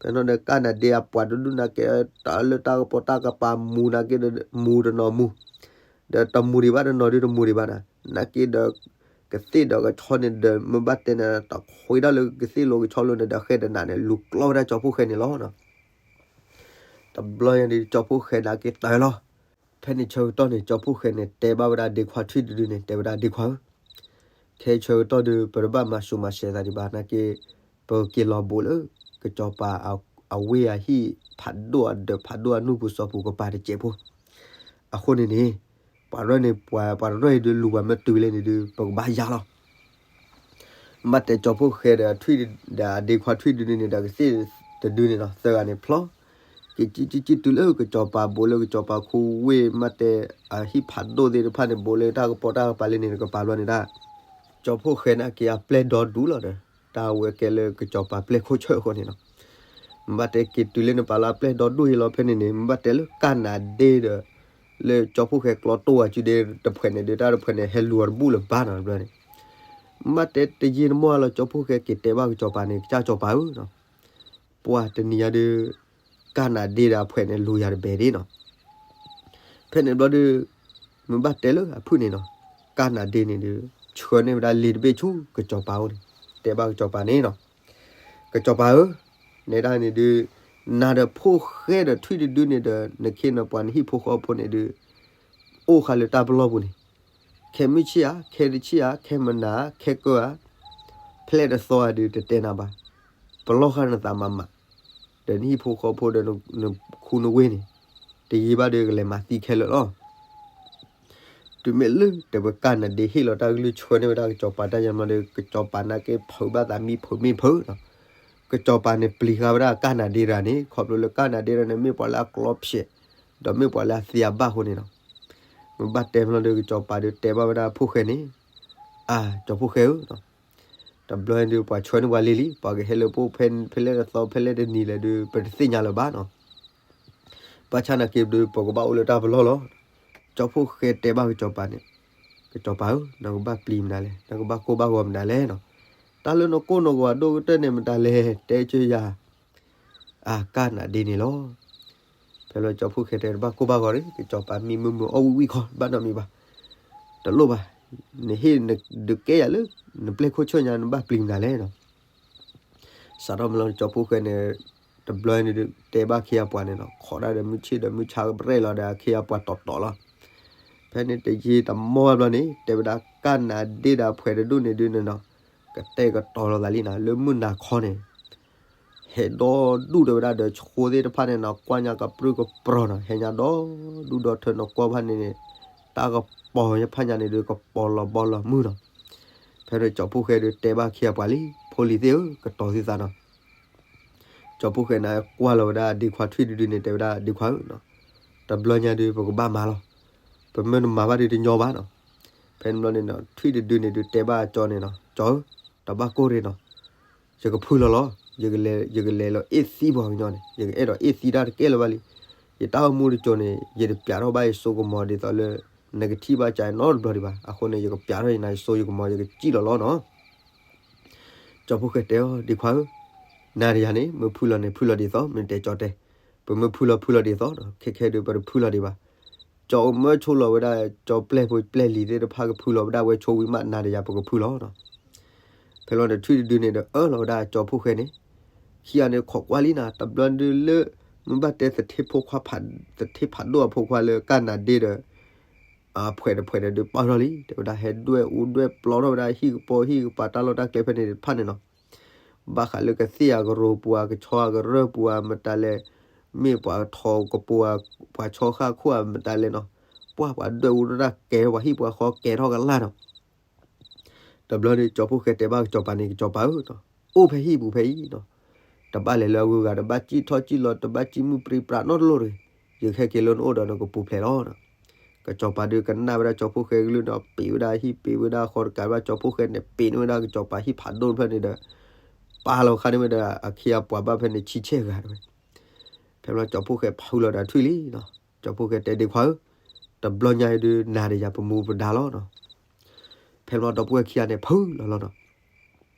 ဖဲနီၤဒီး ကၢ်နၤဒ့အပှၤတဒူၣ်နာ်က့ တၢ်လၢတၢ်ကပီၤတၢ်ကပၤမူၤနာ်က့ဒီး မူၤတနီၤမူၤ, ဒီးတမူၤဒံးဘၣ်တနီၤဒုးတမူၤဒံးဘၣ်နီၤ. နာ်က့ဒီး ကသ့ၣ်ဒီးကဆီန့ၣ်ဒီး မ့ၢ်ဘၣ်တဲန့ၣ် တခွ့ဒၣ်လၢကသ့ၣ်လိၤကဆီလိၤန့ၣ်ဒီး ဃဲတနးန့ၣ် လူၤကျီဝဲဒၣ်ကၠီဖှိၣ်ဃဲန့ၣ်လီၤ. တဘျီညါန့ၣ် ကၠီဖှိၣ်ဃဲနာ်က့တၢၢ်လီၤ. ဖဲန့ၣ်ဆၢကတီၢ်န့ၣ် ကၠီဖှိၣ်ဃဲန့ၣ် တဲဘၣ်ဝဲဒၣ်ဒ့ခွါထွံၣ်တဒုန့ၣ် တဲဝဲဒၣ်ဒ့ခွါဧၢ, ခဲအံၤဆၢကတီၢ်ဒုး ပတဘၣ်မၤဆူးမၤဆဲးသးဒံးဘၣ် နာ်က့ ပက့ၤလီၤဘူးလၢ ကစီၤပၤအဝ့ၢ်အဟံၣ် ဖးဒိၣ်အဒၢး ဖးဒိၣ်အနူၢ်ပူၤစီၤပူၤကပၤတစဲးဖိ. အဃိန့ၣ်န့ၣ် ပှၤရဲၣ်န့ၣ် ပှၤ ပှၤတရဲၣ်အံၤဒုးလူၤပှၤမ့ၢ်တုၤလဲၣ်န့ၣ်ဒုး ပကဘၣ်ယါလီၤ. မ့ၢ်ဘၣ်တဲကၠီဖှိၣ်ဃဲဒီးထွံၣ် ဒီးအဒ့ခွါထွံၣ်တဒုန့ၣ်ဒီးကသ့ၣ်တဒုန့ၣ်နီၤ သၢဂၤန့ၣ်ဖျီ က့ၤကံကံကံတုၤလၢကစီၤပၤဘူးလၢကစီၤပၤခူဝ့ၢ် မ့ၢ်တဲ အဟံၣ်ဖးဒိၣ်သ့ၣ်တဖၣ်န့ၣ် ဘူးလၢတၢ်ကပီၤတၢ်ကပၤလၢန့ၣ် ကပၤဘျီန့ၣ်ဒၣ် ကၠီဖှိၣ်ဃဲနာ်က့အပျဲၢ်ဒီဒူၣ်လီၤဒီး တၢ်ဝဲကဲလၢကစီၤပၤပျဲၢ်ခိၣ်ဆၢၣ်အဃိန့ၣ်နီၤ. မ့ၢ်ဘၣ်တဲက့ၤတုၤလၢနပာ်လၢအပျဲၢ်ဒီဒူၣ်ယံၤလီၤဖဲန့ၣ်န့ၣ် မ့ၢ်ဘၣ်တဲလၢကၢ်နၤဒ့ဒီး လၢကၠီဖှိၣ်ဃဲကျီတိၢ်ဝဲစုဒ့တဖှဲးန့ၣ်ဒုး တၢ်တဖှဲးန့ၣ် ဟဲလူၤအီၤတဘူၣ်လၢၤဘၣ်နီၤတဘျီန့ၣ် မ့ၢ်ဘၣ်တဲတယံာ်တမီၢ်လီၤ ကၠီဖှိၣ်ဃဲက့ၤတဲဘၣ်ကစီၤပၤန့ၣ် ကစၢ်ကစီၤပၤဧၢနီၤ, ပှၢ်တနံၤညါဒုး ကၢ်နၤဒ့ဒီးအဖှဲးန့ၣ်လူၤယၤတဘဲဒ့နီၤ. ဖဲန့ၣ်ဘျီဒုး မ့ၢ်ဘၣ်တဲလၢအဖုၣ်န့ၣ်နီၤ, ကၢ်နၤဒ့န့ၣ်ဒုး ဆှၢန့ၢ်ဝဲဒၣ်လံာ်တဘ့ၣ်ဆူကစီၤပၤအအိၣ်န့ၣ် တဲဘၣ်ကစီၤပၤန့ၣ်နီၤ, ကစီၤပၤဧၢ, နဲဒၣ်န့ၣ်ဒုး နၤဒီးဖိၣ်ဃဲဒီးထွံၣ်တဒုန့ၣ်ဒီး နခ့နပှၤနဟံၣ်ဖိဃီဖိန့ၣ်ဒုး အိၣ်ဃာ်လၢတၢ်ပလီၢ်ပူၤန့ၣ် ခဲမုၢ်ဆ့ၣ်ဧါ, ခဲတဆံၣ်ဧါ, ခဲမနၤဧါ, ခဲကၢၢ်ဧါ, ဖဲလဲၣ်တသီဧါဒုး တတဲနၤဘၣ်. ပလီၢ်ဃာ်နသးမၤမး, ဒီးနဟံၣ်ဖိဃီဖိဒီးနခူနဝ့ၢ်န့ၣ် တယံာ်ဘၣ်ဒီးကလဲၤမၤသံခဲလၢာ်လီၤ. တုၤမ့ၢ်လၢတဲဝဲကၢ်နၤဒ့ဟ့ၣ်လီၤတၢ်ကလုၢ်ဆှၢန့ၢ်ဝဲဒၣ်ကစီၤပၤတၢ်ယါမီဒီး ကစီၤပၤနာ်က့ဖုးဘၣ်သးမံဖုးမ့ၢ်ဖုးနီၤ. ကစီၤပၤန့ၣ်ပျံၤဃာ်ဝဲဒၣ်ကၢ်နၤဒ့တဂၤန့ၣ် ခီဖျိလၢကၢ်နၤဒ့တဂၤန့ၣ် မ့ၢ်ပှၤလၢအကျီဖျဲး ဒီးမ့ၢ်ပှၤလၢအသံအဘၣ်အဃိန့ၣ်နီၤ. မ့ၢ်ဘၣ်တဲဖဲလီၤဒီးကစီၤပၤဒုးတဲဘၣ်ဝဲဒၣ်ဖိၣ်ဃဲန့ၣ်, အၢ ကၠီဖှိၣ်ဃဲဧၢ, တဘျီဒုး ပှၤဆှၢန့ၢ်ပှၤလံလံ, ပှၤကဟဲလၢပအိၣ်ဖဲလဲၣ်တသီဖဲလဲၣ်တနံၤလဲၣ်ဒုး ပတသ့ၣ်ညါလၢၤဘၣ်နီၤ. ဘၣ်ဆၣ်နာ်က့ဒုး ပကဘၣ်အိၣ်လၢတၢ်ပလီၢ်လီၤ. ကၠီဖှိၣ်ဃဲတဲဘၣ်ကစီၤပၤန့ၣ်, ကစီၤပၤဧၢ, နကဘၣ်ပျံၤမနုၤလဲၣ်, နကဘၣ်ကိၢ်ဘၣ်ဂီၤမနုၤလဲၣ်နီၤ. တၢ်လၢနကိၢ်နဂီၤအဒိၣ်ကတၢၢ်န့ၣ်မတၤလဲၣ်, တဲကၢယၤ အၢ ကၢ်နၤဒ့န့ၣ်လီၤ. ဖဲလၢကၠီဖှိၣ်ဃဲတဲတဘၣ်ကိၢ်ဘၣ်ဂီၤန့ၣ် ကစီၤပၤမံမုာ်မုာ်အီၣ်ဝံၣ်ဝံၣ်ခီ ဘၣ်နီတမံၤဘၣ်. တလိၣ်ဘၣ်, နဟ့ၣ်ဒုးကဲယၤလၢ နပျဲၢ်ခိၣ်ဆၢၣ်ညါ နဘၣ်ပျံၤမနုၤလဲၣ်နီၤ. စးထီၣ်မ့ၢ်လီၤ ကၠီဖှိၣ်ဃဲန့ၣ် တဘျီန့ၣ်ဒုး တဲဘၣ်ခ့အပှၤန့ၣ်နီၤ, ခိးဒၣ်ဒီးမုၢ်ဆ့ၣ်ဒီးမုၢ်ဆါကပရဲၣ်လီၤဒီးအခ့အပှၤတီတီလီၤ. ဖဲန့ၣ်တယံာ်တမီၢ်ဘျီန့ၣ် တဲဝဲဒၣ်ကၢ်နၤဒ့ဒီးအဖှဲးတဒူၣ်န့ၣ်ဒုးန့ၣ်နီၤ, ကတဲာ်ကတီၤလီၤသးလံနီၤ, လၢမုၢ်နၤခီန့ၣ် ဟဲဒီဒူၣ်တဲဝဲဒၣ်ဒီးဆိသ့ၣ်တဖၣ်န့ၣ်နီၤ ကွၢ်ညါကပြုၢ်ကပြီၤနီၤ, ဟဲညါဒီဒူၣ်ဒီထၢနီၤ ကွၢ်ဖၣ်န့ၣ်န့ၣ် တၢ်ကပီၤဖၣ်ညါန့ၣ်ဒုး ကပီၤလီၤဘီလီၤမုၢ်နီၤ. ဖဲန့ၣ်ကၠီဖှိၣ်ဃဲဒုးတဲဘၣ်ခ့အပှၤလံ, ဖိလံၤသ့ၣ်ဧၢ, ကတီၤသုသးနီၤ. ကၠီဖှိၣ်ဃဲန့ၣ်ကွၢ်လီၤဝဲဒၣ်ဒ့ခွါထွံၣ်တဒုန့ၣ် တဲဝဲဒၣ်ဒ့ခွါဧၢ, တဘျီညါဒုး ပကဘၣ်မၤလီၤ. ပမ့ၢ်တမၤဘၣ်ဒုးတညီဘၣ်နီၤ. ဖဲန့ၣ်ဘျီန့ၣ်နီၤ ထွံၣ်တဒုန့ၣ်ဒုး တဲဘၣ်ကၠီန့ၣ်နီၤ, ကၠီဧၢ, တဘၣ်ကိၢ်ရ့ၣ်နီၤ. ယကဖုလီၤလီၤ, ယကလဲၤလီၤအ့ၣ်သံပှၤကညီန့ၣ်, ယကအဲၣ်ဒိးအ့ၣ်သံတၢ်တကဲလၢၤဘၣ်လံ. ယတၢ်အိၣ်မူတစိၤန့ၣ် ယတပျးထီၣ်ဘၣ်ယစိကမီၤဒ်သိးလၢ နကထံၣ်ဘၣ်ကၠီနီတဘျီဒံးဘၣ်. အဃိန့ၣ် ယကပျးထီၣ်ယနၤယစိယကမီၤ ယကစံၣ်လီၤလီၤနီၤ. ကၠီဖီၣ်ဃဲတဲအီၤ ဒ့ခွါဧၢ, နၤဒီးယၤန့ၣ် မ့ၢ်ဖုလီၤန့ၣ် ဖုလီၤဒ်သိး မ့ၢ်တဲကၠီတဲ, ပမ့ၢ်ဖုလီၤဖုလီၤဒ်သိးနီၤ, ခဲခဲဒုးပတဖုလီၤဒံးဘၣ်. ကၠီအမၢဆိလီၤဝဲဒၣ် ကၠီပျဲၢ်ဖိပျဲၢ်လံၤသ့ၣ်တဖၣ်ကဖုလီၤဝဲဒၣ်ဝဲဆိဝံၤမး နၤဒီးယၤပကဖုလီၤနီၤ. ဖဲလီၤန့ၣ်ထွံၣ်တဒုန့ၣ်ဒီးအၢၣ်လီၤဝဲဒၣ်ကၠီဖီၣ်ဃဲန့ၣ်, ခံဂၤန့ၣ်ခိးကွၢ်လံနီၤ, တဘျီဒုလၢ မ့ၢ်ဘၣ်တဲသထ့ဖိခွါဖး, သထ့ဖးဒိၣ်အဖိခွါလၢကၢ်နၤဒ့ဒီး အဖှဲးတဖှဲးဒီးဒုးပာ်ထီၣ်လံ, တဲဝဲဒၣ်ဟဲဒွဲၣ်အူဒွဲၣ်ပျီထီၣ်ဝဲဒၣ်ဟံၣ်ကပီၤ ဟံၣ်ကပၤတၢ်လီၢ်တၢ်ကျဲဖဲန့ၣ်တဖၣ်န့ၣ်နီၤ. ဘၣ်ဃးလၢကသ့ၣ်အကရူၢ်ပူၤ အကဆီအကရၢၢ်ပူၤ အမတၤလဲၣ်, မ့ၢ်ပှၤထီကပူၤ ပှၤဆီဃၣ်ခိၣ်အမတၤလဲၣ်နီၤ, ပှၤပှၤဒွဲၣ်အူဒၣ်ကဲၤပှၤဟံၣ်ပှၤဃီကဲၤထီၣ်ကလၢ်နီၤ. တဘျီန့ၣ်ကၠီဖီၣ်ဃဲတဲဘၣ်ကၠီပၤန့ၣ် ကၠီပၤဧၢ, အိၣ်ဖဲဟံၣ်ပူၤဖဲအံၤနီၤ, တဘၣ်လဲၤလၢအဂုၤအဂၤ တဘၣ်စံၣ်ထီၣ်စံၣ်လီၤ တဘၣ်စံၣ်မုၢ်ပြံပြးနီတလိၣ်တဂ့ၤ, ယကဟဲက့ၤလၢနအိၣ်ဒီးနကပူၤဖျဲးလီၤနီၤ. ကၠီပၤဒုးကနၣ်ဝဲဒၣ်ကၠီဖီၣ်ဃဲကလုၢ်နီၤ, ပ့ၤဝဲဒၣ်ဟံၣ်ပ့ၤဝဲဒၣ်ဃီတကးဘၣ် ကၠီဖီၣ်ဃဲန့ၣ်ပ့ၤန့ၢ်ဝဲဒၣ်ကၠီပၤဟံၣ်ဖးဒိၣ်တဖျၢၣ်န့ၣ်ဒီး ပာ်လီၤခါန့ၢ်ဝဲဒၣ်အခ့အပှၤဘၣ်ဖဲန့ၣ်ဆံဆဲၣ်ဂၤတဲဝဲ. ဖဲလီၤကၠီဖီၣ်ဃဲဖုလီၤဒီးထွံၣ်လံနီၤ, ကၠီဖီၣ်ဃဲတဲဒ့ခွါဧၢ, တဘျီညါအံၤဒုးနၤဒီးယၤပမူပဒါလီၤနီၤ. ဖဲလီၤဒီပုၢ်ဝဲၢ်ခံဂၤန့ၣ်ဖုလီၤလီၤနီၤ.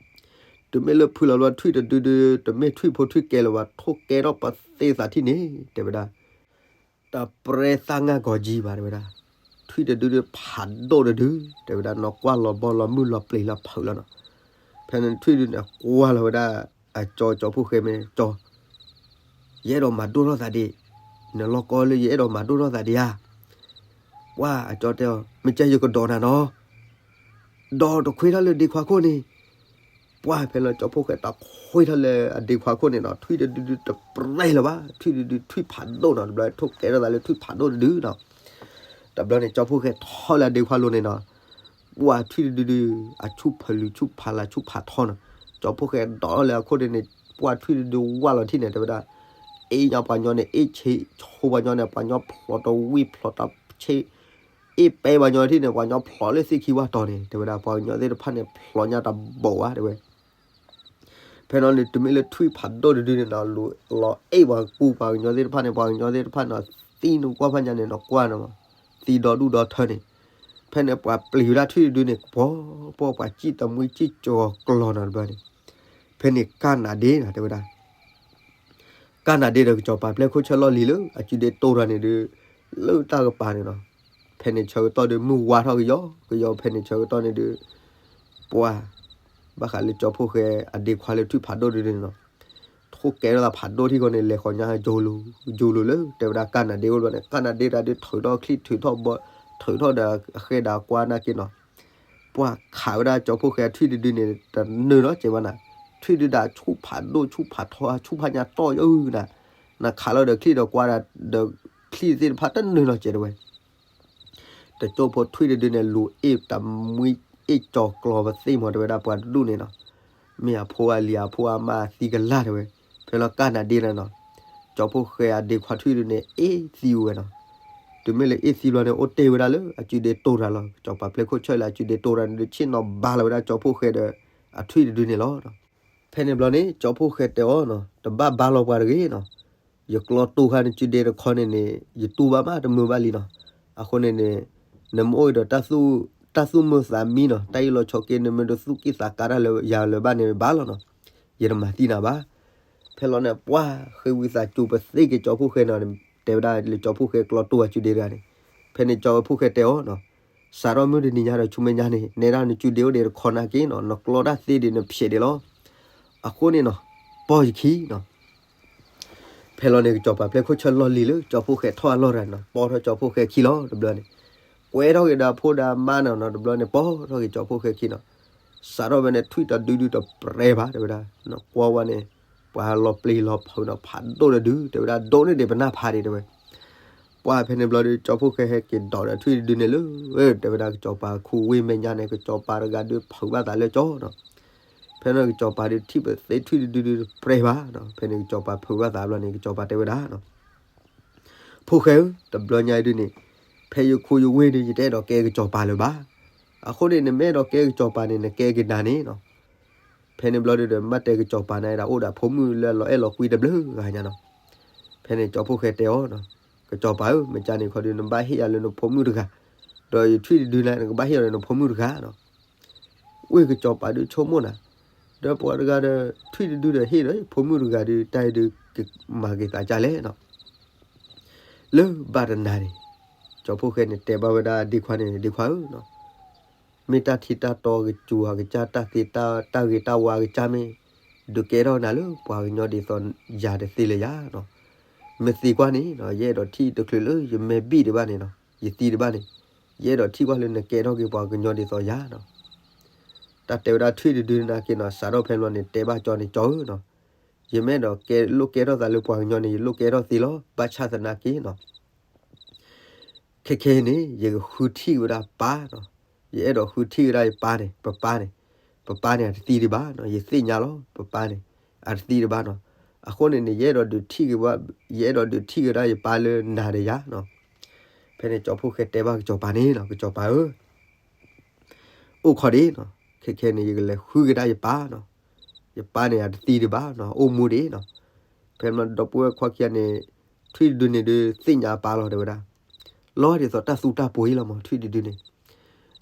တုၤမ့ၢ်လၢဖုလီၤလီၤထွံၣ်တဒုဒု တမ့ၢ်ထွံၣ်ဖိထွံၣ်ကဲလၢၤဘၣ် ထိၣ်ကဲထီၣ်ပသ့သးထံၣ်န့ၣ် တဲဝဲဒၣ်, တပြဲသၣ်ငၢ်ကီၤကၠံဘၣ်တဲဝဲဒၣ်, ထွံၣ်တဒုဒုဖးဒိၣ်တဒု တဲဝဲဒၣ် နီၢ်ကွၢ်လီၤဘီလီၤမုၢ်လီၤပျံၤလီၤဖုးလီၤနီၤ. ဖဲန့ၣ်ထွံၣ်ဒုန့ၣ်ကွၢ်လီၤဝဲဒၣ် အကၠီကၠီဖီၣ်ဃဲမ့ၢ်ကၠီ ယအဲၣ်ဒိးမၤဒိၣ်ထီၣ်သးဒံး, နလီၢ်ကီလၢယအဲၣ်ဒိးမၤဒိၣ်ထီၣ်သးဒံးဧါ. ပှၢ်အကၠီတဲအီၤ မ့ၢ်ကဲယကဒီးနၤနီၤ, ဒီးတခွ့ထီၣ်လၢဒ့ခွါခိၣ်န့ၣ်, ပှၢ်ဖဲလီၤကၠီဖီၣ်ဃဲတခွ့ထီၣ်လၢအဒ့ခွါခိၣ်န့ၣ်နီၤ, ထွံၣ်တဒုဒုတပြဲလၢၤဘၣ်, ထွံၣ်တဒုဒုထွံၣ်ဖးဒိၣ်နီၤ, တဘျီထိၣ်ကဲထီၣ်သးလၢထွံၣ်ဖးဒိၣ်တဒုနီၤ. တဘျီန့ၣ်ကၠီဖီၣ်ဃဲထီၣ်လၢအဒ့ခွါလိၤန့ၣ်နီၤ, ပှၢ်ထွံၣ်တဒုဒု အဆူၣ်ဖးလုာ်ဆူၣ်ဖးလၤဆူၣ်ဖးထီနီၤ, ကၠီဖီၣ်ဃဲဒီးလၢအခိၣ်န့ၣ်န့ၣ် ပှၢ်ထွံၣ်တဒုဝၢ်လီၤထံၣ်န့ၣ် တဲဝဲဒၣ်, အ့ၣ်ညါပှၤညီန့ၣ် အ့ၣ်ဆ့ဆိပှၤညီန့ၣ် ပှၤညီဖျိးတဝံၣ်ဖျိးတၢ်ဆ့ အ့ၣ်ပဲပှၤညီထံၣ်န့ၣ် ပှၤညီဖျိးလၢသ့ၣ်ခံဝၢ်တီၤန့ၣ် တဲဝဲဒၣ် ပှၤကညီသ့ၣ်တဖၣ်န့ၣ် ဖျိးညါတဘိးဘၣ်တဲဝဲ. ဖဲန့ၣ်န့ၣ် တုၤမ့ၢ်လၢထွံၣ်ဖးဒိၣ်တဒုန့ၣ်နီၤ လူၤလီၤအဲၣ်ပှၤကူပှၤကညီသ့ၣ်တဖၣ်န့ၣ် ပှၤကညီသ့ၣ်တဖၣ်န့ၣ် သံနကွၢ်ဖးညါန့ၣ်နီၤ ကွၢ်နီၤ သံဒီဒူၣ်ဒီထၢန့ၣ်, ဖဲန့ၣ်ပှၤပျံၤဝဲဒၣ်ထွံၣ်တဒုန့ၣ် ပှၤ ပှၤစံၣ်တမှံစံၣ်ကၠီၤကျီၤနီၤတဘျီန့ၣ်, ဖဲန့ၣ်ကၢ်နးဒ့နီၤ တဲဝဲဒၣ် ကၢ်နးဒ့ဒီးကစီၤပၤပျဲၢ်ခိၣ်ဆၢလီၢ်လံၤလၢ အစုဒ့တိၢ်တၢ်န့ၣ်ဒုး လၢတၢ်ကပၤန့ၣ်နီၤ, ဖဲန့ၣ်ဆၢကတီၢ်ဒုး မုၢ်ဝါထီၣ်ကယီကယီ ဖဲန့ၣ်ဆၢကတီၢ်န့ၣ်ဒုး ပှၤ ဘၣ်ဃးလၢကၠီဖီၣ်ဃဲအဒ့ခွါလၢထွံၣ်ဖးဒိၣ်ဒုးန့ၣ်နီၤ, ထိၣ်ကဲထီၣ်သးဖးဒိၣ်ထံၣ်ဃီန့ၣ် လဲၤဃီၤညါယိလိၤ ယိလိၤလၢ တဲဝဲဒၣ်ကၢ်နးဒ့အိၣ်ဘျီန့ၣ် ကၢ်နးဒ့တၢ်ဒုးထုးထီၣ်ချံၣ်ထုးထီၣ်ဘီ ထုးထီၣ်ဒီးအဃဲဒီးအကွါနာ်က့နီၤ ပှၤခးဝဲဒၣ်ကၠီဖီၣ်ဃဲအထွံၣ်တဒုန့ၣ် တနၢၤနီတစဲးဘၣ်နၤ, ထွံၣ်ဒုဒၣ်ဆူၣ်ဖးဒိၣ်ဆူၣ်ဖးထီ ဆူၣ်ဖးညါတီၢ်ယုၢ်နၤ, နခးလီၤဒီးချံၣ်ဒီးကွါဒီး ချံၣ်သ့ၣ်တဖၣ်တနၢၤနီတစဲးတဲဝဲ, တကၠိဖိထွံၣ်တဒုန့ၣ် လူၤအ့ၣ်တမှံအ့ၣ်ကၠီၤကျီၤပသ့ၣ်မီၤတဲဝဲဒၣ်ပှၤတဒူၣ်န့ၣ်နီၤ, မ့ၢ်အဖိအလံၤအဖိအမါသံကလၢ်တဲဝဲ, ဖဲလီၤကၢ်နးဒ့နၤနီၤ, ကၠီဖီၣ်ဃဲအဒ့ခွါထွံၣ်တဒုန့ၣ် အ့ၣ်သံဝဲနီၤ တုၤမ့ၢ်လၢအ့ၣ်သံဘျီန့ၣ် အိၣ်တ့ၢ်ဝဲဒၣ်လၢအစုဒ့တိၢ်တၢ်လီၤ. ကစီၤပၤပျဲၢ်ခိၣ်ဆၢလၢအစုဒ့တိၢ်တၢ်န့ၣ် ဆ့ၣ်နီၤဘါလီၤဝဲဒၣ်ကၠီဖီၣ်ဃဲဒီးအထွံၣ်တဒုန့ၣ်လီၤ. ဖဲန့ၣ်ဘျီန့ၣ် ကၠီဖီၣ်ဃဲတဲအီၤနီၤ, တဘၣ်ဘါလီၤပှၤတဂ့ၤနီၤ, ယကျီတိၢ်ခါနစုဒ့တခီန့ၣ်န့ၣ် ယတူၢ်ဘၣ်မးတမုာ်ဘၣ်လံနီၤ. အဃိန့ၣ်န့ၣ် နမ့ၢ်အိၣ်ဒီး တၢ်သူၣ်မုာ်သးမံနီၤ, တၢ်အ့ၣ်လိာ်ဆိးက့ နမ့ၢ်တသူၣ်က့ၣ်သးကါတၢ်လၢယၤလၢၤဘၣ်န့ၣ်ဘၣ်လီၤနီၤ, ယတမၤသံနၤဘၣ်. ဖဲလီၤန့ၣ် ပှၢ်ဃ့ဝံသးစူၤပသ့က့ၤကၠီဖီၣ်ဃဲနီၤ, တဲဝဲဒၣ်လၢကၠီဖီၣ်ဃဲကျီတိၢ်အစုဒ့တဂၤန့ၣ်, ဖဲန့ၣ်ကၠီဖီၣ်ဃဲတဲအီၤနီၤ, စးထီၣ်မုၢ်တနံၤညါဒီးဆူမဲာ်ညါန့ၣ် နဲဒၣ်နစုဒ့အိၣ်ဒံးတခီနာ်က့နီၤ, နကျီတၢ်သ့ဒံးနဖျဲးဒံးလီၤ. အဃိန့ၣ်နီၤ, ပီၢ်ယခံနီၤ ဖဲလီၤန့ၣ် ကစီၤပၤပျဲၢ်ခိၣ်ဆၢလီၢ်လံၤလၢ ကၠီဖီၣ်ဃဲထီၣ်အလီၢ်တဂၤန့ၣ်နီၤ, ပီၢ်ထီၣ်ကၠီဖီၣ်ဃဲခံလီၤတဘျီန့ၣ်, ကွဲထီၣ်က့ၤဒီးအဖိဒီးအမါနီၤနီၤ တဘျီန့ၣ် ပီၢ်ထီၣ်က့ၤကၠီဖီၣ်ဃဲခံနီၤ, စးထီၣ်ဖဲန့ၣ် ထွံၣ်တဒုဒုတပြဲဘၣ် တဲဝဲဒၣ်, ကွၢ်ဝဲန့ၣ် ပှၤလီၤပျံၤလီၤဖုးနီၤ ဖးဒိၣ်တဒု တဲဝဲဒၣ် ဒိၣ်န့ၢ်ဒံးပနၢ်ဖးဒံး တဲဝဲ ပှၢ်ဖဲန့ၣ်ဘျီဒုး ကၠီဖီၣ်ဃဲဟဲက့ၤဒိးဒီးထွံၣ်တဒုန့ၣ်လၢ တဲဝဲဒၣ် ကစီၤပၤခူဝ့မဲာ်ညါန့ၣ် ကစီၤပၤတဂၤဒုးဖုးဘၣ်သးလၢကၠီနီၤ, ဖဲန့ၣ်ကစီၤပၤဒုးထံၣ်ပသ့ထွံၣ်တဒုဒုတပြဲဘၣ်နီၤ, ဖဲန့ၣ်ကစီၤပၤဖုးဘၣ်သးဘျီန့ၣ် ကစီၤပၤတဲဝဲဒၣ်နီၤ ဖိၣ်ဃဲဧၢ, တဘျီညါအံၤဒုးန့ၣ် ဖဲယခူယဝ့ၢ်ဒုး ယတအဲၣ်ဒိးကဲကစီၤပၤလၢၤဘၣ်. အဃိန့ၣ် နမ့ၢ်အဲၣ်ဒိးကဲကစီၤပၤန့ၣ် နကဲက့ၤနၤန့ၣ်နီၤ. ဖဲန့ၣ်ဘျီဒုးဒီး မ့ၢ်တဲကစီၤပၤန့ၣ်ဒၣ် အိၣ်ဒီးဖိမုၣ်လၢအလီၤအဲၣ်လီၤကွံတဘျုးဂၤညါနီၤ. ဖဲန့ၣ်ကၠီဖီၣ်ဃဲတဲအီၤနီၤ, ကစီၤပၤဧၢ, မ့ၢ်ကန့ၣ်ခီဒုး နဘၣ်ဟ့ၣ်ယၤလၢနဖိမုၣ်တဂၤ, ဒီးယထွံၣ်တဒုန့ၣ် နကဘၣ်ဟ့ၣ်အီၤဒီးနဖိမုၣ်တဂၤနီၤ. ဝ့ၢ်ကစီၤပၤဒုးဆိကမိၣ်နၤ, ဒီးပှၤတဂၤဒီး ထွံၣ်တဒုဒီးဟ့ၣ်ဒီး ဖိမုၣ်တဂၤဒုး တၢ်အံၤဒုးကမၤက့ၤသးဒ်လဲၣ်နီၤ. လၢဘၣ်တနၤန့ၣ် ကၠီဖှိၣ်ဃဲန့ၣ် တဲဘၣ်ဝဲဒၣ်ဒ့ခွါန့ၣ် ဒ့ခွါဧၢနီၤ, မ့ၢ်တၢ်ထံတၢ်တီကစူၤအကစၢ် တၢ်သ့တၢ် တၢ်ဂ့ၤတၢ်ဝါအကစၢ်မ့ၢ် ဒုးကဲထီၣ်နၤလၢပှၤကညီဒ်သိးယၤတသ့လၢၤယၤနီၤ. မ့ၢ်သံကွၢ်န့ၣ်နီၤ ယအဲၣ်ဒိးထံၣ်တချုးလၢယမဲာ်ဘံၣ်ဒံးဘၣ်န့ၣ်နီၤ ယသံဒံးဘၣ်န့ၣ် ယအဲၣ်ဒိးထံၣ်ကွၢ်လၢနကဲထီၣ်က့ၤပှၤကညီဒ်သိးယၤနီၤ. တၢ်တဲဝဲဒၣ်ထွံၣ်တဒုန့ၣ်က့နီၤ စးထီၣ်ဖဲလီၤန့ၣ် တဲဘၣ်ကၠီန့ၣ် ကၠီဧၢနီၤ, ယမ့ၢ်အဲၣ်ဒိးကဲလိၣ်ကဲထီၣ်သးလၢပှၤကညီန့ၣ် ယလိၣ်ကဲထီၣ်သ့လီၤ. ဘၣ်ဆၣ်သနာ်က့နီၤ ခဲခဲအံၤန့ၣ် ယကဃုထံၣ်ဝဲဒၣ်ပၢ်နီၤ, ယအဲၣ်ဒိးဃုထံၣ်ဝဲဒၣ်ယပၢ်န့ၣ် ပပၢ်န့ၣ် ပပၢ်န့ၣ်အတသံဒံးဘၣ်နီၤ, ယသ့ၣ်ညါလီၤ ပပၢ်န့ၣ် အတသံဒံးဘၣ်နီၤ. အဃိန့ၣ်န့ၣ် ယအဲၣ်ဒိးဒုးထံၣ်က့ၤဝဲ ယအဲၣ်ဒိးဒုးထံၣ်က့ၤဝဲဒၣ်ယပၢ်လၢနၤဒီးယၤနီၤ. ဖဲန့ၣ်ကၠီဖှိၣ်ဃဲတဲဘၣ်ကၠီပၢ်န့ၣ်နီၤ ကၠီပၢ်ဧၢ အိၣ်ခိးဒံးနီၤ, ခဲခဲန့ၣ် ယကလဲၤဃုကဒါယပၢ်နီၤ, ယပၢ်န့ၣ် အတသံဒံးဘၣ်နီၤ, အိၣ်မူဒံးနီၤ. ဖဲမ့ၢ်ဒီပုၢ်ဝဲၢ်ခွါခံဂၤန့ၣ် ထွံၣ်တဒုန့ၣ်ဒုး သ့ၣ်ညါအပၢ်လီၤ တဲဝဲဒၣ်, လီၤဒ်သိးတၢ်သူတၢ်ပှ့ၤလီၤမး ထွံၣ်တဒုန့ၣ်.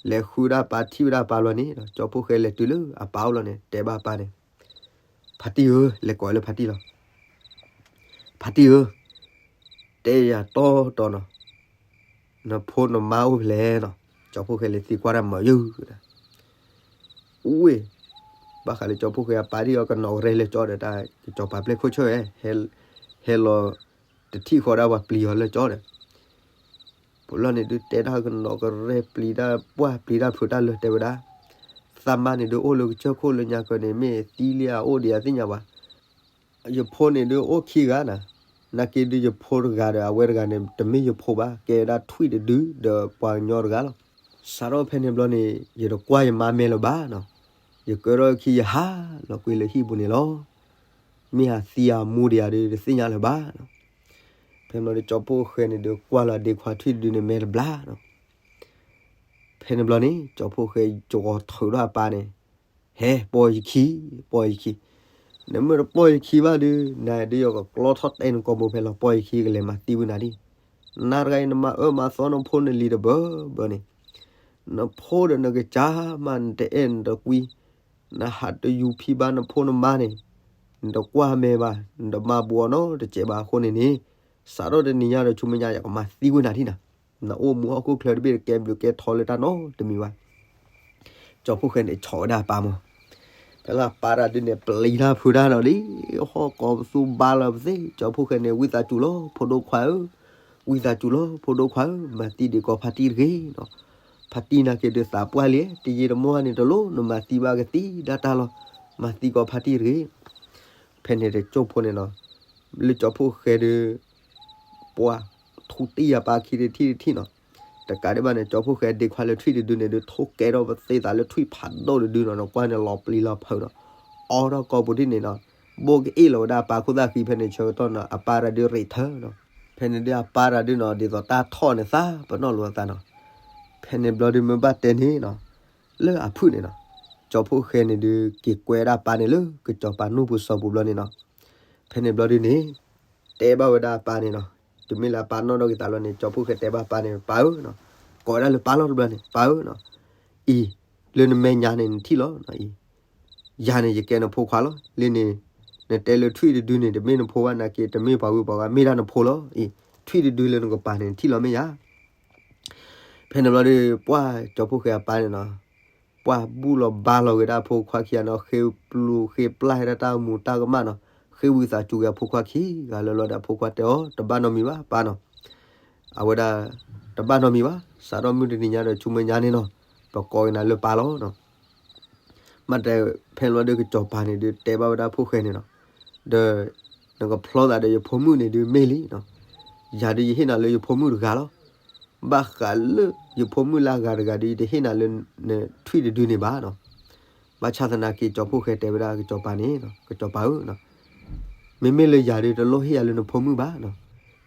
လဲၤဃုဒၣ်ပၢ်ထံၣ်ဝဲဒၣ်ပၢ်ဘျီန့ၣ် ကၠီဖှိၣ်ဃဲလဲၤတုၤလၢအပၢ်အိၣ်လီၤန့ၣ် တဲဘၣ်ပၢ်န့ၣ်, ဖါတံၢ်ဧၢ, လဲၤကိးလၢဖါတံၢ်လီၤ. ဖါတံၢ်ဧၢ, တဲယၤတီတီနီၤ, နဖိနမါအိၣ်ဖဲလဲၣ်နီၤ. ကၠီဖှိၣ်ဃဲလဲၤသံကွၢ်တၢ်မၤယုၢ်ဒၣ်, အူဝ့ၢ်, ဘၣ်ဃးလၢကၠီဖှိၣ်ဃဲအပၢ်ဒ်အီၤ ကနီၣ်ကရဲလၢကၠီဒီး တၢ်ကစီၤပၤပျဲၢ်ခိၣ်ဆၢၣ်ဝဲ ဟဲလီၤတထံၣ်ဃီဒၣ်ပှၤပျံၤအီၤလၢကၠီဒီး ပလီၢ်န့ၣ်ဒုးတဲတၢ်ကနီၣ်ကရဲပျံၤတၢ်ပှၢ်ပျံၤတၢ်ဖုးတၢ်လၢာ်တဲဝဲဒၣ်, သးမါန့ၣ်ဒုးအိၣ်လၢကစၢၢ်ခိၣ်လၢညါကၢန့ၣ် မ့ၢ်သံလံဧါအိၣ်ဒံးဧါသ့ၣ်ညါဘၣ်. ယဖိန့ၣ်ဒုးအိၣ်ခံဂၤနၤ, နာ်က့ဒုးယဖိတဂၤဒီးအဝဲတဂၤန့ၣ် တမ့ၢ်ယဖိဘၣ် ကဲဝဲဒၣ်ထွံၣ်တဒုဒီးပှၤကညီတဂၤလီၤ. စးထီၣ်ဖဲန့ၣ်ဘျီန့ၣ် ယတကွၢ်ယမါမဲာ်လၢၤဘၣ်နီၤ, ယကၢထီၣ်ခံယဟးလီၤကွံာ်လၢဟံၣ်ပူၤန့ၣ်လီၤ. မ့ၢ်အသံအမူဒံးဧါဒုးတသ့ၣ်ညါလၢၤဘၣ်နီၤ. ဖဲန့ၣ်ဘျီဒုးကၠီဖှိၣ်ဃဲန့ၣ်ဒုးကွၢ်လီၤဒ့ခွါထွံၣ်တဒုန့ၣ်မဲာ်တဘျါနီၤ. ဖဲန့ၣ်ဘျီန့ၣ် ကၠီဖှိၣ်ဃဲကဂီၤထုးထီၣ်အပၢ်န့ၣ်, ဟဲပိာ်ယခံ, ပိာ်ယခံ, နမ့ၢ်တပိာ်ယခံဘၣ်ဒုး နဒုးယကကျီထီၣ်တဲနကိာ်ပူၤဖဲလီၤ ပိာ်ယခံကလဲၤမၤသံဝံၤနၤဒံး. နၤတဂၤအံၤနမၤအၢမၤသီနဖိနလံၤတဘၢဘၢန့ၣ်, နဖိဒီးနကစၢ်မး နတအဲၣ်နတကွံ, နဟးတယူၤဖံးဘၣ်နဖိနမါန့ၣ်, နတကွၢ်မဲာ်ဘၣ် နတမၤဘူးအီၤနီတစဲးဘၣ်အဃိန့ၣ်န့ၣ်, စးထီၣ်တနံၤညါဒီးဆူမဲာ်ညါ ယကမၤသံဝံၤနၤဒံးနၤ. နအိၣ်မူဟီၣ်ခိၣ်ချၢတဘ့ၣ်တကဲဘျုးကဲထီလၢတၢ်နီတမံၤဘၣ်. ကၠီဖှိၣ်ဃဲန့ၣ်ဆီၣ်ဝဲဒၣ်အပၢ်မး, ဖဲလၢအပၢ်တၢ်ဒုးန့ၣ် ပျံၤတၢ်ဖုးတၢ်နီၤလံ, ဟီၣ်ကိးပသူဘါလီၤပသ့ၣ်, ကၠီဖှိၣ်ဃဲန့ၣ် ဝံသးစူၤလီၤ ဖိဒိၣ်ခွါဧၢ, ဝံသးစူၤလီၤ ဖိဒိၣ်ခွါဧၢ, မၤသံဒံးကိးဖါတံၢ်တဂ့ၤနီၤ. ဖါတံၢ်နာ်က့ဒုးသးပှၢ်လံ, တယံာ်တမီၢ်န့ၣ်တလိၣ် နမၤသံဘၣ်ကသံဒၣ်တၢ်လီၤ, မၤသံကိးဖါတံၢ်တဂ့ၤ. ဖဲန့ၣ်တကၠိၢ်ဖိန့ၣ်နီၤ, လၢကၠီဖှိၣ်ဃဲဒုး ပှၤထူတံၢ်အပၢ်ခံတထံၣ်တထံၣ်နီၤ. တကးဒံးဘၣ်န့ၣ် ကၠီဖှိၣ်ဃဲဒ့ခွါလၢထွံၣ်တဒုန့ၣ်ဒုး ထိၣ်ကဲထီၣ်ပသ့သးလၢထွံၣ်ဖးဒိၣ်တဒုနီၤ, နကွၢ်န့ၣ်လီၤပျံၤလီၤဖုးနီၤ, အီထီၣ်ကိာ်ပူၤဒ်န့ၣ်နီၤ, ဘိၣ်ကအ့ၣ်လီၤဝဲဒၣ်အပၢ်ခိၣ်သၣ်ဃံဖဲန့ၣ်ဆၢကတီၢ်နီၤ, အပၢ်တၢ်ဒုးရ့းထၢနီၤ. ဖဲန့ၣ်ဒုးအပၢ်တၢ်ဒုးနီၤ ဒ်သိးတၢ်ထီၣ်န့ၣ်သးပနီၣ်လိာ်အသးနီၤ. ဖဲန့ၣ်ဘျီဒုးမ့ၢ်ဘၣ်တဲန့ၣ်နီၤ, လၢအဖုၣ်န့ၣ်နီၤ, ကၠီဖှိၣ်ဃဲန့ၣ်ဒုး က့ၤကွဲဒၣ်အပၢ်န့ၣ်လၢကစီၤပၤနူၢ်ပူၤစီၤပူၤဘျီန့ၣ်နီၤ. ဖဲန့ၣ်ဘျီဒုးန့ၣ် တဲဘၣ်ဝဲဒၣ်အပၢ်န့ၣ်နီၤ, တုၤမ့ၢ်လၢအပၢ်နီၣ်ထီၣ်က့ၤသးလီၤန့ၣ် ကၠီဖှိၣ်ဃဲတဲဘၣ်အပၢ်န့ၣ် ပၢ်ဧၢနီၤ, ကိးဝဲဒၣ်လၢပၢ်လီၤတဘျီန့ၣ် ပၢ်ဧၢနီၤ, အံၤ လၢနမဲာ်ညါန့ၣ်နထံၣ်လီၤနီၤ, အံၤ ယၤန့ၣ် ယကဲနဖိခွါလီၤ, လၢန့ၣ် နတဲလၢထွံၣ်တဒုန့ၣ် တမ့ၢ်နဖိဘၣ်နာ်က့ တမ့ၢ်ပှၤဝံၤပှၤဝါ မ့ၢ်ဒၣ်နဖိလီၤ, အံၤ ထွံၣ်တဒုလၢနကပၤန့ၣ် နထံၣ်လီၤမ့ၢ်ယၤ. ဖဲန့ၣ်ဘျီဒုး ပှၢ်ကၠီဖှိၣ်ဃဲအပၢ်န့ၣ်နီၤ, ပှၢ်ဘူၣ်လီၤဘါလီၤက့ၤဒၣ်အဖိခွါခံဂၤနီၤ, ဃ့ပျုၤဃ့ပျၢ်ဒၣ်တၢ်မူးတၢ်ကမၣ်နီၤ, ဃ့ဝံသးစူၤက့ၤအဖိခွါခံဂၤလၢလီၤဒီးအဖိခွါတဲအီၤ တဘၣ်နီတမံၤဘၣ်ပၢ်နီၤ, အဝဲဒၣ် တဘၣ်နီတမံၤဘၣ်, စးထီၣ်မုၢ်တနံၤညါဒီးဆူမဲာ်ညါန့ၣ်နီၤ, ပကိးက့ၤနၤလၢပၢ်လီၤနီၤ. မ့ၢ်တဲဖဲန့ၣ်ဘျီဒုးကစီၤပၤန့ၣ်ဒုးတဲဘၣ်ဝဲဒၣ်ဖိၣ်ဃဲန့ၣ်နီၤ, ဒီး နကဖျီသးဒီးယဖိမုၣ်န့ၣ်ဒုးမ့ၢ်လံနီၤ, ယၤဒုးယဟ့ၣ်နၤလၢယဖိမုၣ်တဂၤလီၤ, ဘၣ်ဃးလၢယဖိမုၣ်လၢအဂၤတဂၤဒုး ယတဟ့ၣ်နၤလၢနထွံၣ်တဒုန့ၣ်ဘၣ်နီၤ. ဘၣ်ဆၣ်သနာ်က့ကၠီဖှိၣ်ဃဲတဲဝဲဒၣ်ကစီၤပၤန့ၣ်, ကစီၤပၤဧၢ, မ့မ့ၢ်လၢယၤဒုးတလိၣ်ဟ့ၣ်ယၤလၢနဖိမုၣ်ဘၣ်နီၤ,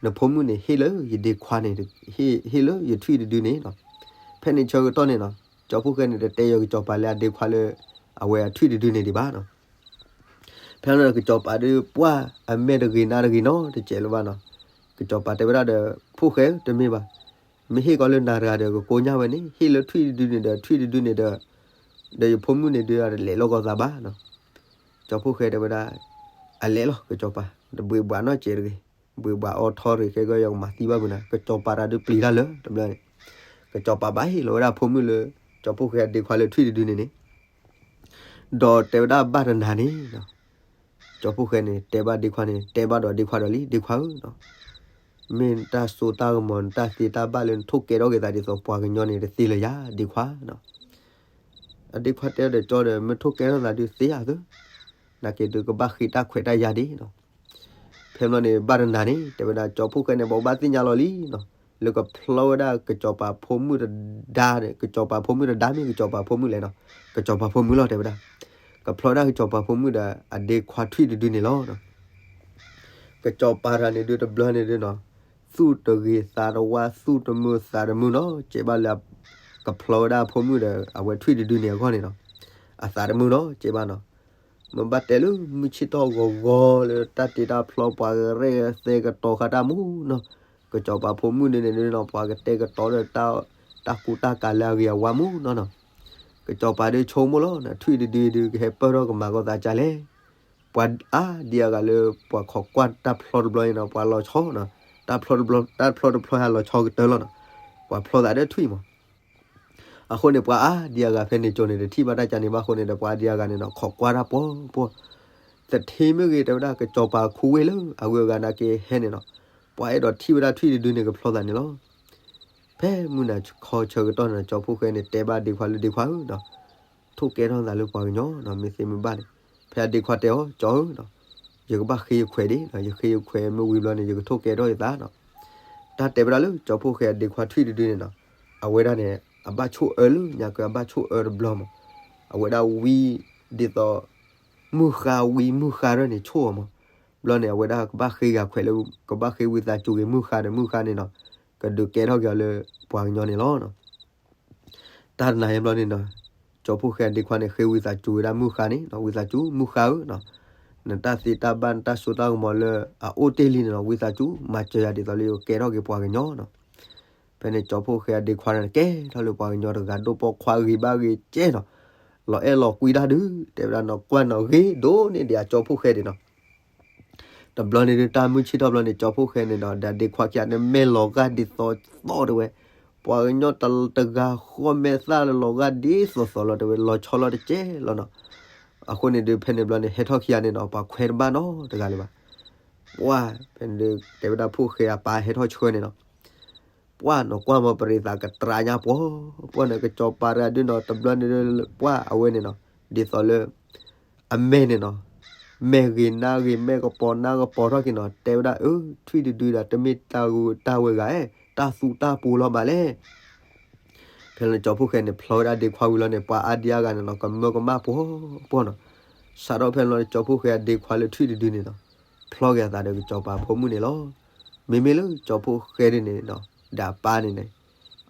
နဖိမုၣ်န့ၣ်ဟ့ၣ်လၢယဒ့ခွါန့ၣ်, ဟ့ၣ်လၢယထွံၣ်တဒုန့ၣ်နီၤ. ဖဲန့ၣ်ဆၢကတီၢ်န့ၣ်နီၤ, ကၠီဖှိၣ်ဃဲန့ၣ် တတဲယီၤကစီၤပၤလၢအဒ့ခွါလၢ အဝဲအထွံၣ်တဒုန့ၣ်ဒံးဘၣ်နီၤ. ဖဲန့ၣ်ကစီၤပၤဒုးပှၢ်အမဲာ်တဂ့ၤနါတဂ့ၤနီၤ တစဲးလၢၤဘၣ်နီၤ. ကစီၤပၤတဲဝဲဒၣ်ဒီး ဖှိၣ်ဃဲဧၢ တမ့ၢ်ဘၣ်, မ့ၢ်ဟ့ၣ်ကီးလၢနၤတဂၤဒီး ကကိညၢ်ဝဲန့ၣ် ဟ့ၣ်လၢထွံၣ်တဒုန့ၣ်ဒီး ထွံၣ်တဒုန့ၣ်ဒီး ဒီးယဖိမုၣ်န့ၣ်ဒုး အတလဲၤလိာ်ကီးသးဘၣ်နီၤ. ကၠီဖှိၣ်ဃဲတဲဝဲဒၣ်, အလဲၤလီၤ ကစီၤပၤ, တဘှံးဘှးနီတစဲးတဂ့ၤ, ဘှံးဘှးအီထီရ့ၣ်ခဲကီယကမၤသံဘၣ်ဖုးနၤ, ကစီၤပၤတၢ်ဒုးပျံၤတၢ်လၢတဘျီန့ၣ်, ကစီၤပၤဘၣ်ဟ့ၣ်လီၤဝဲဒၣ်အဖိမုၣ်လၢ ကၠီဖှိၣ်ဃဲအဒ့ခွါလၢထွံၣ်တဒုန့ၣ်န့ၣ်, ဒီးတဲဝဲဒၣ်ဘၣ်တနၤန့ၣ် ကၠီဖှိၣ်ဃဲန့ၣ် တဲဘၣ်ဒ့ခွါန့ၣ်, တဲဘၣ်ဒီးဒ့ခွါဒီးလံ, ဒ့ခွါဧၢ, မ့ၢ်နတၢ်စိတၢ်ကမီၤ နတၢ်သ့တၢ်ဘၣ်လၢနထိၣ်ကဲထီၣ်က့ၤသးဒ်သိးပှၤကညီန့ၣ်တသ့လၢၤယၤ ဒ့ခွါ, အဒ့ခွါတဲဒီးကၠီဒီး မ့ၢ်ထိၣ်ကဲထီၣ်သးဒုးသ့ဧါသု, နာ်က့ဒုးကဘၣ်ဃ့တၢ်ခွဲးတၢ်ယာ်ဒံးနီၤ. ဖဲမ့ၢ်န့ၣ် ဘၣ်တနၤန့ၣ် တဲဝဲဒၣ်ကၠီဖှိၣ်ဃဲန့ၣ် ဘၣ်ဘၣ်သ့ၣ်ညါလီၤလံနီၤ, လၢကဖျီဝဲဒၣ်ကစီၤပၤဖိမုၣ်တဒါန့ၣ်, ကစီၤပၤဖိမုၣ်တဒါမ့ၢ်ကစီၤပၤဖိမုၣ်လဲၣ်နီၤ, ကစီၤပၤဖိမုၣ်လီၤ တဲဝဲဒၣ်, ကဖျီဝဲဒၣ်ကစီၤပၤဖိမုၣ်ဒီးအဒ့ခွါထွံၣ်တဒုန့ၣ်လီၤ. ကစီၤပၤတဂၤန့ၣ်ဒုးတဘျီန့ၣ်ဒုးနီၤ, သူၣ်တဂ့ၤသးတဝါ သူၣ်တမုာ်သးတမုာ်နီၤ, ကဲဘၣ်လၢ ကဖျီဝဲဒၣ်အဖိမုၣ်ဒီး အဝဲထွံၣ်တဒုန့ၣ်အဂီၢ်န့ၣ်နီၤ, အသးတမုာ်နီၤ ကဲဘၣ်နီၤ. မ့ၢ်ဘၣ်တဲလၢမုၢ်ဆ့ၣ်ထီၣ်ဂီၤဂီၤလၢတၢ်တ့တၢ်ဖျီ ပှၤကရဲၣ်သဲကတီၤဃာ်တၢ်မူနီၤ, ကစီၤပၤဖိမုၣ်ဒုးန့ၣ်ဒုးနီၤ ပှၤကတဲကတီၤဒီး တၢ်ကူတၢ်ကၤလၢအဂ့ၤအဝါမူနီၤနီၤ. ကစီၤပၤဒုးဆိကမိၣ်လီၤနီၤ, ထွံၣ်တဒုဒုးကဟဲပၢၢ်ထီၣ်ကမၤကီသးကလဲၣ်. ပှၤအါဒံအါဂၤလၢ ပှၤခိးကွၢ်တၢ်ဖျီတဘျီန့ၣ်နီၤ, ပှၤလီၤဆီနီၤ, တၢ်ဖျီတဘျီ တၢ်ဖျီတဖျီဟဲလီၤဆီကတၢၢ်လီၤနီၤ, ပှၤဖျီသးဒီးထွံၣ်မး. အဃိန့ၣ် ပှၤအါဒံအါဂၤဖဲန့ၣ်ကၠိန့ၣ် တထံၣ်ဘၣ်တၢ်ကန့ၣ်ဘၣ်အဃိန့ၣ်ဒီး ပှၤအါဒံအါဂၤန့ၣ်နီၤ ခိးကွၢ်တၢ်ပှီၤပှီၤ, သထ့မ့ၢ်ဂ့ၤ တဲဝဲဒၣ် ကစီၤပၤခူဝ့ၢ်လၢအဂုၤအဂၤနာ်က့ဟဲန့ၣ်နီၤ, ပှၤအဲၣ်ဒိးထံၣ်ဝဲဒၣ်ထွံၣ်တဒုန့ၣ် ကဖျီသးန့ၣ်လီၤ. ဖဲမုၢ်နၤခီဆၢကတီၢ်န့ၣ်နီၤ ကၠီဖှိၣ်ဃဲန့ၣ် တဲဘၣ်ဒ့ခွါလၢ ဒ့ခွါဧၢနီၤ, ထိၣ်ကဲထီၣ်သးလၢပှၤကညီနီၤ, မ့ၢ်သ့မ့ၢ်ဘၣ်န့ၣ်, ဖဲအဒ့ခွါတဲအီၤ ကၠီဧၢနီၤ, ယကဘၣ်ဃ့ယခွဲးဒံးနီၤ, ယဃ့ယခွဲးမ့ၢ်ဝံၤဘျီန့ၣ် ယကထိၣ်ကဲထီၣ်ယသးနီၤ. တၢ်တဲဝဲဒၣ်လၢ ကၠီဖှိၣ်ဃဲအဒ့ခွါထွံၣ်တဒုန့ၣ်နီၤ, အဝဲဒၣ်န့ၣ် အဘၣ်ဆိၣ်အၢလၢညါက့ အဘၣ်ဆိၣ်အၢတဘျီမး, အဝဲဒၣ်ဝံဒ်သိး မုၢ်ဃါဝံမုၢ်ဃါရၢၢ်န့ၣ်ဆိၣ်အီၤမး, ဘျီန့ၣ် အဝဲဒၣ်ကဘၣ်ဃ့ဂၤခွဲးလၢ ကဘၣ်ဃ့ဝံသးစူၤက့ၤမုၢ်ဃါဒီး မုၢ်ဃါန့ၣ်နီၤ, ကဒုးကဲထီၣ်က့ၤအီၤလၢပှၤကညီန့ၣ်လီၤ. တၢ်တနၤအံၤဘျီန့ၣ်နီၤ, ကၠီဖှိၣ်ဃဲအဒ့ခွါန့ၣ် ဃ့ဝံသးစူၤဝဲဒၣ်မုၢ်ဃါန့ၣ်နီၤ, ဝံသးစူၤမုၢ်ဃါဧၢနီၤ, နတၢ်သ့တၢ်ဘၣ် နတၢ်စိတၢ်ကမီၤလၢအအိၣ်တ့ၢ်လံန့ၣ်နီၤ, ဝံသးစူၤ မၤစၢၤယၤဒ်သိးလၢယကကဲထီၣ်က့ၤပှၤကညီနီၤ. ဖဲန့ၣ် ကၠီဖှိၣ်ဃဲအဒ့ခွါန့ၣ် ကဲထီၣ်လၢပှၤကညီတဂၤ ဒိၣ်ပိာ်ခွါဂ့ၤဘၣ်ဂ့ၤကဲနီၤ, လီၤအဲၣ်လီၤကွံတၢ်ဒုး တဲဝဲဒၣ်နီၤ, ကွၢ်နီၤဂ့ၤဒိၣ်န့ၢ်ဒံးအကၠီဖှိၣ်ဃဲဒံးနီၤ. တဘျီန့ၣ်ဒုး တၢ်မုၢ်ဆ့ၣ်ထီၣ်ဘျီန့ၣ် ကၠီဖှိၣ်ဃဲန့ၣ်ဒီး ဒီးဒ့ခွါခံဂၤန့ၣ် မဲာ်လီၤဂာ်ဒ်သိးသိးတဲဝဲ, ပှၤကညီတဂၤဃီမဲာ်သၣ်လၢလီၤဂာ်ဒ်သိးသိးလီၤတဲဝဲ, လီၤဆီလီၤတကဲလီၤနီၤ. အဃိန့ၣ်ဒုး ဖဲန့ၣ်ဘျီန့ၣ် ဟဲထီၣ်ခံဂၤန့ၣ်နီၤ ပှၤခွဲးတဘၣ်နီတဂၤလၢၤဘၣ်. ပှၤ ဖဲန့ၣ်ဒုး တဲဝဲဒၣ်ဖှိၣ်ဃဲအပၢ်ဟဲထီၣ်ဆှၢန့ၣ်နီၤ, ပှၤနီၤ ကွၢ်မ့ၢ်ပရံးသးကတြးညါပှီၤ, ပှၤန့ၣ် ကစီၤပၤတဂၤဒုးနီၤ တဘျီန့ၣ်ဒုး ပှၤအဝဲန့ၣ်နီၤ ဒ်သိးလၢ အမဲာ်န့ၣ်နီၤ, မဲာ်ဂ့ၤနါဂ့ၤ မဲာ်ကပီၤနါကပီၤထီၣ်က့ၤနီၤ, တဲဝဲဒၣ်အၢ ထွံၣ်တဒုဒီး တမ့ၢ်တၢ်ဂုၤတၢ်ဝဲဂၤဧဲ, တၢ်သူတၢ်ပူၤလီၤမးလဲၣ်. ဖဲလၢကၠီဖှိၣ်ဃဲန့ၣ် ဖျီဝဲဒၣ်ဒ့ခွါဝံၤလီၤန့ၣ် ပှၤအါဒံအါဂၤန့ၣ်နီၤ ကမၢကမၣ်ပှီၤပှီၤနီၤ. စးထီၣ်ဖဲန့ၣ်လီၤန့ၣ် ကၠီဖှိၣ်ဃဲအဒ့ခွါလၢထွံၣ်တဒုန့ၣ်နီၤ ဖျီက့ၤအသးဒီးကစီၤပၤဖိမုၣ်န့ၣ်လီၤ. မ့မ့ၢ်လၢကၠီဖှိၣ်ဃဲဒ်န့ၣ်နီၤ ဒီးအပၢ်န့ၣ်န့ၣ်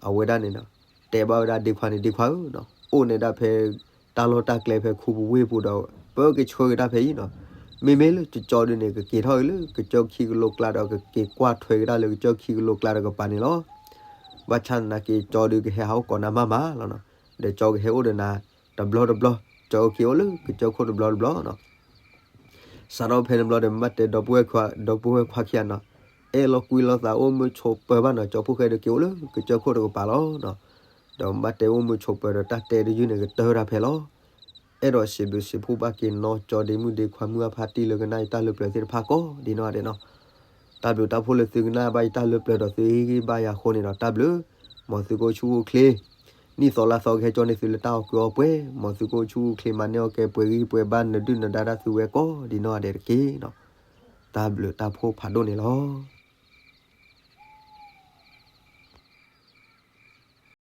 အဝဲဒၣ်န့ၣ်နီၤ တဲဘၣ်ဝဲဒၣ်ဒ့ခွါန့ၣ် ဒ့ခွါဧၢနီၤ အိၣ်န့ၣ်ဒၣ်ဖဲ တၢ်လီၢ်တၢ်ကျဲဖဲခူပူၤဝ့ၢ်ပူၤဒီး ပၢကဆှၢက့ၤတၢ်ဖဲအံၤနီၤ. မ့မ့ၢ်လၢကၠီဒုန့ၣ် ကက့ၤထီၣ်က့ၤလၢကစၢၢ်ခံကလိကျါဒီး ကက့ၤကွၢ်ထွဲက့ၤတၢ်လၢကစၢၢ်ခံကလိကျါဒီးကပၤန့ၣ်လီၤ. ဘၣ်ဆၣ်သနာ်က့ ကၠီဒုကဟဲဟးအိၣ်ကိးနၤမးမးလီၤနီၤ. ဒီးကၠီကဟဲအိၣ်ဒီးနၤတဘျီတဘျီ, ကၠီက့ၤအိၣ်လၢကစၢၢ်ခိၣ်တဘျီတဘျီနီၤ. စးထီၣ်ဖဲန့ၣ်ဘျီဒီး မ့ၢ်ဘၣ်တဲဒီပုၢ်ဝဲၢ်ခွါ, ဒီပုၢ်ဝဲၢ်ခွါခံဂၤနီၤ, အဲၣ်လီၤကွံလီၤသးအိၣ်မုာ်ဆိးပၢၤဘၣ်နီၤ, ကၠီဖှိၣ်ဃဲဒုးက့ၤအိၣ်လၢကစၢၢ်ခိၣ်တကပၤလီၤနီၤ. ဒီးမ့ၢ်ဘၣ်တဲအိၣ်မုာ်ဆိးပၢၤဒီး တၢ်တဲတယုၢ်န့ၣ် ကတၢၢ်တၢ်ဖဲလီၤ. အဲၣ်ဒိးစံးဘျုးစံးဖှိၣ်ဘၣ်က့ၤနီၤ ကၠီဒ့မုၣ်ဒ့ခွါမုၢ်အဖါတံၢ်လၢကနၣ်ယတၢ်လၢပျၢၤသ့ၣ်တဖၣ်ကိးဒ်နီၢ်ဂၤဒဲးနီၤ. တၢ်ဘျုးတၢ်ဖှိၣ်လၢသုကနၣ်ဘၣ်ယတၢ်လၢပျၢၤဒီးသုဟ့ၣ်ဂံၢ်ဘါယၤအဃိန့ၣ်ဒီး တၢ်ဘျုး, မ်သုကအိၣ်ဆူၣ်အိၣ်ချ့ နံၣ်သီလါသီကဟဲကၠီန့ၢ်သုလၢတၢ်အီၣ်ကုၢ်အီၣ်ပှဲၤ, မ်သုကအိၣ်ဆူၣ်အိၣ်ချ့ မၤန့ၢ်အီၣ်ကဲပှဲၤဂံၢ်ပှဲၤဘါ နဒုၣ်နဒါတၢ်သုဝဲကိးဒ်နီၢ်ဂၤဒဲးတက့ၢ်နီၤ. တၢ်ဘျုးတၢ်ဖှိၣ်ဖးဒိၣ်န့ၣ်လီၤ.